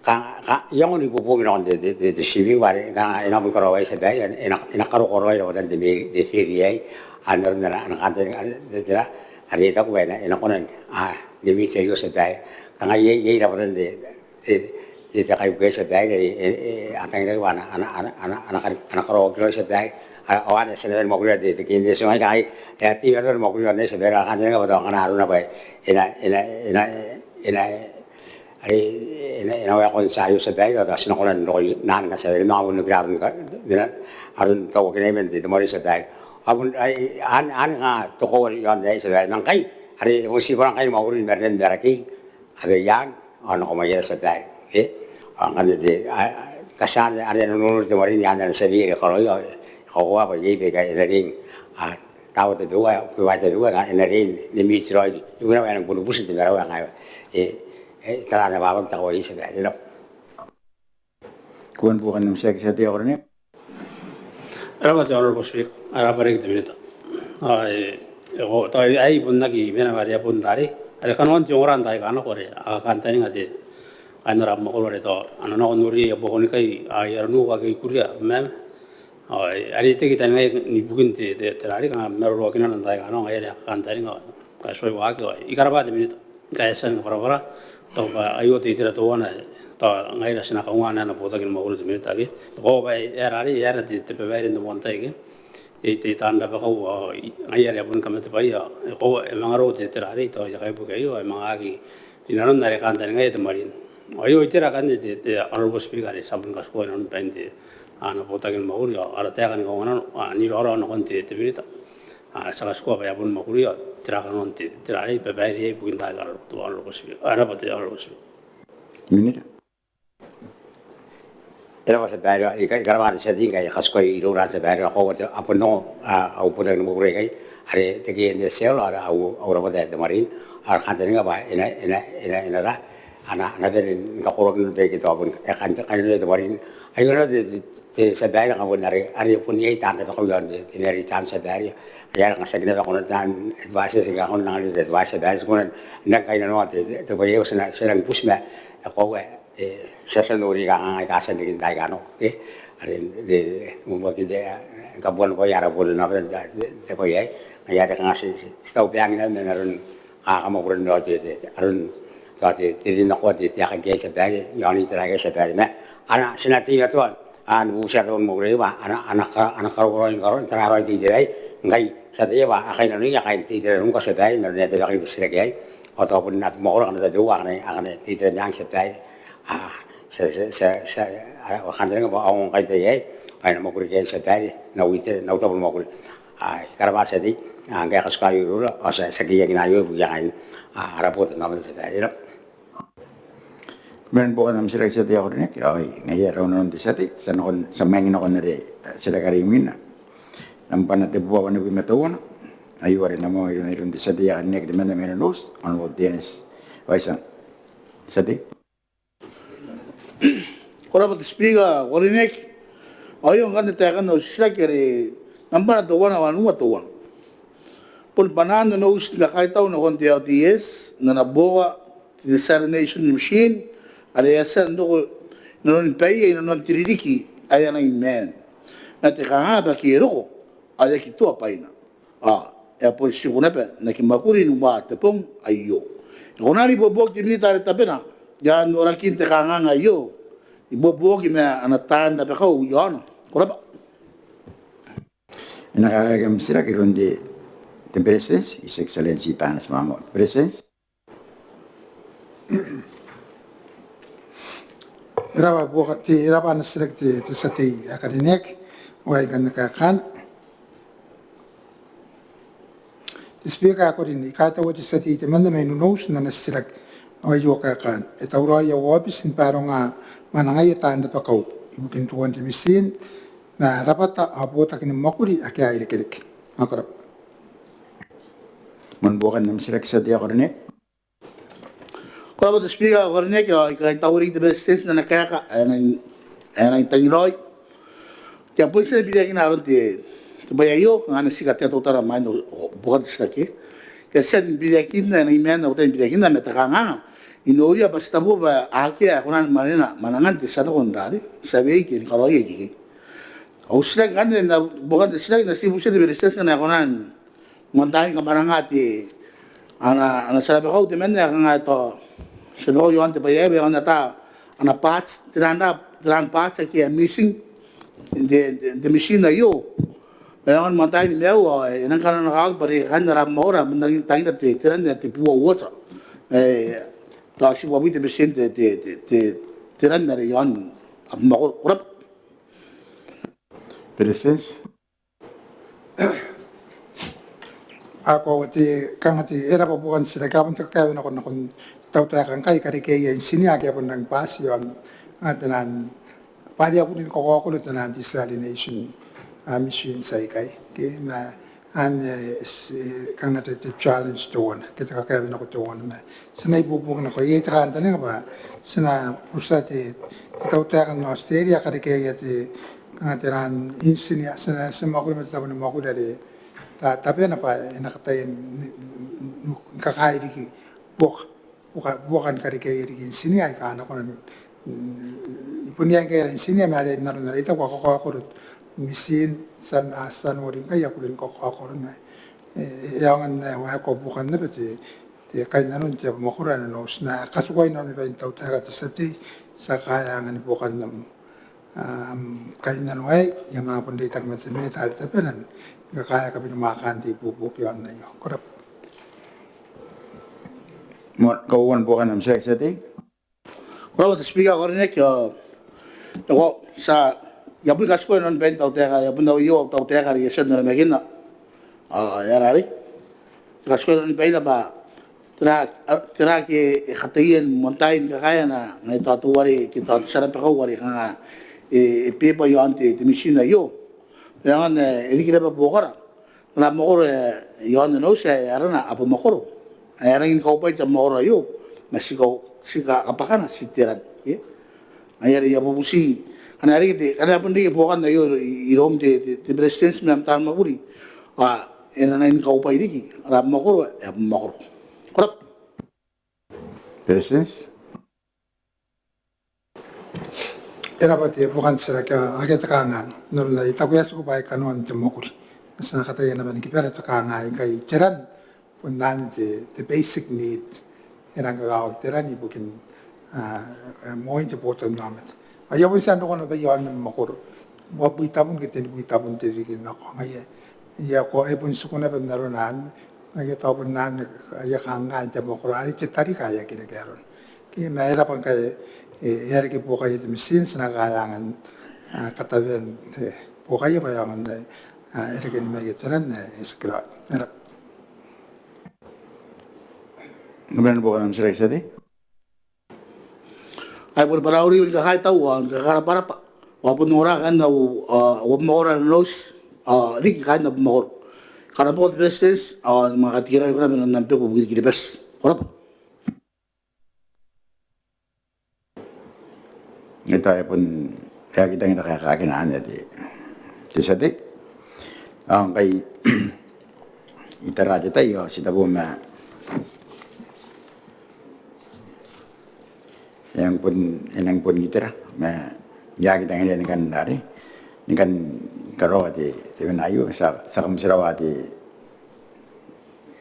ka, ka, iango ni bobongi nakon te, te, te, te shipping bwa are kanga e na bon karaoaki tia babaire, e na, e na karokoraoi rabwatan te, te feri aei, n aron ana, ana kantaninga, te, tera, are e taku bwa e na, e na kona, a, ni miti aio tia babaire. Kanga iai, iai rabwatan te, te, te, te kaibuke tia babaire, e, e, e, a tangiraki bwa a na, a na, a na, a na, a na karaoaki raoi tia babaire. A, ao anne ti na nang mwakuri te, te K N S L ngkai, e, a teimatoa ni mwakuri iaon aei tia babaire, a kantaninga bwa tao ngkana arona bwa e na, e na, e na, e na, are, e na, e na waekoa n tia aio tia babaire, ao tao ti na kona n roko i nanon tia babaire, manga bon okira aron ka, mena, aron tauakinai man te, te mwaneaba tia babaire. Ao bon, ai, an, an nga toko iaon aei tia babaire. Ma ngkai, are, bon ti bora ngkai ni mwakuri ni marenan Marakei, Abaiang, ao nako Maiana tia babaire. E, ao ngkanne te, a, a, katia are, are e na nonori te mwane n ana tia babaire karaoia, ao e kakoaua bwa iai baika e na riai, a, taua tabeua, tabeua, tabeua, e na riai ni miti raoi ibukina bwa e nang bubuti te marawa ngaia. E, e, tara ana bwabwaka te kawai tia babaire. E rab'a. Ko rab'a buokan am titiraki tia tei ae karineaki. E rab'a te Honourable Speaker, e rab'a riki te Minita. Ao e, e ko, tao aei bon aki mena ma are e a bon rarei. Are kanoan te ongora n taai aika a nako are a kakantaninga te, kaain ara mwakoro are tao a na nako n nori aia buakonikai, aia ranuka ake i Kuria, ma, ao are e teki taningaia ibukin te, te, te rarei, kanga maroroakinana n taai aika a nako, ngaia are a kakantaninga, a tuai waaki, ao I karabwa te Minita. Ngkai e a tia ni kabwarabwara, tao bwa aio te itera teuana, tao ngaira ti na kaunga ana botaki ni mwakuri te Minita ke. E koaua bwa e aera arei, e aera te, te babaire n te moan tai ke. Iai te, te taan rabakau, ao ngaia are a boni kamatebwaia, e koaua e manga roko te itera arei, tao aia kaibuke aio, e manga aki rinanon are kantaningaia te marine. Ao aio itera akanne te, te Honourable Speaker are ti a boni katikua inanon bain te, ana botaki ni mwakuri, ao ara taeka ni kaunganano, a, ni raorao nakon te, te Minita. A, ti a katikua bwa e a boni mwakuria, tera kanoan te, tera ae babaire ibukin taai aika a roko, te Honourable Speaker. Minita. E raba te tia babaire, I karabwa te tia tei ngkai e katikua iroura te tia babaire, ao koaua te, a bon ongo au botaki ni mwakuri aikai are te K N S L, are au, au rabwata ae te Marine, ao I kantaninga bwa e na, e na, e na, e na ra, a na, a na bane ni kakoroaki n baike tao bon e kan, kainnanoia te Marine. Aio naba te, te, te tia babaire, ngkai bon are, are bon iai taan rabakau iaon te, te Maritime, tia babaire. Ai are ngkai tiaki naba kona taan advisers, ngkai kona n anganira te advice, tia babaire, ti kona n nang kainnanoa te, te, te bwai aio, ti na, ti nang buti ma e koaua e, ti a tia n nori kanganga aika a tia n riki n taai aika a nako, e, are n te, uruakin te, e, kabuanibwai ara botannaomata n te, te, te bwai aei. Ngaia are kanga ti, ti, ti tau bangina ma aron, a, kamwakuran aron te, te, te, aron, tao te, te rin nako te, te aeka aikai, tia babaire, iaon itera aikai, tia babaire. Ma a na, ti na teimatoa, a, ni bubuti ara tabo ni mwakuri aio bwa a na, a na ka, a na karaoa raoi, karaoa n taraia raoi te itera aei, ngkai ti ataia bwa a kainnanoia kaain te itera nuka, tia babaire, n aron ae tabeakinan te titiraki aei. Ao tao bon abamwakoro akana tabeua akana, akana te itera meang, tia babaire. A, tia, tia, tia, tia, a, au kantaninga bwa a ongo ngkai n tai aei, ao e na mwakuri ngkai, tia babaire, n au itera, n au tabo ni mwakuri. A, I karabwa te tia tei, a, ngkai e katikua iroura, ao ti a, ti a keiakina aio ibukia kaain, a, ara botannaomata, tia babaire. E raba. Ko rabwa n am titiraki, tia tei ae ko rine, ao ngaia raoi nanon te tia tei, ti a nako, ti a mwaing nako n are, e, titiraki are imwina. Nambana tebubua wanibwi ma teuana, aio are e na moa iroun, iroun te tia tei ae karineaki temanna mai Onotoa, Honourable Dennis Baisan. Tia tei. Ko rabwa te Speaker ae ko rine. Aio ngkanne taekan au titiraki are nambana teuana wanua teuana. Bon bwanaan Onotoa ni kakaitau nakon te L T S n ana buoka te desalination machine are e a tia n roko inanoni baia inanoni te ririki ae a nang maan. Ma te kanganga bwa e aki roko ao e aki toa bwaina. Ao e a bon tiku naba n aki mwakuri n uaa te bong aio. E kona n ibuobuoki te Minita are tabena i aan norakin te kanganga aio, ibuobuoki ma ana taan rabakau iaona? Ko rabwa. E na kaekaaki am titiraki iroun te, te Beretitenti, His Excellency Taneti Maamau. Beretitenti. E raba buoka te, e raba ana titiraki te, te tia tei ae karineaki. Ao I kan kaekaaki. Te Speaker ae ko rine, I kaitaua te tia tei temanna mai Onotoa n ana titiraki. Ao aio kaekaana. E tauraoi au aobiti ni baronga mwanangaia taan rabakau ibukin tuan te mitiin ma rabwata ao botaki ni mwakuri ake a irekereke. Ko rabwa. Moan buokan am titiraki, tia tei ae ko rine. Ko rabwa te Speaker ae ko rine, ao I kaitaua riki te Beretitenti n ana kaeka ae e nang, ae e nang tangiraoi. Ti a bon tia ni biriakina aron te, te bwai aio, ngkana ti katea teutana imwain au buokan te titiraki. Ti a tia ni biriakina, e nang maan au tai ni biriakina ma te kanganga. I noria bwa ti tabu bwa akea ae kona ni mwanena mwanangan te tia nako n rare, ti a weiki ni karaoia ikekei. Au titiraki ngkanne, n au buokan te titiraki, N na ti butiia te Beretitenti ngkana e kona n moan taai ni kamwananga te, ana, ana tia rabakau temanna ae kanga tao tia rabakau iaon te bwai aei, bwa e aonga n ataa ana parts, tera, tera parts ake a missing n te, n te, n te mitiin aio. Ma e aonga n moan taai ni maiu ao e nang kananokawaki bwa are kaain ara abamwakoro a manga tangira te, te ran ae te pure water. E, tao ti uabwi te percent te, te, te, te, te ran are iaon abamwakoro. Ko rabwa. Beretitenti. Ao ko a tia, kanga ti, e raba buokan te titiraki. A bon te kakaewenako nakon tautaeka ngkai karekeia intinia ake a bon rangi ni bati iaon, a, taian, bwa a buri ni kakaokoro taian desalination, a, machines aikai. Ke, ma, anne, e, kanga te, te challenge teuana ke te kakaewenako teuana ma ti na ibuobuoki nako. Iai te kantaninga bwa ti na butia te, te tautaeka n Australia karekeia te, kanga taian intinia, ti na, ti na mwakuri ma te tabo ni mwakuri are ta, tabena bwa e na kataia ni, ni, ni kakaei riki buoka, buoka, buoka ni karekeia riki intinia aika a na kona n, n, bon iai ngkai ara intinia ma are n aron are I taku a kakaokoro mitiin, ti a, a, ti a noori ngkai a buri ni kakaokoro ma e, e aonga n ae waekoa buokan naba te, te kainnanon te abamwakoro ae Onotoa. Ma katukua inanon bain tautaeka te tia tei, ti a kaea angan buokan am, am kainnano aei, I a manga bon reitaki ma te Minita are tabena ni kakaea kabirimwaakaan te ibuobuoki iaon aio. Ko rabwa. Moan, kauoman buokan am titiraki, tia tei. Ko rabwa te Speaker ae ko rine. Ao, ao, ti a, I a boni katikua inanon bain tautaeka, I a bon au, aio tautaeka are I a tia n oromakina. A, e a rarei. Te katikoi ni baina bwa tera, tera ake e kataia n moan tai ni kakaea ana, ana itoto are, ke itoto, ti a rabakau are kanga e, e beba iaon te, te mitin aio. E aonga n, e riki naba buokara. Ana mwakoro, e, iaon ana auti, e, arana abamwakoro. E, a rangi ni kaubwai te abamwakoro aio, ma ti ka, ti kabwakana ti te ran. Ke? Ai are I a bubuti, ngkana e riki te, ngkana e bon riki buokan aio i, iroum te, te, te Beretitenti ma am taani mwakuri, ao e na rangi ni kaubwai riki ara abamwakoro, e, abamwakoro. Ko rabwa. Beretitenti. E rabwa te buokan titiraki, akea te kanganga n aron are I taku e a tiku bwa e kanoan te mwakuri. Ti na kataia naba ni kibara te kanganga ngkai te ran bon anne te, te basic need. E rang kakawaki te ran ibukin, a, a, moan te botannaomata. Ao I a bon tia n roko naba iaon abamwakoro. Uabwi tabun ke tenibwi tabun te ririki nako. Ngaia, I a ko, e bon tiku naba n aron anne. Ngaia tao bon anne aia kanganga te abamwakoro are te tarika ae aki reke arona. Ke ma e rabwa ngkai e, e a reke buokaia te mitin, ti na kakaea angan, a, katawean te buokaia bwa e aonga n, a, e reke nimaia te ran, e, e tikiraoi. E rabwa. Ngkana buokan am titiraki tia tei. Ai bon bwarauri ni kakaitau ao ni kakarabwarabwa. Ao bon ongora kaain au, a, au abamwakoro n auti, a, riki kaain abamwakoro. Ko rabwa te Beretitenti, a, manga katikiraoi ko rabwa n am beku ibukin Kiribati. Ko rabwa. Ngaia tao e bon, e aki tangira kaekaakina anne te, te tia tei. Ao ngkai I tara te tai ao ti taku ma e nang bon, e nang bon itera ma I aki tangiria ni kan are, ni kan karaoa te, te wene aio, ti a, ti a kamotirawa te,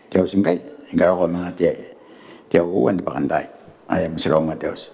te auti ngkai, ni karaoa manga te, te uoua n te bakantaai. Ae motirawa ma te auti.